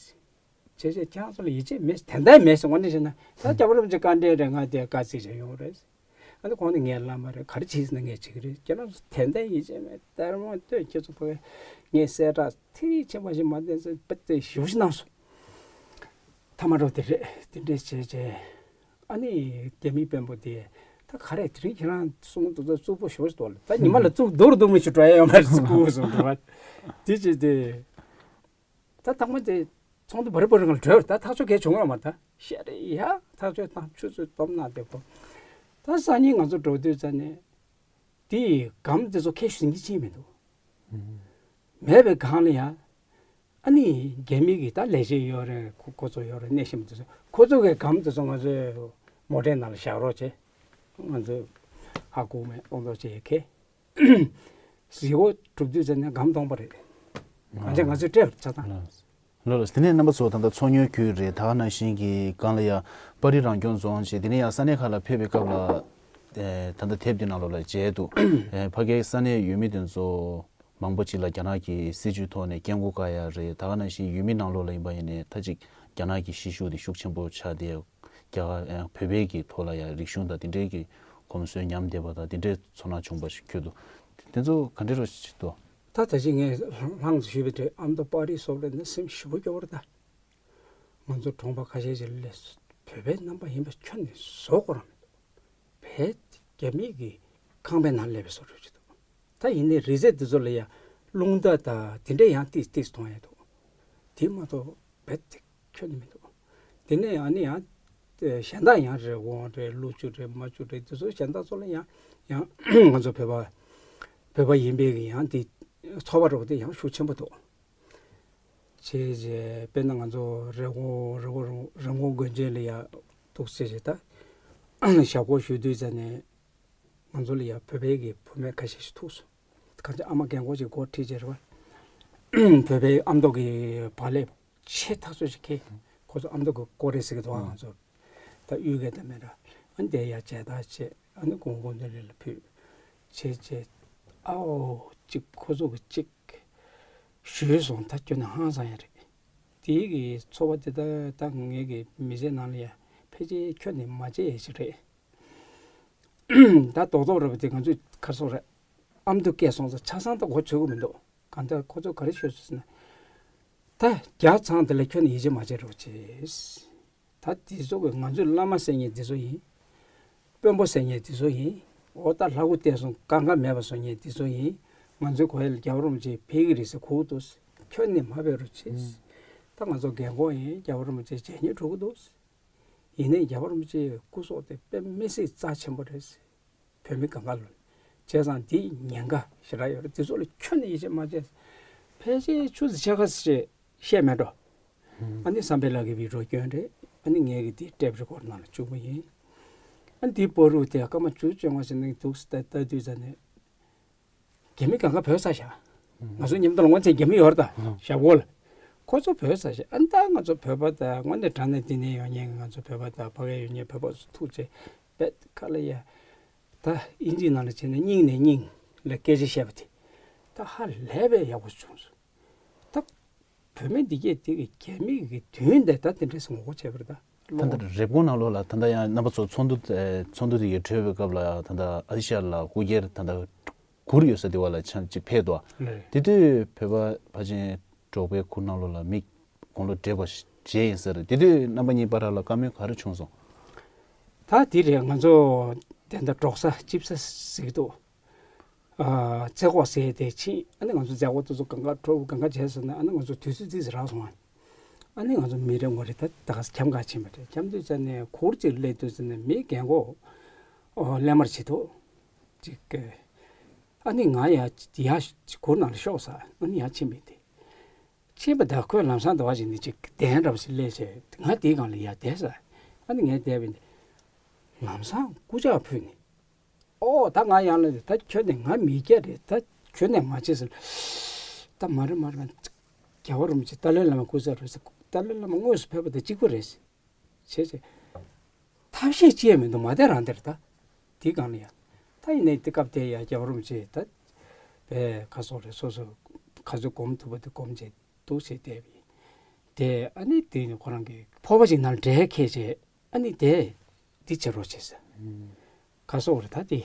བྱས་རྗེས་ཁྱེད་ཚོ་ལ་ཡིད་ཆེས་མེད། དེ་འདྲ་མེད་ཟེར་དངོས་གནས་བཤད་ན་ད་རྒྱལ་བ་རིན་པོ་ཆེ་བཀའ་དྲིན་རེད། ང་དེ་དཀའ་ཚེགས་ཆེ་ཡོང་རེད། ཨ་ནི་ཁོང་ནི་ངའི་བླ་མ་རེད། ག་རེ་བྱེད་ཟེར་ན་ངས་བྱེད་ཀྱི་རེད། ཁྱེད་རང་ཚོ་དེ་འདྲ་ཡིད་ཆེས་མེད། ལྟད་མོ་ལྟོས། ཁྱེད་ཚོ་ཕ་གི་ངས་གསལ་བསྒྲགས་ཐིག་རིས་ཆེན་པོ་ཞིག་མ་བསྟན་ཚེ་དཔེ་དེ་ཞེ་པོ་ཞིག་གནང་སོང་། ཐ་མ་འགྲོ་དེ་རེད། དེ་འདྲས་བྱས་བྱས་ཨ་ནི་རྒྱ་མིའི་དཔོན་པོ་དེ་ད་ག་རེ་དེ་རིང་ཁྱེད་རང་གསུང་དུས་ཚོད་རྩུབ་པོ་ཞེ་པོ་ཞིག་འདུག་ལ། ད་ཉི་མ་ལ་རྩུབ་རྡོ་རུ་རྡོ་མི་ཞིག་འགྲོ་ཡ་ཡོད་མ་རེད་ཟེར་སྐུ་ངོ་གསུངས་འདུག་བ། དེ་བྱས་ཏེ། ད་ཐང་མ་དེ་ཚོགས་འདུ་བར་བར་ང་བྲོས། ད་ཐག་གཅོད་གས་བྱུང་བ་མ་རེད། ད་ཤ་རེ་ཡ་ཐག་གཅོད་བཏང་ཆུ་ཚོད་སྟོབས་ན་བདེ་པོ། ད་སང་ཉིན་ང་ཚོ་འགྲོ་དུས་ཙ་ནས་དེ་སྒམ་དེ་ཚོ་ཁྱེར་ཤིང་གི་ཕྱིན་མི་འདུག་མེད་པའི་སྒང་ལ་ཡ། ཨ་ནི་རྒྱ་མི་གི་ད་ལས་བྱེད་ཡོད་རེད། ཁོ་ཁོ་ཚོ་ཡོད་རེད། སྣེ་ཤན་པ་དེ་ཚོ་ཁོ་ཚོ་གི་སྒམ་དེ་ཚོ་ང་ཚོའི་མོ་ཊའི་ནང་ལ་བཞག་རོགས་བྱེད། ང་ཚོ་ཧ་གོ་མེད་ཨོང་ཏོ་བྱེད་ཡ་ཁེ། གཟིགས་སྐོར་གྲུབ་དུས་ཙམ་ནས་སྒམ་སྟོང་པ་རེད། གང་ཅི་ང་ཚོས་སྤྲད་པ་ཆ་ཚང་། ལགས་ལགས། དེ་ནས་རྣམ་པ་ཚོ་ད་ལྟ་ཚོགས་ཉོའི་ཁུལ་རེད། ད་ག་ནང་བཞིན་གྱི་སྒང་ལ་ཡ་པར་རིས་རང་སྐྱོང་རྫོང་བྱས། དེ་ནས་ཡ་ས་གནས་ཁག་ལ་ཕེབས་པའི་སྐབས་ལ་ཨེ་ད་ལྟ་དེབ་དེ་ནང་ལོགས་ལ་མཇལ་འདུག་ཨེ་ཕ་གིའི་ས་གནས་ཡུལ་མི་དེ་ཚོ་མང་པོ་ཅིག་ལ་རྒྱ་ནག་གི་སྲིད་བྱུས་ཐོག་ནས་སྐད་འགོག་བཀག་ཡ་རེད། ད་ག་ནང་བཞིན་ཡུལ་མི་ནང་ལོགས་ལ་ཡིན་པ་ཡིན་ནའི་ད་ཅིག་རྒྱ་ནག་གི་ཤེད་ཤུགས་དེ་ཤུགས་ཆེན་པོ་ཆགས་ཏེ། རྒྱ་གར་ཨེ་བོད་པའི་གི་ཐོག་ལ་ཡ་རིག་གཞུང་དང་དེ་འདྲའི་གི་གོམས་སྲོལ་ཉམས་བསྡད་པ་དང་དེ་འདྲའི་ཚོར་སྣང་བྱུང་བ་ཞིག་ཁྱོད་དུ་དེ་ཚོ་ག་འདྲ་རོ་ཞིག་འདུག་ད་ད་ཅི་ངས་ལྷང་ལྷང་ཞུས་པའི་དུས་ཨ་མདོ་པར་རིས་སོགས་ལ་ནི་སེམས་ཞེ་པོ་སྐྱོ་བོ་རེད་ད། ང་ཚོ་གྲོང་པ་ཁ་ཤས་ཤིག་ལ་བོད་པའི་རྣམ་པ་ཡིན་པ་ཁྱོན་ནས་བཟོ་དགོས་རང་མི་འདུག་བོད་རྒྱ་མི་གི་ཁང་པའི་ནང་སླེབས་པའི་བཟོ་འདྲ་ཞིག་འདུག་ད་ཡིན་ནའི་རི་རྩེ་འདི་ཚོ་ལ་ཡ་རླུང་རྟ་དང་དེ་འདྲ་ཡང་ཏིག་ཏིག་མཐོང་ཡ་འདུག་དེ་མ་གཏོགས་རྦད་དེ་ཁྱོན་ནས་མི་འདུག་དེ་ནས་ཨ་ནི་ཡང་གཞན་དག་ཡང་རི་བོང་རེད། ཀླུ་ཆུ་རེད། རྨ་ཆུ་རེད། དེ་ཚོ་གཞན་དག་ཚོ་ལ་ཡང་ཡང་ང་ཚོ་བོད་པ་བོད་པ་ཡིན་པའི་གི་ཡང་དེ་ཚོར་བ་འདྲ་བོ་དེ་ཡང་ཤུགས་ཆེན་པོ་འདུག་བྱས་རྗེས་དཔེར་ན་ང་ཚོ་རི་བོང་རི་བོང་རི་བོང་དགོན་ཆེན་ལ་ཡ་འདུག་བྱས་རྗེས་ད་ཞབས་སྐོར་ཞུ་དུས་ཙ་ནས་ང་ཚོ་ལ་ཡ་བོད་པའི་གི་བུད་མེད་ཁ་ཤས་ཤིག་ཐུག་སོང་། གང་ཅི་ཨ་མ་རྒན་གོག་ཅིག་སྒོ་ཁྲིད་བྱས་རེད་བ། བོད་པའི་ཨ་མདོ་གི་བག་ལེབ་ཆེ་ཐག་ཆོད་ཅིག་ཁྱེར། ཁོ་ཚོ་ཨ་མདོ་གི་སྐོར་རེད་ཟེར་གི་འདུག་ཨ་ང་ཚོ་ད་གཡུལ་ཁ་ད་མེད་ར། ཨ་ནི་དེ་ཡ་མཇལ་དར་བྱས། ཨ་ནི་གུང་གུང་ཐོན་རི་ལ་ཕུལ། བྱས་རྗེས་ཨའོ་ཅིག་ཁོ་ཚོ་གི་ཅིག་ཞུས་སོང་། ད་ཁྱོན་ནས་ཧང་སང་ཡ་རེད། དེའི་གི་ཚོར་བ་དེ་ད་ད་ངའི་གི་མི་ཚེ་ནང་ལ་ཡ་ཕལ་ཆེར་ཁྱོན་ནས་མ་བརྗེད་ཡ་ཞིག་རེད། ད་རྡོག་རྡོག་རེད་པ་དེ་ང་ཚོས་ག་རེ་ཟེར་དགོས་རེད། ཨ་མདོ་སྐད་སོང་ཙང་ཆ་ཚང་ད་གོ་ཆོད་གི་མི་འདུག་གང་ལྟར་ཁོ་ཚོས་ག་རེ་ཤོད་ཟེར་ན། ད་རྒྱ་ཚང་དེ་ལ་ཁྱོན་ནས་ཡིད་ཆེས་མ་བྱེད་རོགས་བྱེད། ད་དེ་ཚོ་གི་ང་ཚོའི་བླ་མ་ཟེར་མཁན་དེ་ཚོ་ཡིན། དཔོན་པོ་ཟེར་མཁན་དེ་ཚོ་ཡིན། འོ་ད་ལྷ་སྐུ་བལྟས་སོང་། གང་ག་མེད་པ་བཟོ་མཁན་དེ་ཚོ་ཡིན། ང་ཚོའི་གོ་ཡ་ལ་རྒྱལ་བ་རིན་པོ་ཆེ་ཕེབས་ཀྱི་རེད་ཟེར་གོ་གི་འདུག་ཁྱོན་ནས་མ་ཕེབས་རོགས་བྱེད། ད་ང་ཚོ་རྒན་གོག་ཡིན། རྒྱལ་བ་རིན་པོ་ཆེ་མཇལ་སྙིང་བྲོ་གི་འདུག་ཡིན་ནའི་རྒྱལ་བ་རིན་པོ་ཆེའི་སྐུ་སྲོག་དེ་དཔེ་མི་སྲིད་རྩ་ཆེན་པོ་རེད། བོད་མི་གང་ག་ལ། བྱས་ཙང་འདི་ཉེན་ཁ་ཞེ་དྲག་ཡོད་རེད། འདི་ཚོ་ལ་ཁྱོན་ནས་ཡིད་ཆེས་མ་བྱས། ཕལ་ཆེར་ཆུ་ཚོད་ཕྱེད་ཀ་ཞིག་བཤད་མེད་འགྲོ། ཨ་ནི་བསམ་འཕེལ་ལགས་ཀྱི་བི་ཌི་ཡོ་སྐྱོན་རེད། ཨ་ནི་ངས་ཀྱི་འདི་ཊེབ་རི་ཀོཌ་ནང་ལ་བཅུག་པ་ཡིན། ཨ་ནི་འདི་བར་དུ་དེ་སྐར་མ་བཅུ་བཅོ་ལྔ་ཞིག་ནང་འདུག་ལྟ་ལྟ་དུས་ཙ་ནས། རྒྱ་མི་གང་ག་བོད་ས་བཞག་ང་ཚོ་མཉམ་དུ་ལ་ངོ་ཚ་རྒྱ་མི་ཡོད་རེད་ད། ཞབས་གོ་ལ། ཁོ་ཚོ་བོད་ས་བཞག་ཨ་ནི་ད་ང་ཚོ་བོད་པ་ད་དངོས་གནས་དྲང་གནས་འདི་ནས་ཡོང་མཁན་གྱི་ང་ཚོ་བོད་པ་ད་ཕ་གིར་ཡོད་མཁན་བོད་པ་ཚོ་ཐུག་བྱས་པས་ཁ་ལ་ཡ། ད་ཨིན་ཇིའི་ནང་ལ་བྱས་ན་སྙིང་ནས་སྙིང་ལ་སྐད་ཆ་བཤད་པ་དེ། ད་ཧ་ལས་པའི་ཡག་པོ་བྱུང་སོང་། ད་བུད་མེད་འདི་གས་དེ་གི་རྒྱ་མི་གི་མདུན་དེ་ད་དེ་འདྲས་ངོ་རྒོལ་བྱས་པ་རེད་ད། ད་ལྟ་རེབ་གོང་ནང་ལོགས་ལ་ད་ལྟ་ཡང་རྣམ་པ་ཚོ་ཚོགས་འདུ་ཨེ་ཚོགས་འདུ་དེ་གའི་གྲོལ་བའི་སྐབས་ལ་ད་ལྟ་ཨ་ཏི་ཤ་ལ་སྐུ་སྒེར་ད་ལྟ་གུར་ཡོད་ས་དེ་བ་ལ་ཆ་གཅིག་ཕེབས་འདུག་ལེ། དེ་དུས་བོད་པ་ཕལ་ཆེར་འབྲོག་པའི་གུར་ནང་ལོགས་ལ་མི་དགུང་ལོ་བགྲེས་པ་ཞིག་མཇལ་ཡིན་ས་རེད། དེ་དུས་རྣམ་པ་གཉིས་བར་ལ་བཀའ་མོལ་ག་རེ་བྱུང་སོང་། ད་དེ་རེད། ང་ཚོ་དེ་འདྲ་འབྲོག་ས་ལྕིབས་ས་ཟེར་གི་འདུག་ཨ་རྩེ་ཁོག་ཟེར་དེ་ཕྱིན། ཨ་ནི་ང་ཚོ་མཛད་སྒོ་དེ་ཚོ་གང་ག་གྲོལ་གང་ག་བྱས་ཟེར་ན། ཨ་ནི་ང་ཚོ་དུས་ཚོད་ཙིག་ཙིག་རག་སོང་ཨ། ཨ་ནི་ང་ཚོ་མི་རེ་ངོ་རེ་ད་ད་ག་ས་འཁྱམ་ག་ཕྱིན་པ་རེད། འཁྱམ་དུས་ཙ་ནས་གུར་ཅིག་སླེབས་དུས་ཙ་ནས་མི་རྒན་གོག་ཨོ་ཀླད་མར་བྱེད་དོ་ཅིག་ཨ་ནི་ང་ཡ་ཡ་གུར་ནང་ལ་ཤོག་ཟེར། ཨ་ནི་ཡར་ཕྱིན་པས་དེ། ཕྱིན་པ་ད་ཁོས་ལམ་སང་ཟླ་བ་ཞིག་ནས་ཅིག་གདན་འདྲ་བ་ཞིག་སླེབས་བྱས་ང་དེའི་སྒང་ལ་ཡར་བསྡད་ཟེར། ཨ་ནི་ངས་བསྡད་པས་དེ། ལམ་སང་སྐུ་ཕྱག་ཕུལ་ནས། ཨོ་ད་ང་ཡང་ལ་ད་ཁྱོད་ནི་ང་མི་སྐྱ་རེད། ད་ཁྱོད་ནས་མ་བྱེད་ཟེར། ད་མ་རེད་མ་རེད། རྒྱལ་བ་རིན་པོ་ཆེ་ཏཱ་ལའི་བླ་མ་སྐུ་ཚེ་རིང་ཟེར། ཏཱ་ལའི་བླ་མ་དངོས་སུ་ཕེབས་པ་དང་གཅིག་པ་རེད་ཟེར། བྱས་བྱས། ཐབས་ཤེས་ཅི་ཡང་མི་འདུག་མ་བསྡད་རང་བསྡད་རེད་ད། དེའི་སྒང་ལ་ཡ། ད་ཡིན་ནའི་དེ་སྐབས་དེ་ཡ་རྒྱལ་བ་རིན་པོ་ཆེ་ད། པའི་ཁ་སོགས་རེད། སོ་སོ་ག་ཚོད་སྒོམ་ཐུབ་པ་དེ་སྒོམ་བྱས་འདུག་བྱས་བསྡད་པ་ཡིན། དེ་ཨ་ནི་དེ་ནི་ཁོ་རང་གི་ཕོར་པ་ཅིག་ནང་ལ་འབྲས་འཁེལ་བྱས། ཨ་ནི་དེ་འདི་བྱེད་རོགས་བྱེད་ཟེར། ཁ་སོགས་རེད་ད་དེ།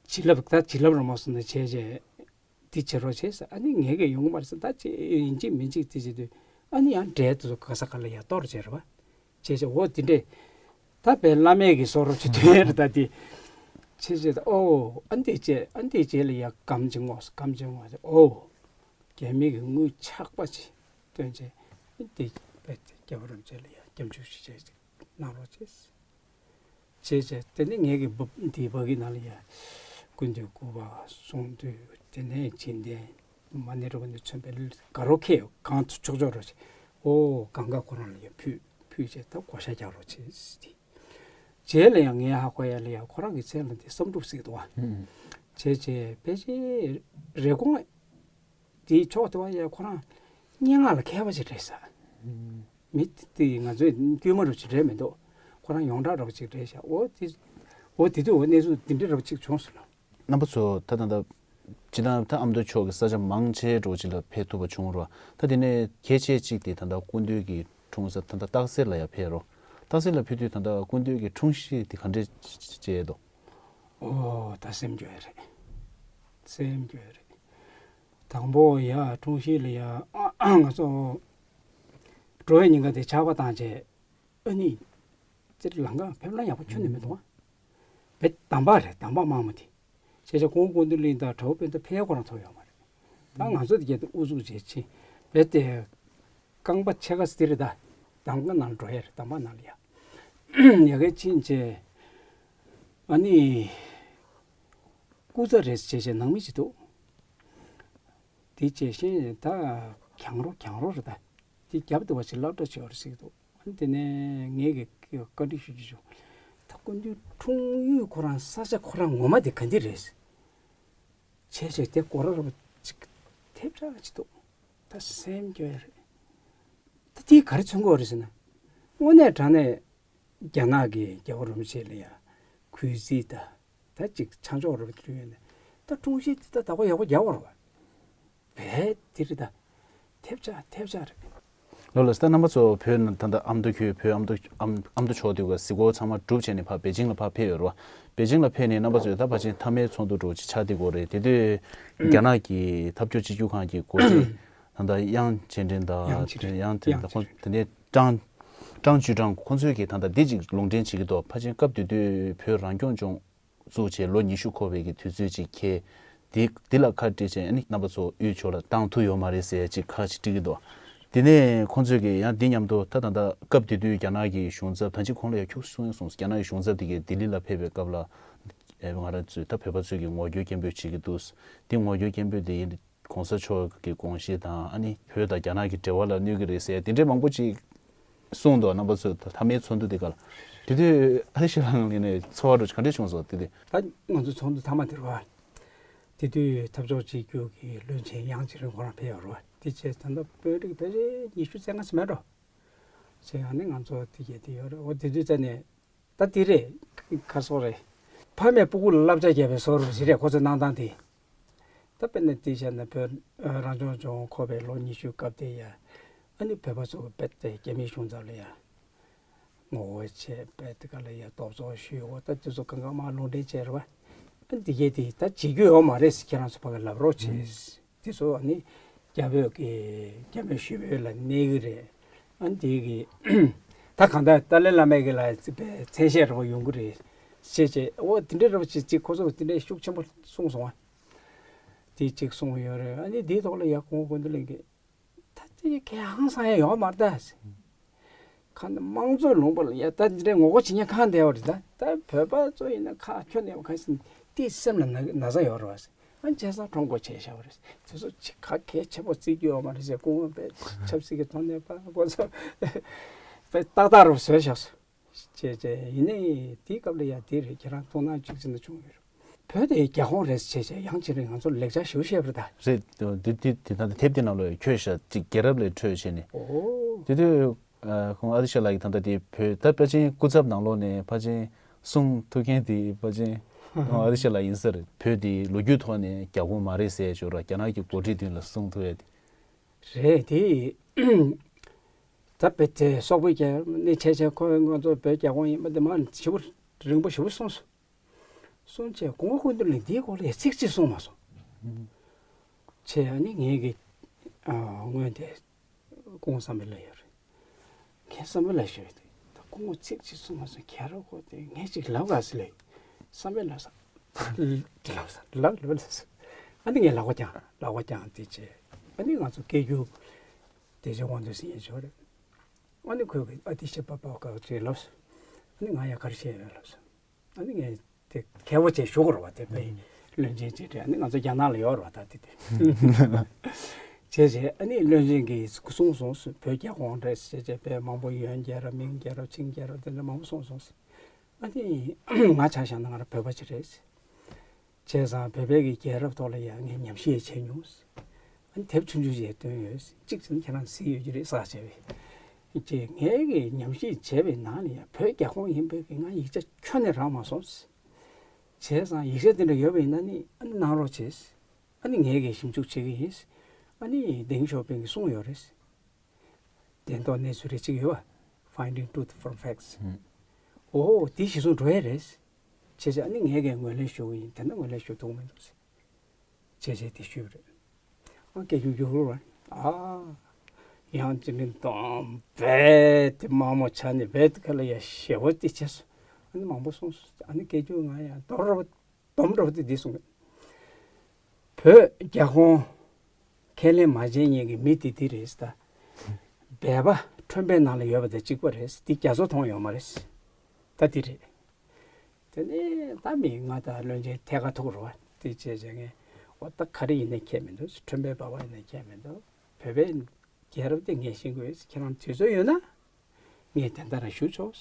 བྱིན་རླབས་ད་བྱིན་རླབས་རང་མ་སོང་ན་བྱས་བྱས། འདི་བྱེད་རོགས་བྱེད་ཟེར། ཨ་ནི་ངས་ཀྱི་ཡོང་གི་མ་རེད་ཟེར། ད་ཅི་ཡིན་གཅིག་མིན་གཅིག་དེ་བྱེད་དུས་ཨ་ནི་ཡང་འབྲས་དེ་ཚོ་ག་ས་ག་ལ་ཡར་གཏོར་བྱས་རེད་པ། བྱས་བྱས་འོ་དེ་འདྲས། ད་བའི་བླ་མས་ཀྱི་གསོལ་རོགས་བྱེད་དོན་རེད་ད་དེ། བྱས་བྱས་ད་ཨོ་ཨ་འདི་བྱས་ཨ་འདི་བྱས་ལ་ཡར་སྒམ་ཅིག་སྔོགས་སྒམ་ཅིག་སྔོགས་ཟེར། ཨོ། རྒྱ་མི་གི་དངུལ་ཆག་པ་ཅིག་བཏོན་བྱས་ཨ་འདི་བས་རྒྱལ་བ་རིན་པོ་ཆེ་ལ་ཡར་སྐྱབས་འཇུག་ཞིག་བྱས་ཅིག་གནང་རོགས་བྱས། བྱས་བྱས་དེ་ནས་ངས་ཀྱི་འབབ་འདིའི་བ་གི་ནང་ལ་ཡ། སྐུ་མདུན་སྐུ་པར་གསུང་འདུས་དེ་ནས་བྱིན་ལྡན་མ་ཎི་རིན་པོ་ཆེ་མཚོན་པའི་ག་རོ་ཁེ་གང་དུ་ཆོག་ཆོག་རོ་ཞེས། ཨོ་གང་ག་ཁོ་རང་ལ་ཡ་ཕུལ་ཕུལ་བྱས་ད་བགོ་བཤའ་རྒྱག་རོགས་བྱས་ཟེར་ཏེ། རྗེས་ལ་ཡང་ངའི་ཧ་གོ་ཡ་ལ་ཡ་ཁོ་རང་གི་མཚན་ལ་འདི་བསམ་གྲུབ་ཟེར་གི་འདུག་བ། བྱས་བྱས་ཕལ་ཆེར་རེབ་གོང་ དེའི་ཕྱོགས་དེ་བ་ཡ་ཁོ་རང་སྙན་ངག་ལ་མཁས་པ་ཅིག་རེད་ས། མི་དེ་ང་ཚོའི་དཀྱུས་མ་རུ་ཅིག་རེད་མི་འདུག་ཁོ་རང་ཡོངས་གྲགས་རུ་ཅིག་རེད་ཤག་འོ་དེ་འོ་དེ་དུས་འོ་གནས་ཚུལ་འདི་འདྲ་རུ་ཅིག་བྱུང་སོང་ལ། རྣམ་པ་ཚོ་ད་ད་ལྟ་སྤྱིར་བཏང་ད་ཨ་མདོ་ཕྱོགས་ཀྱི་ས་ཆ་མང་ཆེ་འགྲོ་ཅིག་ལ་ཕེབས་ཐུབ་པ་བྱུང་རོགས། ད་དེ་ནས་གལ་ཆེ་གཅིག་དེ་ད་ལྟ་སྐུ་མདུན་གྱི་འཁྲུངས་ས་ད་ལྟ་སྟག་གསེར་ལ་ཡང་ཕེབས་རོགས། སྟག་གསེར་ལ་ཕེབས་དུས་ད་ལྟ་སྐུ་མདུན་གྱི་འཁྲུངས་གཞིས་དེ་ག་འདྲས་བྱས་འདུག་ཨོ་ད་སེམས་སྐྱོ་ཡ་རེད། སེམས་སྐྱོ་ཡ་རེད། དང་པོ་ཡ་འཁྲུངས་གཞིས་ལ་ཡ་ང་ཚོ་འགྲོ་བའི་ཉིན་ཀ་དེ་ཆར་པ་བཏང་བྱས་ཨ་ནི་ཙི་ལང་ཀ་ཕེབས་ལ་ཡག་པོ་ཁྱོན་ནས་མི་འདུག་ཨ། བེད་དམ་པ་རེད་དམ་པ་དམངས་མ་དེ། བྱས་བྱས་ཁོང་སྐུ་མདུན་གླིང་དང་གྲྭ་བ་དཔོན་དང་ཕལ་ཁོ་རང་ཐོབ་ཡོད་མ་རེད། ད་ང་ཚོ་དེ་གྱད་དུ་ཨུ་ཚུགས་བྱས་ཕྱིན་བེད་དེ་རྐང་པ་ཕྱེད་ཀ་སྟེར་ད་དམ་པ་ནང་འགྲོ་ཡ་རེད་དམ་པ་ནང་ལ་ཡ། ཡ་གའི་ཕྱིན་བྱས་ཨ་ནི་སྐུ་ཚ་རེད་བྱས་བྱས་ནང་མི་ཅིག་འདུག་དེ་བྱས་ཤིང་ད་གྱང་རོ་གྱང་རོ་རེད་ད། དེ་རྒྱབ་དུ་བ་ཞིག་སློབ་གྲྭ་ཆེ་བར་ཞིག་འདུག་ཨ་ནི་དེ་ནས་ངས་ཀྱི་བཀའ་འདྲི་ཞུ་རྒྱུ་བྱུང་། ད་སྐུ་མདུན་འཁྲུངས་ཡུལ་ཁོ་རང་ས་ཆ་ཁོ་རང་ངོ་མ་དེ་ག་འདི་རེད། བྱས་བྱས་དེ་སྐོར་ར་ར་ཅིག་ཐེབས་ཆག་ཅིག་འདུག་ད་སེམས་སྐྱོ་ཡ་རེད། ད་དེ་ག་རེ་མཚོན་གྱི་ཡོད་རེད་ཟེར་ན། དངོས་གནས་དྲང་གནས་རྒྱ་ནག་གི་རྒྱལ་བ་རིན་པོ་ཆེ་ལ་ཡ་གུས་བརྩི་ད། ད་ཅིག་ཆ་འཇོག་རུ་བསྡུས་ཡོད་ནས་ད་འཁྲུངས་གཞིས་དེ་ད་བདག་པོ་ཡག་པོ་རྒྱག་དགོས་རེད་བ། བས་དེ་རེད་ད། ཐེབས་ཆག་ཐེབས་ཆག་རེད། ལོ་ལ་ད་རྣམ་པ་ཚོ་བོད་ནང་ད་ལྟ་ཨ་མདོ་ཁུལ་བོད་ཨ་མདོ་ཨ་མདོ་ཨ་མདོ་ཕྱོགས་དེ་ག་གཟིགས་སྐོར་ཚང་མ་གྲུབ་བྱས་ནས་ཕར་པེ་ཅིང་ལ་ཕར་ཕེབས་ཡོད་རེད་བ། པེ་ཅིང་ལ་ཕེབས་ནས་རྣམ་པ་ཚོས་ད་ཕལ་ཆེར་མཐའ་མའི་ཚོགས་འདུ་འགྲོ་ཅིག་ཆགས་བསྡད་ཀྱི་ཡོད་རེད། དེ་དུས་རྒྱ་ནག་གི་འཐབ་ཕྱོགས་སྤྱི་སྤྱོད་ཁང་གི་འགོ་ཁྲིད་ད་ལྟ་དབྱང་ཆེ་འབྲིང་དང་དབྱང་ཆེ་འབྲིང་དབྱང་དེ་ད་ཁོང་དེ་ནས་ཀྲང་ཀྲང་ཅུས་ཀྲང་ཁོང་ཚོས་ཀྱིས་ད་ལྟ་འདི་ཅིག་ལུང་འདྲེན་བྱེད་ཀྱི་འདུག་ཕལ་ཆེར་སྐབས་དེ་དུས་བོད་རང་སྐྱོང་ལྗོངས་བཙུགས་བྱས་ལོ་ཉི་ཤུ་འཁོར་བའི་གི་དུས་ཚོད་ཅིག་འཁེལ། འདི་འདི་ལ་ཁ་བྲལ་བྱས་ཨ་ནི་རྣམ་པ་ཚོ་དབུས་ཕྱོགས་ལ་བཏང་ཐུབ་ཡོད་མ་རེད་ཟེར་ཅིག་ཁ་ཅིག་དཀྲིག་གི་འདུག་དེ་ནས་ཁོང་ཚོས་ཀྱིས་ཡང་འདི་མཉམ་དུ་ད་ད་ལྟ་སྐབས་དེ་དུས་རྒྱ་ནག་གི་གཞུང་ཚབ་ད་ཅི་ཁོང་ལ་ཡང་ཁྱུག་གསུངས་སོང་། རྒྱ་ནག་གི་གཞུང་ཚབ་དེ་གས་ལྡི་ལི་ལ་ཕེབས་པའི་སྐབས་ལ་ཨེ་ང་རང་ཚོས་ད་བོད་པ་ཚོས་ཀྱི་ངོ་རྒོལ་སྐད་འབོད་བྱེད་ཀྱི་འདུག་འདི་ངོ་རྒོལ་སྐད་འབོད་དེ་ཡིན་གོང་ས་མཆོག་གི་དགོངས་གཞི་དང་ཨ་ནི་བོད་དང་རྒྱ་ནག་གི་འབྲེལ་བ་ལ་གནོད་ཀྱི་རེད་ཟེར་དེ་འདྲའི་མང་པོ་ཅིག་གསུངས་འདུག་རྣམ་པ་ཚོས་མཐའ་མའི་ཚོགས་འདུ་དེ་ག་ལ། དེ་དུས་ཨ་ནི་ཤི་ལང་ལི་ནས་ཚོར་བ་འདྲ་ག་འདྲ་བྱུང་སོང་དེ་དུས། ད་ང་ཚོ་ཚོགས་འདུ་མཐའ་མ་དེ་རུ་བ། དེ་དུས་འཐབ་ཕྱོགས་གཅིག་གྱུར་གྱི་བློན་ཆེན་དབྱང་ཅིན་རིང་ཁོ་རང་ཕེབས་ཡོད་རེད་བ། དེ་བྱས་ད་ལྟ་བོད་རིགས་ཕལ་ཆེར་ཉི་ཤུ་རྩ་ལྔ་ཙམ་མེད་འགྲོ། བྱས་ཨ་ནི་ང་ཚོ་དེ་གས་དེ་ཡོད་རེད། འོ་དེ་དུས་རྩ་ནས། ད་དེ་རེད། ཁ་སོག་རེད། ཕ་མས་སྤུ་གུ་ལ་བསླབ་བྱ་བརྒྱབ་པའི་བཟོ་འདྲ་ཞིག་རེད་ཁོ་ཚོའི་གནང་སྟངས་དེ། ད་དཔེར་ན་དེ་བཤད་ན་བོད་རང་སྐྱོང་ལྗོངས་འཁོར་བའི་ལོ་ཉི་ཤུ་སྐབས་དེ་ཡ། ཨ་ནི་བོད་པ་ཚོ་གི་རྦད་དེ་རྒྱ་མིའི་གཞུང་ཚབ་ལ་ཡ། ངོ་རྒོལ་བྱས་རྦད་དེ་ག་ལ་ཡ་རྡོབ་རྫོགས་ཞུས། འོ་ད་དེ་ཚོ་གང་ག་མར་ལུང་འདྲེན་བྱས་རེད་བ། ཨ་ནི་དེ་གས་དེ་ད་བྱེད་རྒྱུ་ཡོད་མ་རེད་ཟེར་ཁྱེད་རང་ཚོ་ཕ་གི་ལབ་རོགས་བྱས། དེ་ཚོ་ཨ་ནི་རྒྱ་བོད་ཀྱི་རྒྱ་མོས་ཞུ་བོད་ལ་གནས་ཀྱི་རེད། ཨ་ནི་དེ་གི་ད་གང་ལྟར་ཏཱ་ལའི་བླ་མའི་གི་ལ་རྩིས་པའི་མཚན་ཤས་རེ་བ་ཡོང་གི་རེད་ཅེས་བྱས། འོ་དེ་འདྲའི་རེ་བ་ཅིག་ཅིག་ཁོ་ཚོ་དེ་འདྲའི་ཤུགས་ཆེན་པོ་གསུངས་སོང་བ། དེ་གཅིག་གསུངས་ཡོད་རེད། ཨ་ནི་དེའི་ཐོག་ལ་ཡ་ཁོང་སྐུ་མདུན་གླིང་གི་ད་དེ་གལ་ཧང་སང་ཡ་ཡོད་མ་རེད་ད། གང་དམངས་གཙོའི་ལུང་པ་ལ་ཡ་ད་འདི་འདྲའི་ངོ་རྒོལ་བྱེད་མཁན་གང་བསྡད་པ་རེད་ད། ད་བོད་པ་ཚོ་ཡིན་ན་ཁ་ཁྱོན་ནས་གང་ཟེར་དེ་སེམས་ལ་ན་ན་ཚ་ཡོད་རེད་བ། ཨ་བྱས་ཙང་ཁྲོམ་སྐོར་བྱས་བཞག་པ་རེད། དེ་ཚོ་ཅིག་ཁ་གལ་ཆེན་པོ་བརྩི་རྒྱུ་ཡོད་མ་རེད་ཟེར་སྐུ་ངོ་དཔེ་ཆབ་སྲིད་ཀྱི་ཐོག་ནས་པ་ཁོ་ཚོ་དཔེ་ཏག་ཏག་རུ་བཟོས་བཞག་སོང་། བྱས་བྱས་ཡིན་ནའི་དེའི་སྐབས་ལ་ཡ་དེ་རེད། ཁྱེད་རང་དོ་སྣང་གཅིག་ཅིག་ན་བྱུང་ཡོད་རེད། བོད་དེ་རྒྱ་ཁོངས་རེད་ཟེར་བྱས་བྱས་ཡང་ཅི་རེད་ང་ཚོར་ལེགས་ཆ་ཞེ་པོ་བཤད་པ་རེད་ད། རེད། དེ་དེ་དེ་ད་དེབ་དེ་ནང་ལ་ཁྱོད་ཤ་གཅིག་རྒྱལ་རབས་ལས་འཕྲོས་བྱས་ནས། ཨོ། དེ་དུས་ཁོང་ཨ་རི་ཤ་ལགས་ཀྱིས་ད་ལྟ་དེ་བོད་ད་ཕལ་ཆེར་སྐུ་ཚབ་ནང་ལོགས་ནས་ཕལ་ཆེར་གསུང་ཐུབ་མཁན་དེ་ཕལ་ཆེར་ཁོང་ཨ་རི་ཤ་ལགས་ཡིན་ས་རེད། བོད་དེ་ལོ་རྒྱུས་ཐོག་ནས་རྒྱ་ཁོངས་མ་རེད་ཟེར་ཞོར་རྒྱ་ནག་གི་འགོ་ཁྲིད་མདུན་ལ་གསུང་ཐུབ་ཡ་དེ། རེད་དེ། ད་བོད་དེ་སོག་པོའི་རྒྱལ་ནས་བྱས་བྱས་ཁོས་ང་ཚོ་བོད་རྒྱ་ཁོངས་ཡིན་པ་དེ་མ་ཞེ་པོ་རིང་པོ་ཞེ་པོ་གསུངས་སོང་། གསུངས་བྱས་སྐུ་ངོ་སྐུ་མདུན་ལ་འདིའི་སྐོར་ལ་ཡ་ཚིག་གཅིག་གསུངས་མ་སོང་། བྱས་ཨ་ནི་ངས་ཀྱི་ཨ་སྔོན་དེ་སྐུ་ངོ་བསམ་འཕེལ་ལགས་ཡོད་རེད། ངས་བསམ་འཕེལ་ལགས་ཞུས་ཏེ་ད་སྐུ་ངོ་ཚིག་གཅིག་གསུངས་མ་སོང་། ཁྱེད་རང་ཁོ་དེ་ངས་ཅིག་ལབ་ག་ཟེར་ལབ། བསམ་འཕེལ་ལགས་ལབ་ལབ་ལབ་ལབ། ཨ་ནི་ངས་ལག་པ་བརྐྱངས་ལག་པ་བརྐྱངས་དེ་བྱས་ཨ་ནི་ང་ཚོ་སྐད་སྒྱུར་དེ་བྱས་དབང་འདུས་ཟེར་མཁན་ཅིག་ཡོད་རེད། ཨ་ནི་ཁོས་ཨ་ཏི་ཤ་པ་པ་ག་ཅིག་ལབ་སོང་། ཨ་ནི་ང་ཡ་ག་རེ་བཤད་ཡོད་ལབ་སོང་། ཨ་ནི་ངས་དེ་གལ་པོ་བྱས་ཞུ་དགོས་རེད་བ། དེ་དཔེ་བློན་ཆེན་ཅིག་རེད། ཨ་ནི་ང་ཚོ་རྒྱ་ནག་ལ་ཡོད་རེད་བ་ད་དེ་དེ། བྱས་བྱས་ཨ་ནི་བློན་ཆེན་གྱིས་གསུངས་སོང་། བོད་རྒྱ་ཁོངས་རེད་ཟེར་བྱས་དཔེ་མང་པོ་ཡོན་རྒྱལ་རབས་མིང་རྒྱལ་རབས་ཆིང་རྒྱལ་རབས་དེ་འདྲ་མང་པོ་གསུངས་སོང་། ཨ་ནི་ང་ཆ་བཞག་ན་ང་རང་བོད་པ་ཅིག་རེད། བྱས་ཙང་བོད་པའི་གི་རྒྱལ་རབས་ཐོག་ལ་ཡང་ངས་ཉམས་ཞིབ་བྱས་མྱོང་། དེབ་ཆུང་ཆུང་ཞིག་བཏོན་ཡོད། གཅིག་བྱས་ན་ཁྱེད་རང་གཟིགས་ཡོད་ཀྱི་རེད་བསམ་བྱས་པས། ཀྱེ་ངས་ཀྱི་ཉམས་ཞིབ་བྱས་པའི་ནང་ནས་ཡང་བོད་རྒྱ་ཁོངས་ཡིན་པའི་གི་ང་ཡིག་ཆ་ཁྱོན་ནས་རག་མ་སོང་། བྱས་ཙང་ཡིག་ཆ་དེ་འདྲ་ཡོད་པ་ཡིན་ན་ནི་ཨ་ནི་གནང་རོགས་བྱེད། ཨ་ནི་ངས་ཀྱི་ཞིབ་འཇུག་བྱེད་ཀྱི་ཡིན། ཨ་ནི་ལྡེང་ཤོག་པན་གྱིས་གསུངས་ཡོད་རེད། བདེན་ཐོག་གནས་ཚུལ་རེ་གཅིག་ཡོད་པ། Finding Truth from Facts། ཨོ་དེ་གཞིར་བཟུང་འགྲོ་ཡས་རེད། བྱས་ཙང་ཨ་ནི་ངས་ཀྱི་ངོས་ལེན་ཞུ་གི་ཡིན། དེ་འདྲ་ངོས་ལེན་ཞུ་ཐུབ་མི་འདུག་ཟེར། བྱས་བྱས་དེ་ཞུས་པ་རེད། ཨ་སྐད་ཆ་རྒྱུགས་རུ་བ། ཨ་ཡང་ཅི་ནི་དོམ་བེ་དེ་མ་མོ་ཆ་ནི་བེ་དེ་ཁ་ལ་ཡ་ཞེ་བོ་དེ་བྱས་སོ། ཨ་ནི་མང་པོ་གསུངས་སོ། ཨ་ནི་སྐད་ཆ་ང་ཡང་དོར་རོ། སྡོམ་འགྲོ་དེ་འདི་གསུངས། བོད་རྒྱ་ཁོངས་ཁས་ལེན་མ་བྱེད་མཁན་གྱི་མི་དེ་འདི་རེད་ཟེར། ད་སྦལ་པ་ཁྲོན་པའི་ནང་ལ་ཡོད་པ་དང་གཅིག་པ་རེད། འདི་རྒྱ་མཚོ་མཐོང་ཡོད་མ་རེད། ད་འདི་རེད། དེ་ནས་ད་མི་ང་དང་བློན་ཆེན་ཐད་ཀར་ཐུག་རོགས་དེ་བྱས་བྱས་ངས་འོ་ད་ག་རེ་ཡིན་ནའི་ཁྱད་མི་འདུག་ཁྲོན་པའི་སྦལ་པ་ཡིན་ནའི་ཁྱད་མི་འདུག་བོད་པའི་རྒྱལ་རབས་དེ་ངས་ཤེས་དགོས། ཁྱེད་རང་དུས་ཚོད་ཡོད་ན་ངས་དེ་འདྲ་ར་ཞུ་ཆོག་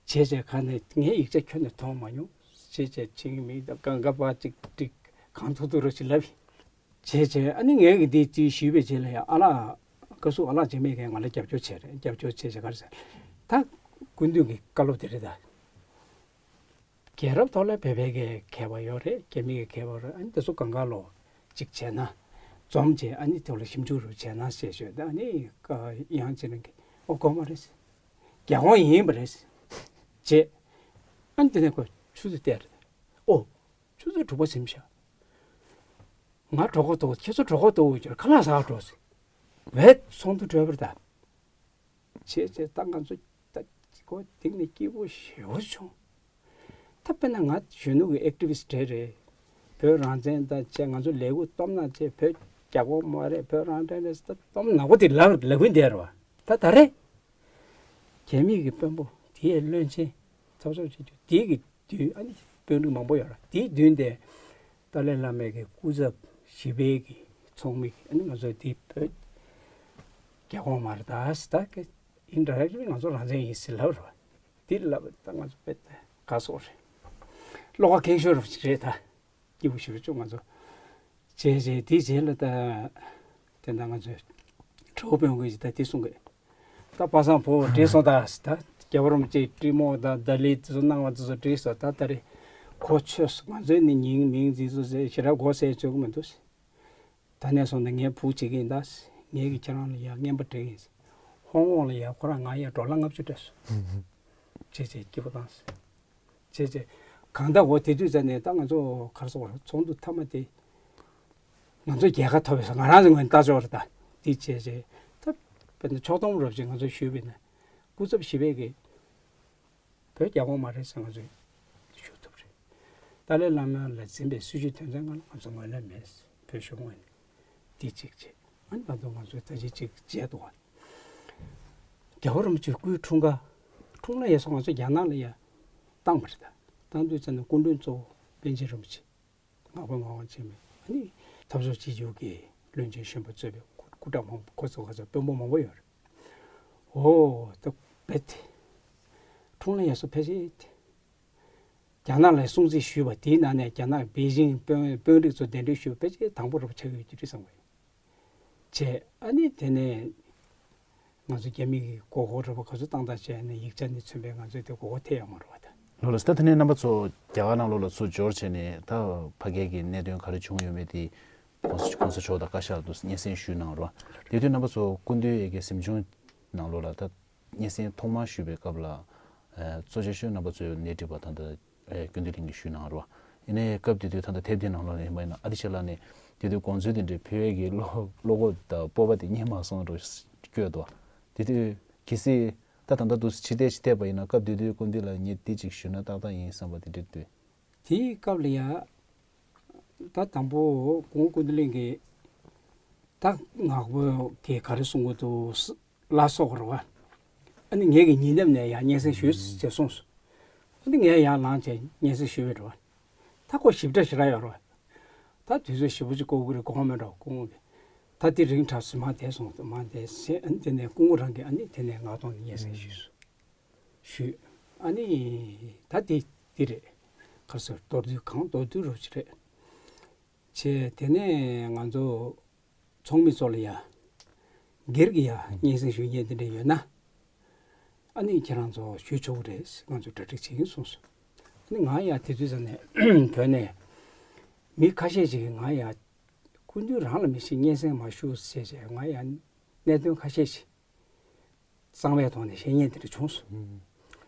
བྱས་བྱས་ག་ནས་ངའི་ཡིག་ཆ་ཁྱོན་ནས་མཐོང་མ་མྱོང་། བྱས་བྱས་ཕྱིན་མི་དང་གང་ག་པ་ཅིག་ཅིག་གང་ཐུབ་ཐུབ་རོགས་ཞེས་ལབ། བྱས་བྱས་ཨ་ནི་ངས་ཀྱི་འདི་ཅིག་ཞུས་པའི་རྗེས་ལ་ཡང་ཨ་ལགས་བཀའ་ཟུར་ཨ་ལགས་འཇིགས་མེད་ཀྱིས་ང་ལ་རྒྱབ་སྐྱོར་བྱས་རེད། རྒྱབ་སྐྱོར་བྱས་བྱས་ག་རེ་ཟེར། ད་སྐུ་མདུན་གྱི་བཀའ་སློབ་དེ་རེད་ད། རྒྱལ་རབས་ཐོག་ལ་བོད་པའི་གི་མཁས་པ་ཡོད་རེད། རྒྱ་མི་གི་མཁས་པ་རེད། ཨ་ནི་དེ་ཚོ་གང་ག་ལོ་གཅིག་བྱས་ན་འཛོམས་བྱས་ཨ་ནི་དེ་ལ་ཞིབ་འཇུག་རུ་བྱས་ན་ཞེས་ཞུས། ད་ཨ་ནི་ཡང་ཅི་ནང་གི་ཨོ་དགོས་མ་རེད། རྒྱ་ཁོངས་ཡིན་པ་རེད། བྱས་ཨ་ནི་དེ་ནས་ཁོ་ཆུ་ཚོད་བལྟས་རེད། ཨོ་ཆུ་ཚོད་དྲུག་པ་ཟིན་ཤག་ང་གྲོད་ཁོག་ལྟོགས། ཁྱེད་ཚོ་གྲོད་ཁོག་ལྟོགས་ཡོད་ཀྱི་རེད། ཁ་ལག་ཟ་འགྲོ་ཟེར། བས་ཚོགས་འདུ་གྲོལ་བར་ད། བྱས་བྱས་ད་ང་ཚོ་ད་ཀོ་དེང་ནས་སྐྱིད་པོ་ཞེ་པོ་བྱུང་། ད་དཔེར་ན་ང་གཞོན་ནུ་གི་ཨེག་ཊི་བི་སི་ཊི་རེད། བོད་རང་བཙན་དང་བཅས་ང་ཚོ་ལས་འགུལ་སྟོབས་ན་བཅས་བོད་རྒྱ་ཁོངས་མ་རེད། བོད་རང་བཙན་རེད་ཟེར་ད་སྟོབས་ནག་པོ་དེ་ལབ་ལབ་གིན་བསྡད་རེད་བ། ད་ད་རེད། རྒྱ་མི་གི་དཔོན་པོ་དེའི་བློན་ཆེན་ཚབ་ཚབ་བྱེད་རྒྱུ་དེ་གི་མདུན་ཨ་ནི་དཔོན་རིགས་མང་པོ་ཡོད་རེད། དེའི་མདུན་དེ་ཏཱ་ལའི་བླ་མའི་གི་སྐུ་ཚབ་བཞི་པའི་གི་ཚོགས་མི་གི་ཨ་ནི་ང་ཚོ་དེ་བོད་རྒྱ་ཁོངས་མ་རེད་ད་ཟེར་ད་གི་ཨིན་ཌི་རེག་ཊི་ལི་ང་ཚོ་རང་བཙན་ཡིན་ཟེར་ལབ་རེད་བ། དེ་ལབ་ད་ང་ཚོ་དཔེ་ད་དགའ་སོང་རེད། བློ་ཁ་ཁེངས་ཤོར་རེད་ད། སྐྱིད་པོ་ཞེ་པོ་བྱུང་ང་ཚོ། བྱས་བྱས་དེའི་རྗེས་ལ་ད་དེ་འདྲ་ང་ཚོས་གྲོགས་པོ་དཔོན་དགོས་ཀྱི་ད་དེ་གསུང་གི། ད་པ་སངས་ཕོ་བོ་བྲིས་སོང་ད་ཟེར། ད་རྒྱལ་བ་རིན་པོ་ཆེའི་བྲིས་མོ་དང་ད་ལི་དེ་ཚོ་གནང་བ་དེ་ཚོ་བྲིས་སོང་། ད་ད་རེས་གོ་ཆོད་སོང་། ང་ཚོའི་ནི་མིང་མིང་འཛིན་སོ་ཟེར་ཞེ་དྲག་གོ་ཟེར་ཚོད་ཀྱི་མི་འདུག་ད་ནས་བཟུང་ནས་ངས་བུ་བྱེད་ཀྱི་ཡིན་ད། ངས་ཀྱིས་ཁྱེད་རང་ལ་ཡ་རྔན་པ་སྤྲད་ཀྱི་ཡིན། ཧོང་ཀོང་ལ་ཡ་ཁོ་རང་ང་ཡ་ཌོ་ལར་ལྔ་བཅུ་སྤྲད་སོང་། བྱས་བྱས་སྐྱིད་པོ་བཏང་སོང་། བྱས་བྱས་གང་ལྟར་འོ་དེ་དུས་ཙམ་ནས་ད་ང་ཚོ་ག་རེ་ཟེར་དགོས་རེད། ཚོགས་འདུ་མཐའ་མ་དེ་ང་ཚོ་རྒྱལ་ཁ་ཐོབ་པའི་ས་ང་རང་ཚོའི་ངོས་ནས་ལྟ་ཆོག་རེད་ད། དེ་བྱས་བྱས་ད་དཔེར་ན་ཕྱོགས་བསྡོམས་རོབ་ཅིག་ང་ཚོས་ཞུས་པ་ཡིན་ན་སྐུ་ཚབ་བཞི་པས་ཀྱི་བོད་རྒྱ་ཁོངས་མ་རེད་ཟེར་ང་ཚོས་ཞུ་ཐུབ་རེད། ཏཱ་ལའི་བླ་མ་ལ་འཛིན་པའི་སྲིད་བྱུས་དོན་ཚན་ཁག་ལ་ང་ཚོ་ངོས་ལེན་མེད། བོད་གཞུང་ངོས་ནས་འདི་གཅིག་བྱས། ཨ་ནི་ད་དུང་ང་ཚོས་ད་ཅི་གཅིག་བྱས་འདུག་བ། རྒྱལ་བ་རིན་པོ་ཆེའི་སྐུའི་འཁྲུངས་སྐར་འཁྲུངས་ལྷ་ཡ་སོགས་ང་ཚོ་རྒྱ་ནག་ལ་ཡ་བཏང་བ་རེད་ད། བཏང་དུས་ཙམ་ནས་སྐུ་མགྲོན་གཙོ་བོ་པཎ་ཆེན་རིན་པོ་ཆེ། ངག་དབང་ངག་དབང་ཆེན་མོས་ཨ་ནི་འཐབ་ཕྱོགས་གཅིག་གྱུར་གྱི་བློན་ཆེན་གཞོན་པ་གཙོས་པའི་སྐུ་སྐུ་དྲག་མང་པོ་ཁོ་ཚོ་ཁ་ཚ་དཔོན་པོ་མང་པོ་ཡོད་རེད། འོ་ད་རྦད་དེ་འཁྲུངས་ལྷ་ཡ་སོགས་ཕལ་ཆེར་དེ་རྒྱ་ནག་ལ་སྲུང་བརྩི་ཞུས་པ་དེའི་ནང་ནས་རྒྱ་ནག་པེ་ཅིང་དཔོན་དཔོན་རིགས་ཚོ་གདན་འདྲེན་ཞུས་པ་ཕལ་ཆེར་དང་པོ་རུ་ཆགས་ཡོད་ཀྱི་རེད་བསམ་གི་ཡོད། བྱས་ཨ་ནི་དེ་ནས་ང་ཚོ་རྒྱ་མི་གི་མགོ་སྐོར་རེ་བ་ག་ཚོད་བཏང་བཏང་བྱས་ནས་ཡིག་ཆ་ནས་མཚོན་པའི་ང་ཚོས་དེ་མགོ་སྐོར་ཐེབས་ཡོད་མ་རེད་བ་ད། ལོ་ལ་ད་དེ་ནས་རྣམ་པ་ཚོ་རྒྱ་གར་ནང་ལོགས་ལ་ཚུར་འབྱོར་བྱས་ནས་ད་ཕ་གིའི་གནད་དོན་ག་རེ་བྱུང་ཡོད་མེད་དེ་༸གོང་ས་༸གོང་ས་མཆོག་དང་བཀའ་ཤག་ཏུ་སྙན་སེང་ཞུས་གནང་རོགས། དེ་དུས་རྣམ་པ་ཚོ་སྐུ་མདུན་ཡ་གི་གཟིམ་ཆུང་ནང་ལོགས་ལ་ད་སྙན་སེང་ཐོག་མར་ཞུས་པའི་སྐབས་ལ་གཙོ་ཆེ་ཤོས་རྣམ་པ་ཚོས་སྣེ་ཁྲིད་པ་ད་ལྟ་ཀུན་བཏུས་གླིང་གིས་ཞུས་གནང་རོགས། ཡིན་ནའི་སྐབས་དེ་དུས་ད་ལྟ་དེབ་དེ་ནང་ལོགས་ནས་ཡིན་པ་ཡིན་ན་ཨ་ཏི་ཤ་ལགས་ནས་དེ་དུས་དགོངས་ཚུལ་དེ་འདྲའི་ཕུལ་བའི་གི་བློ་བློ་ཁོག་དང་སྤོབས་པ་དེ་རྙེད་མ་སོང་འགྲོ་སྐྱོ་འདུག་དེ་དུས་གལ་སྲིད་ད་ད་ལྟ་འདུག་ཕྱི་བལྟས་ཕྱི་བལྟས་པ་ཡིན་ན་སྐབས་དེ་དུས་སྐུ་མདུན་ལ་ངས་འདི་ཅིག་ཞུས་ན་ཏག་ཏག་ཡིན་བསམ་པ་དེ་འདྲ་འདུག་དེའི་སྐབས་ལ་ཡ། ད་དང་པོ་སྐུ་ངོ་ཀུན་བཏུས་གླིང་གིས་ད་ངག་དབང་གིས་ག་རེ་གསུང་གི་འདུག་ལ་སོགས་རེད་བ། ཨ་ནི་ངས་ཀྱི་ཉེ་འདབས་ནས་ཡང་སྙན་སེང་ཞུས་ཞེས་གསུངས་སོང་། ཨ་ནི་ངས་ཡར་ལངས་བྱས་སྙན་སེང་ཞུས་པ་རེད་བ། ད་ཁོ་ཞིབ་ཕྲ་ཞེ་དྲག་ཡོད་རེད་བ། ད་དུས་ཚོད་ཞེ་པོ་ཅིག་འགོར་གི་རེད་དགོངས་མེད་འགྲོ་སྐུ་ངོ་གིས། ད་དེ་རིང་དྲག་སོང་མ་བསྡད་སོང་མ་བསྡད་ཟེར། ཨ་ནི་དེ་ནས་སྐུ་ངོ་རང་གིས་ཨ་ནི་དེ་ནས་ངག་ཐོག་ནས་སྙན་སེང་ཞུས་སོང་། ཞུས། ཨ་ནི་ད་དེ་དེ་རེད། ག་རེ་ཟེར་མདོར་བསྡུས་གང་མདོར་བསྡུས་རོབ་ཅིག་རེད། བྱས་དེ་ནས་ང་ཚོ་ ཚོགས་མི་ཚོ་ལ་ཡ་སྒེར་གྱི་ཡ་སྙན་སེང་ཞུ་མཁན་དེ་འདྲ་ཡོད་ན། ཨ་ནི་ཁྱེད་རང་ཚོ་ཞུ་ཆོག་གི་རེད། ང་ཚོ་གྲ་སྒྲིག་བྱེད་ཀྱིན་གསུངས་སོང་། ཨ་ནི་ང་ཡ་དེ་དུས་ཙམ་ནས་བོད་ནས་མི་ཁ་ཤས་ཅིག་གིས་ང་ཡ་སྐུ་མདུན་རང་ལ་མི་ཤེས། སྙན་སེང་མ་ཞུ་ཟེར་བྱས། ང་ཡ་གནད་དོན་ཁ་ཤས་ཤིག་གཙང་བའི་ཐོག་ནས་བཤད་མཁན་དེ་འདྲ་བྱུང་སོང་།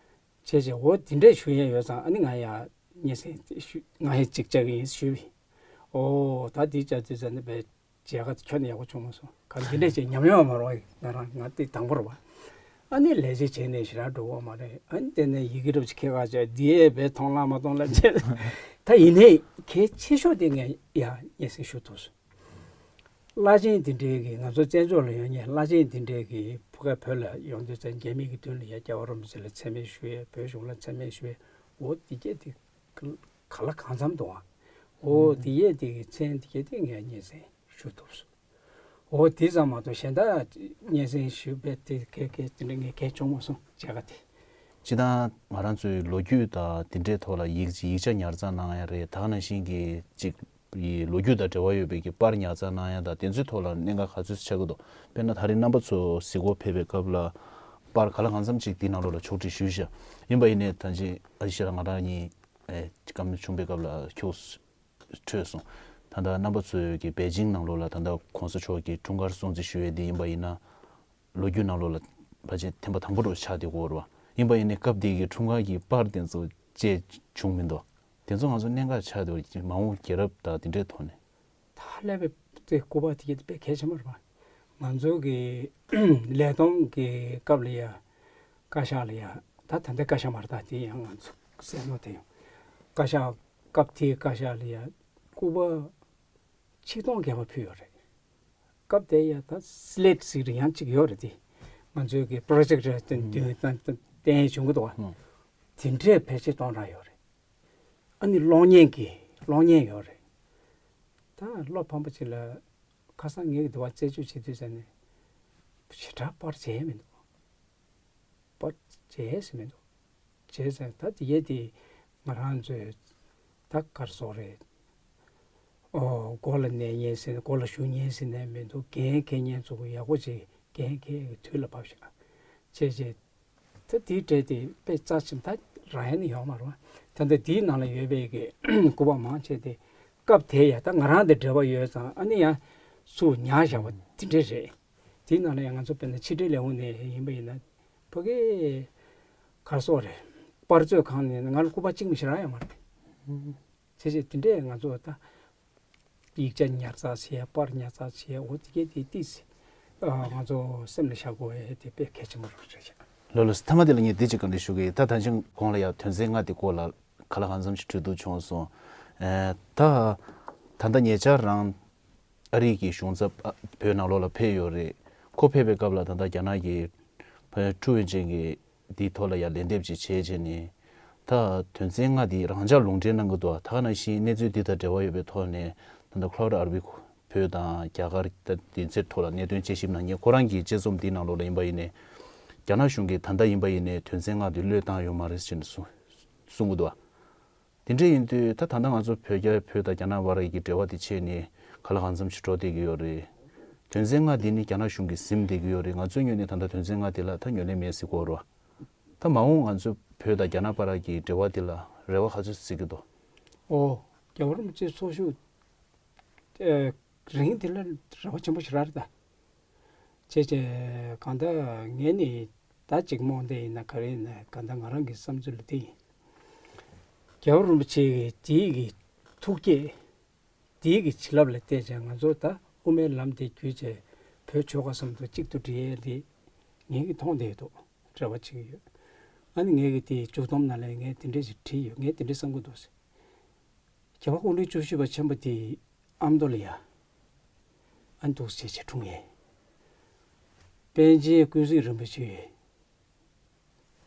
བྱས་བྱས་འོ་དེ་འདྲས་ཞུ་ཡས་ཡོད་ཙང་། ཨ་ནི་ང་ཡ་སྙན་སེང་ཞུ། ང་ཡ་གཅིག་བཅར་གྱི་ཡིན་ཞུས་པས། ཨོ་ད་འདི་བཅར་དུས་ཙམ་ནས་བས་མཇལ་ཁ་ཁྱོན་ནས་ཡག་པོ་བྱུང་མ་སོང་། ག་འདི་འདྲས་ཅིག་ཉམས་མྱོང་མ་རོགས། ང་རང་ང་དེ་དང་པོ་རེད་པ། ཨ་ནི་ལས་བྱེད་བྱས་ནས་ཞེ་དྲག་འགྲོ་གི་མ་རེད། ཨ་ནི་དེ་ནས་ཡི་གེ་འདྲ་པོ་ཅིག་ཁྱེར་ག་བྱས། འདི་ཡས་བས་མཐོང་ལ་མ་མཐོང་ལ་བྱས། ད་ཡིན་ནའི་གལ་ཆེ་ཤོས་དེ་ངས་ཡ་སྙན་སེང་ཞུ་ཐུབ་སོང་། བླ་ཆེན་འདི་འདྲའི་གི་ང་ཚོ་བཙན་བྱོལ་ལ་ཡོད་མཁན་བླ་ཆེན་འདི་འདྲའི་གི་ཕ་གིར་བོད་ལ་ཡོང་དུས་ཙམ། རྒྱ་མི་གི་མདུན་ལ་ཡ་རྒྱལ་བ་རིན་པོ་ཆེ་ལ་མཚན་སྨད་ཞུ་ཡས། བོད་གཞུང་ལ་མཚན་སྨད་ཞུ་ཡས། འོ་འདི་གས་དེ་ག་ལ་གང་འཚམ་འདུག་ཨ། འོ་འདི་གས་དེ་གི་མཚན་འདི་གས་དེ་ངས་སྙན་སེང་ཞུ་ཐུབ་སོང་། འོ་དེ་ཙམ་མ་གཏོགས་གཞན་དག་སྙན་སེང་ཞུ་བས་དེ་གས་གས་དེ་འདྲ་ངས་གས་བྱུང་མ་སོང་། མཇལ་ཁ་དེ། སྤྱིར་བཏང་ང་རང་ཚོའི་ལོ་རྒྱུས་དང་དེ་འདྲའི་ཐོག་ལ་ཡིག་ཡིག་ཆ་ཉར་ཚགས་གནང་ཡ་རེད། ད་ག་ནང་བཞིན་གྱི་ཅིག་ཡི་ལོ་རྒྱུས་དང་འབྲེལ་བ་ཡོད་པའི་གི་པར་ཉར་ཚགས་གནང་ཡ་དང་དེ་ཚོའི་ཐོག་ལ་གནད་འགག་ག་ཚོད་ཆགས་ཀྱི་འདུག་དཔེར་ན་ད་རེས་རྣམ་པ་ཚོ་གཟིགས་སྐོར་ཕེབས་པའི་སྐབས་ལ་པར་ག་ལ་གང་འཚམ་ཅིག་དེའི་ནང་ལོགས་ལ་ཕྱོགས་སྒྲིག་ཞུས་ཤག་ཡིན་པ་ཡིན་ནའི་ད་ཅི་ཨ་ཞེ་ར་ང་རང་གཉིས་ཨེ་བཀའ་མོལ་བྱུང་པའི་སྐབས་ལ་ཁྱོད་འཕྲོས་སོང་། ད་ལྟ་རྣམ་པ་ཚོས་ཀྱི་པེ་ཅིང་ནང་ལོགས་ལ་ད་ལྟ་གོང་ས་མཆོག་གི་འཁྲུངས་སྐར་སྲུང་བརྩི་ཞུ་ཡས་འདི་ཡིན་པ་ཡིན་ན། ལོ་རྒྱུས་ནང་ལོགས་ལ་ཕལ་ཆེར་ཐེངས་མ་དང་པོ་རུ་ཆགས་བསྡད་ཡོད་རེད་པ། ཡིན་པ་ཡིན་ནའི་སྐབས་དེ་གི་འཁྲུངས་སྐར་གྱི་པར་དེ་ཚོ་བཅས་བྱུང་མི་འདུག་དེ་ཚོ་ང་ཚོ་གནད་འགག་ཆགས་བསྡད་ཡོད་རེད། མ་འོངས་རྒྱལ་རབས་དང་དེ་འདྲའི་ཐོག་ནས། ད་སླེབས་པའི་དེ་སྐུ་པར་དེ་གི་དཔེ་གལ་ཆེན་པོ་རེད་པ། ང་ཚོ་གི་ལས་བསྡོམས་ཀྱི་སྐབས་ལ་ཡ་བཀའ་ཤག་ལ་ཡ། ད་ད་ལྟའི་བཀའ་ཤག་མ་རེད། ད་དེ་ཡང་ང་ཚོ་སེམས་ནོར་དེ་ཡང་བཀའ་ཤག་སྐབས་དེའི་བཀའ་ཤག་ལ་ཡ་སྐུ་པར་ཆིག་སྟོང་བརྒལ་བ་ཕུལ་ཡོད་རེད། སྐབས་དེ་ཡ་ད་སི་ལེཊ་ཟེར་ཡང་གཅིག་ཡོད་རེད་དེ། ང་ཚོའི་གི་པྲོ་ཇེག་ཊར་དེ་མདུན་བསྟན་བསྟན་བྱུང་གི་འདུག་བ། དེ་འདྲས་ཕལ་ཆེར་སྟོང་ཕྲག་ཡོད་རེད། ཨ་ནི་གློག་བརྙན་གྱི་གློག་བརྙན་ཡོད་རེད། ད་བློ་ཕམ་པ་ཅིག་ལ་ཁ་སང་ངེད་ཀྱི་འདི་བ་རྩད་གཅོད་བྱེད་དུས་ཙམ་ནས་ཞེ་དྲག་པར་བྱས་མི་འདུག་པར་བྱས་ཟིན་མི་འདུག་བྱས་ཙང་ད་དེ་གས་དེ་ང་རང་ཚོས་ད་ག་རེ་ཟེར་དགོས་རེད། ཨོ་མགོ་ལ་གནས་མཁན་ཟེར་ན། མགོ་ལ་ཞུགས་མཁན་ཟེར་ནས་མི་འདུག་འགན་འཁྱེར་མཁན་ཚོ་གི་ཡག་པོ་ཅིག་འགན་འཁྱེར་གྱི་དུས་ལ་བབས་ཤག་བྱས་བྱས་ད་དེའི་གྲས་དེ་དཔེ་རྩ་ཆེན་ད་རང་ཡ་ནི་ཡོད་མ་རེད་པ། ད་ལྟ་དེའི་ནང་ལ་ཡོད་པའི་གི་སྐུ་པར་མང་ཆེ་དེ་སྐབས་དེ་ཡ་ད་ང་རང་དང་འབྲེལ་བ་ཡོད་ཙང་། ཨ་ནི་ཡང་ཚུར་ཉར་བཞག་པ་དེ་འདྲས་རེད། དེའི་ནང་ལ་ཡང་ང་ཚོ་དཔེར་ན་ཕྱི་དྲིལ་ལས་ཁུངས་ནས་ཡིན་པ་ཡིན་ན། ཕ་གི་ག་རེ་ཟེར་དགོས་རེད། པར་མཛོད་ཁང་ནས་ང་ལ་སྐུ་པར་གཅིག་མ་གཏོགས་རག་ཡོད་མ་རེད། བྱས་བྱས་དེ་འདྲས་ང་ཚོ་ད་ཡིག་ཆ་ཉར་ཚགས་བྱས། པར་ཉར་ཚགས་བྱས། འོ་དེ་གས་དེ་ཏོག་ཙམ་ང་ཚོ་སེམས་ལ་བཞག་དགོས་ཡས་དེ་དཔེ་གལ་ཆེན་པོ་རེད་ཤག་ལགས་ལགས་སོ། མཐའ་མ་དེ་ལ་ངས་འདི་གཅིག་བཀའ་འདྲི་ཞུ་གི་ཡིན། ད་ད་ཅིང་གོང་ལ་ཡང་དོན་ཚན་ལྔ་དེ་སྐོར་ལ་ག་ལ་གང་འཚམ་ཞིག་གྲོས་བསྡུར་བྱུང་སོང་། ཨེ་ད་ད་ལྟ་ཉེ་ཆར་རང་ཨ་རི་གི་གཞུང་ཚབ་ཨ་བོད་ནང་ལོགས་ལ་ཕེབས་ཡོད་རེད། ཁོ་ཕེབས་པའི་སྐབས་ལ་ད་ལྟ་རྒྱ་ནག་གི་ཕ་ཀྲུའུ་ཝེ་ཅིན་གྱིས་འདིའི་ཐོག་ལ་ཡང་ལན་འདེབས་ཅིག་བྱས་བྱས་ནས། ད་དོན་ཚན་ལྔ་འདི་རང་འཇགས་ལུང་འདྲེན་གནང་གི་འདུག་ད་ག་ནང་བཞིན་གནས་ཚུལ་འདི་དང་འབྲེལ་བ་ཡོད་པའི་ཐོག་ནས་ད་ལྟ་ཁ་ལོ་ཌི་ཨར་བི་བོད་དང་རྒྱ་གར་ད་དེ་ཚོའི་ཐོག་ལ་གནད་དོན་དཔྱད་ཞིབ་གནང་མཁན་ཁོ་རང་གི་དཔྱད་རྩོམ་འདིའི་ནང་ལོགས་ལ་ཡིན་པ་ཡིན་ནའི། རྒྱ་ནག་གཞུང་གིས་ད་ལྟ་ཡིན་པ་ཡིན་ནའི་དོན་ཚན་ལྔ་འདི་བློས་བཏང་ཡོད་མ་རེད་ཅེས་གསུང་གསུང་གི་འདུག་དེ་འདྲ་ཡིན་དུས་ད་ད་ལྟ་ང་ཚོ་བོད་རྒྱ་བོད་དང་རྒྱ་ནག་བར་གྱི་འབྲེལ་བ་དེ་ཆད་ནས་ག་ལ་གང་འཚམ་ཞིག་འགྲོ་བསྡད་ཀྱི་ཡོད་རེད། དོན་ཚན་ལྔ་འདི་ནི་རྒྱ་ནག་གཞུང་གིས་ཟིན་བསྡད་ཀྱི་ཡོད་རེད། ང་ཚོའི་ངོས་ནས་ད་ལྟ་དོན་ཚན་ལྔ་འདི་ལ་ད་ཉམས་ལེན་མེད་ཟེར་གྱི་ཡོད་རེད་བ། ད་མ་འོངས་ང་ཚོ་བོད་དང་རྒྱ་ནག་བར་གྱི་འབྲེལ་བ་འདི་ལ་རེ་བ་ག་ཚོད་བྱེད་ཀྱི་འདུག་ཨོ། རྒྱལ་བ་རིན་པོ་ཆེའི་ཚོགས་ཞུགས་ཨེ་རིང་འདི་ལ་རེ་བ་ཆེན་པོ་ཞིག་རག་རེད་ད། བྱས་བྱས་གང་ལྟར་ངས་ནི་ད་ཅིག་རྨོངས་དེ་ཡིན་ན་ག་རེ་ཡིན་ན། གང་ལྟར་ང་རང་གི་བསམ་ཚུལ་ལ་དེ་ཡིན། རྒྱལ་བ་རིན་པོ་ཆེ་གི་དེའི་གི་ཐུགས་བསྐྱེད། དེའི་གི་བྱིན་རླབས་ལ་བརྟེན་བྱས་ང་ཚོ་ད་དབུ་མའི་ལམ་དེ་བརྒྱུད་བྱས་བོད་ཆོལ་ཁ་གསུམ་དང་གཅིག་ཏུ་སྒྲིལ་ཡས་དེ་ངས་གི་མཐོང་བསྡད་འདུག་རེ་བ་བྱེད་ཀྱི་ཡོད། ཨ་ནི་ངས་གི་དེའི་མཇུག་སྡོམ་ནང་ལ་ངས་དེ་འདྲས་ཞིག་བྲིས་ཡོད། ངས་དེ་འདྲས་བསམ་གྱི་འདུག་ཟེར། རྒྱལ་བ་སྐུ་ཕྲེང་བཅུ་བཞི་པ་ཆེན་པོ་དེ་ཨ་མདོ་ལ་ཡ་ཨ་འདུག་སེ་བྱས་འཁྲུངས་ཡས། པཎ་ཆེན་ཀུན་གཟིགས་རིན་པོ་ཆེ་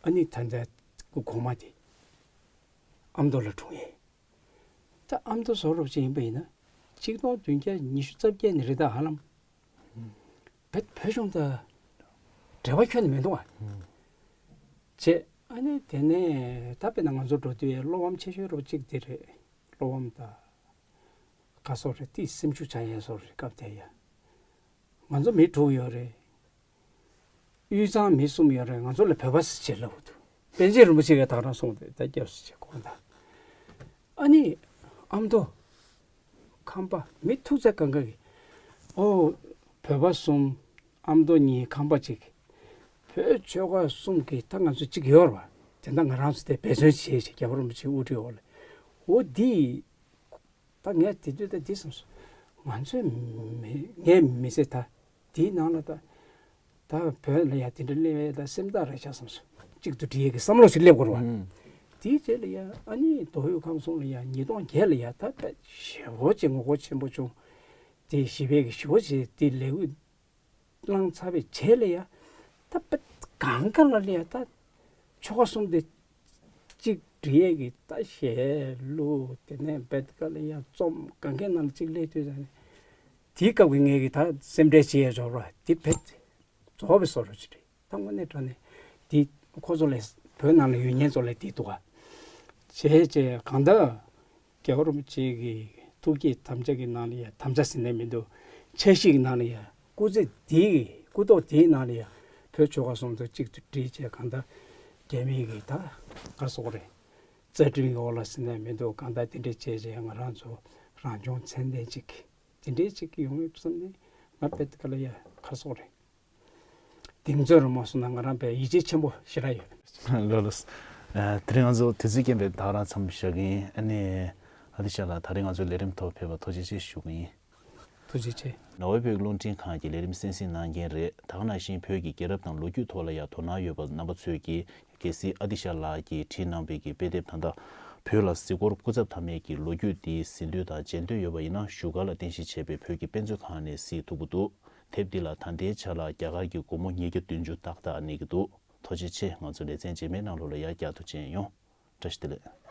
ཨ་ནི་ད་ལྟ་སྐུ་གོང་མ་དེ་ཨ་མདོ་ལ་འཁྲུངས་ཡས། ད་ཨ་མདོ་བཟོ་འདྲ་ཅིག་ཡིན་པ་ཡིན་ན་ཆིག་སྟོང་བདུན་བརྒྱ་ཉི་ཤུ་རྩ་བརྒྱད་ནས་རེད་ད། ཧ་ལམ་བོད་བོད་གཞུང་དང་འབྲེལ་བ་ཁྱོན་ནས་མི་འདུག་ཨ། བྱས་ཨ་ནི་དེ་ནས་ད་དཔེར་ན་ང་ཚོ་འགྲོ་དུས་བློ་ཕམ་ཆེ་ཤོས་འདྲ་ཅིག་དེ་རེད། བློ་ཕམ་དང་ག་སོགས་རེད། དེ་སེམས་ཤུགས་ཆག་ཡས་སོགས་རེད། སྐབས་དེ་ཡ། ང་ཚོ་མི་དྲུག་ཡོད་རེད། དབུས་གཙང་མི་གསུམ་ཡོད་རེད། ང་ཚོ་ལ་བོད་པ་ཟེར་བྱས་ལབ་འདུག་པཎ་ཆེན་རིན་པོ་ཆེ་གིས་ད་རང་གསུངས་ཏེ་ད་སྐྱབས་སུ་མཆི་དགོངས་དག་ཨ་ནི་ཨ་མདོ་ཁམས་པ་མི་ཐུག་ཚད་གང་ག་གི་ཨོ་བོད་པ་གསུམ་ཨ་མདོ་གཉིས་ཁམས་པ་གཅིག་བོད་ཆོལ་ཁ་གསུམ་གྱི་ད་ང་ཚོ་གཅིག་ཡོད་རེད་པ། དེ་འདྲ་ང་རང་ཚོ་དེ་འབད་བརྩོན་བྱེད་ཅིག་རྒྱལ་བ་རིན་པོ་ཆེའི་དབུ་ཁྲིད་འོག་ལ་འོ་འདི། ད་ངས་དེ་དུས་ད་འདི་བསམ་སོང་། ང་ཚོས་མི་ངས་མི་ཚེ་ད་དེའི་ནང་ལ་ད་ད་བོད་ལ་ཡ་དེ་འདྲ་སླེབས་ཡས་ད་སེམས་ཐག་རེད་ཤག་བསམ་སོང་། གཅིག་ཏུ་སྒྲིལ་ཡས་ཀྱི་བསམ་བློ་ཞིག་སླེབས་དགོས་རེད་པ། ཨུམ། དེའི་རྗེས་ལ་ཡ་ཨ་ནི་མདོ་དབུས་ཁམས་གསུམ་ལ་ཡ་ཉིས་སྟོང་བརྒྱད་ལ་ཡ་ད་དཔེ་ཞེ་པོ་ཅིག་ངོ་རྒོལ་ཆེན་པོ་བྱུང་། དེ་ཞི་བའི་གི་ཞི་བ་ཞེས་དེ་ལས་འགུལ་བསླངས་ཚར་བའི་རྗེས་ལ་ཡ། ད་དཔེ་གང་ག་ལ་ལ་ཡ་ད་ཆོལ་ཁ་གསུམ་དེ་གཅིག་སྒྲིལ་ཡས་ཀྱི་ད་ཞལ་བླུགས། དེ་ནས་བེད་ཀ་ལ་ཡ་རྩོམ་གང་གའི་ནང་ལ་གཅིག་སླེབས་དུས་ཙང་ནས་དེའི་སྐབས་ཀྱི་ངས་ཀྱི་ད་སེམས་ཁྲལ་བྱེད་ཡས་འབྱོར་བ་དེ་བེད་རྫོགས་པའི་བཟོ་འདྲ་ཅིག་རེད། ད་དངོས་གནས་དྲང་གནས་དེ་ཁོ་ཚོ་ལས་བོད་ནང་ལ་ཡོད་མཁན་ཚོ་ལས་དེ་འདུག་ག་བྱས་བྱས་གང་ལྟར། རྒྱལ་བ་རིན་པོ་ཆེ་གི་ཐུགས་བསྐྱེད་དམ་བཅའ་གི་ནང་ལ་ཡ་དམ་བཅའ་ཟེར་ནས་མི་འདུག་འཆར་གཞི་གི་ནང་ལ་ཡ་སྐུ་ཚེ་འདིའི་སྐུ་ཐོག་དེའི་ནང་ལ་ཡ་བོད་ཆོལ་ཁ་གསུམ་དང་གཅིག་ཏུ་སྒྲིལ་བྱས་གང་ལྟར་རྒྱ་མི་གི་ད་ག་རེ་ཟེར་དགོས་རེད། རྩ་ཁྲིམས་ཀྱི་འོག་ལ་ཟེར་ནས་མི་འདུག་གང་ལྟར་དེ་འདྲས་བྱས་བྱས་ང་རང་ཚོ་རང་སྐྱོང་ཚད་ལྡན་ཅིག་དེ་འདྲས་ཅིག་ཡོང་ཡོད་བསམ་ནས་ང་དཔེ་དེ་ག་ལ་ཡ་ག་རེ་ཟེར་དགོས་རེད། གདེང་ཚོད་རུ་མ་སོང་ན་ང་རང་དཔེ་ཡིད་ཆེས་ཆེན་པོ་ཞེ་དྲག་ཡོད། ལགས་ལགས། ཨ། དེ་རིང་ང་ཚོ་དུས་ཚོད་རྐྱེན་པས་ད་ག་རང་མཚམས་བཞག་གི་ཡིན། ཨ་ནི་ཨ་ཏི་ཤ་ལགས་ད་རིང་ང་ཚོའི་ལས་རིམ་ཐོག་ཕེབས་པར་ཐུགས་རྗེ་ཆེ་ཞུ་གི་ཡིན། ཐུགས་རྗེ་ཆེ། ནོར་ཝེ་བོད་ཀྱི་རླུང་འཕྲིན་ཁང་གི་ལས་རིམ་གསན་གཟིགས་གནང་མཁན་རེད། ད་ག་ནང་བཞིན་བོད་ཀྱི་རྒྱལ་རབས་དང་ལོ་རྒྱུས་ཐོག་ལ་ཡང་དོ་སྣང་ཡོད་པ་རྣམ་པ་ཚོས་ཀྱིས་རྒྱལ་སྲས་ཨ་ཏི་ཤ་ལགས་ཀྱིས་བྲིས་གནང་བའི་གི་དཔེ་དེབ་ད་ལྟ་བོད་ལ་གཟིགས་སྐོར་སྐུ་ཚབ་མཐའ་མའི་གི་ལོ་རྒྱུས་འདི་གཟིགས་འདོད་དང་མཇལ་འདོད་ཡོད་པ་ཡིན་ན་བཞུགས་སྒར་ལ་རྟེན་གཞི་བྱས་པའི་བོད་ཀྱི་དཔེ་མཛོད་ཁང་ནས་གཟིགས་ཐུབ་ཀྱི་འདུག་དེབ་འདི་ལ་ད་ལྟའི་ཆ་ལ་རྒྱ་གར་གྱི་སྒོར་མོ་ཉིས་བརྒྱ་བདུན་ཅུ་ཏག་ཏག་གནས་ཀྱི་འདུག་ཐུགས་རྗེ་ཆེ། ང་ཚོ་ལེ་ཚན་རྗེས་མའི་ནང་ལོགས་ལ་ཡང་བསྐྱར་དུ་མཇལ་ཡོང་། བཀྲ་ཤིས་བདེ་ལེགས།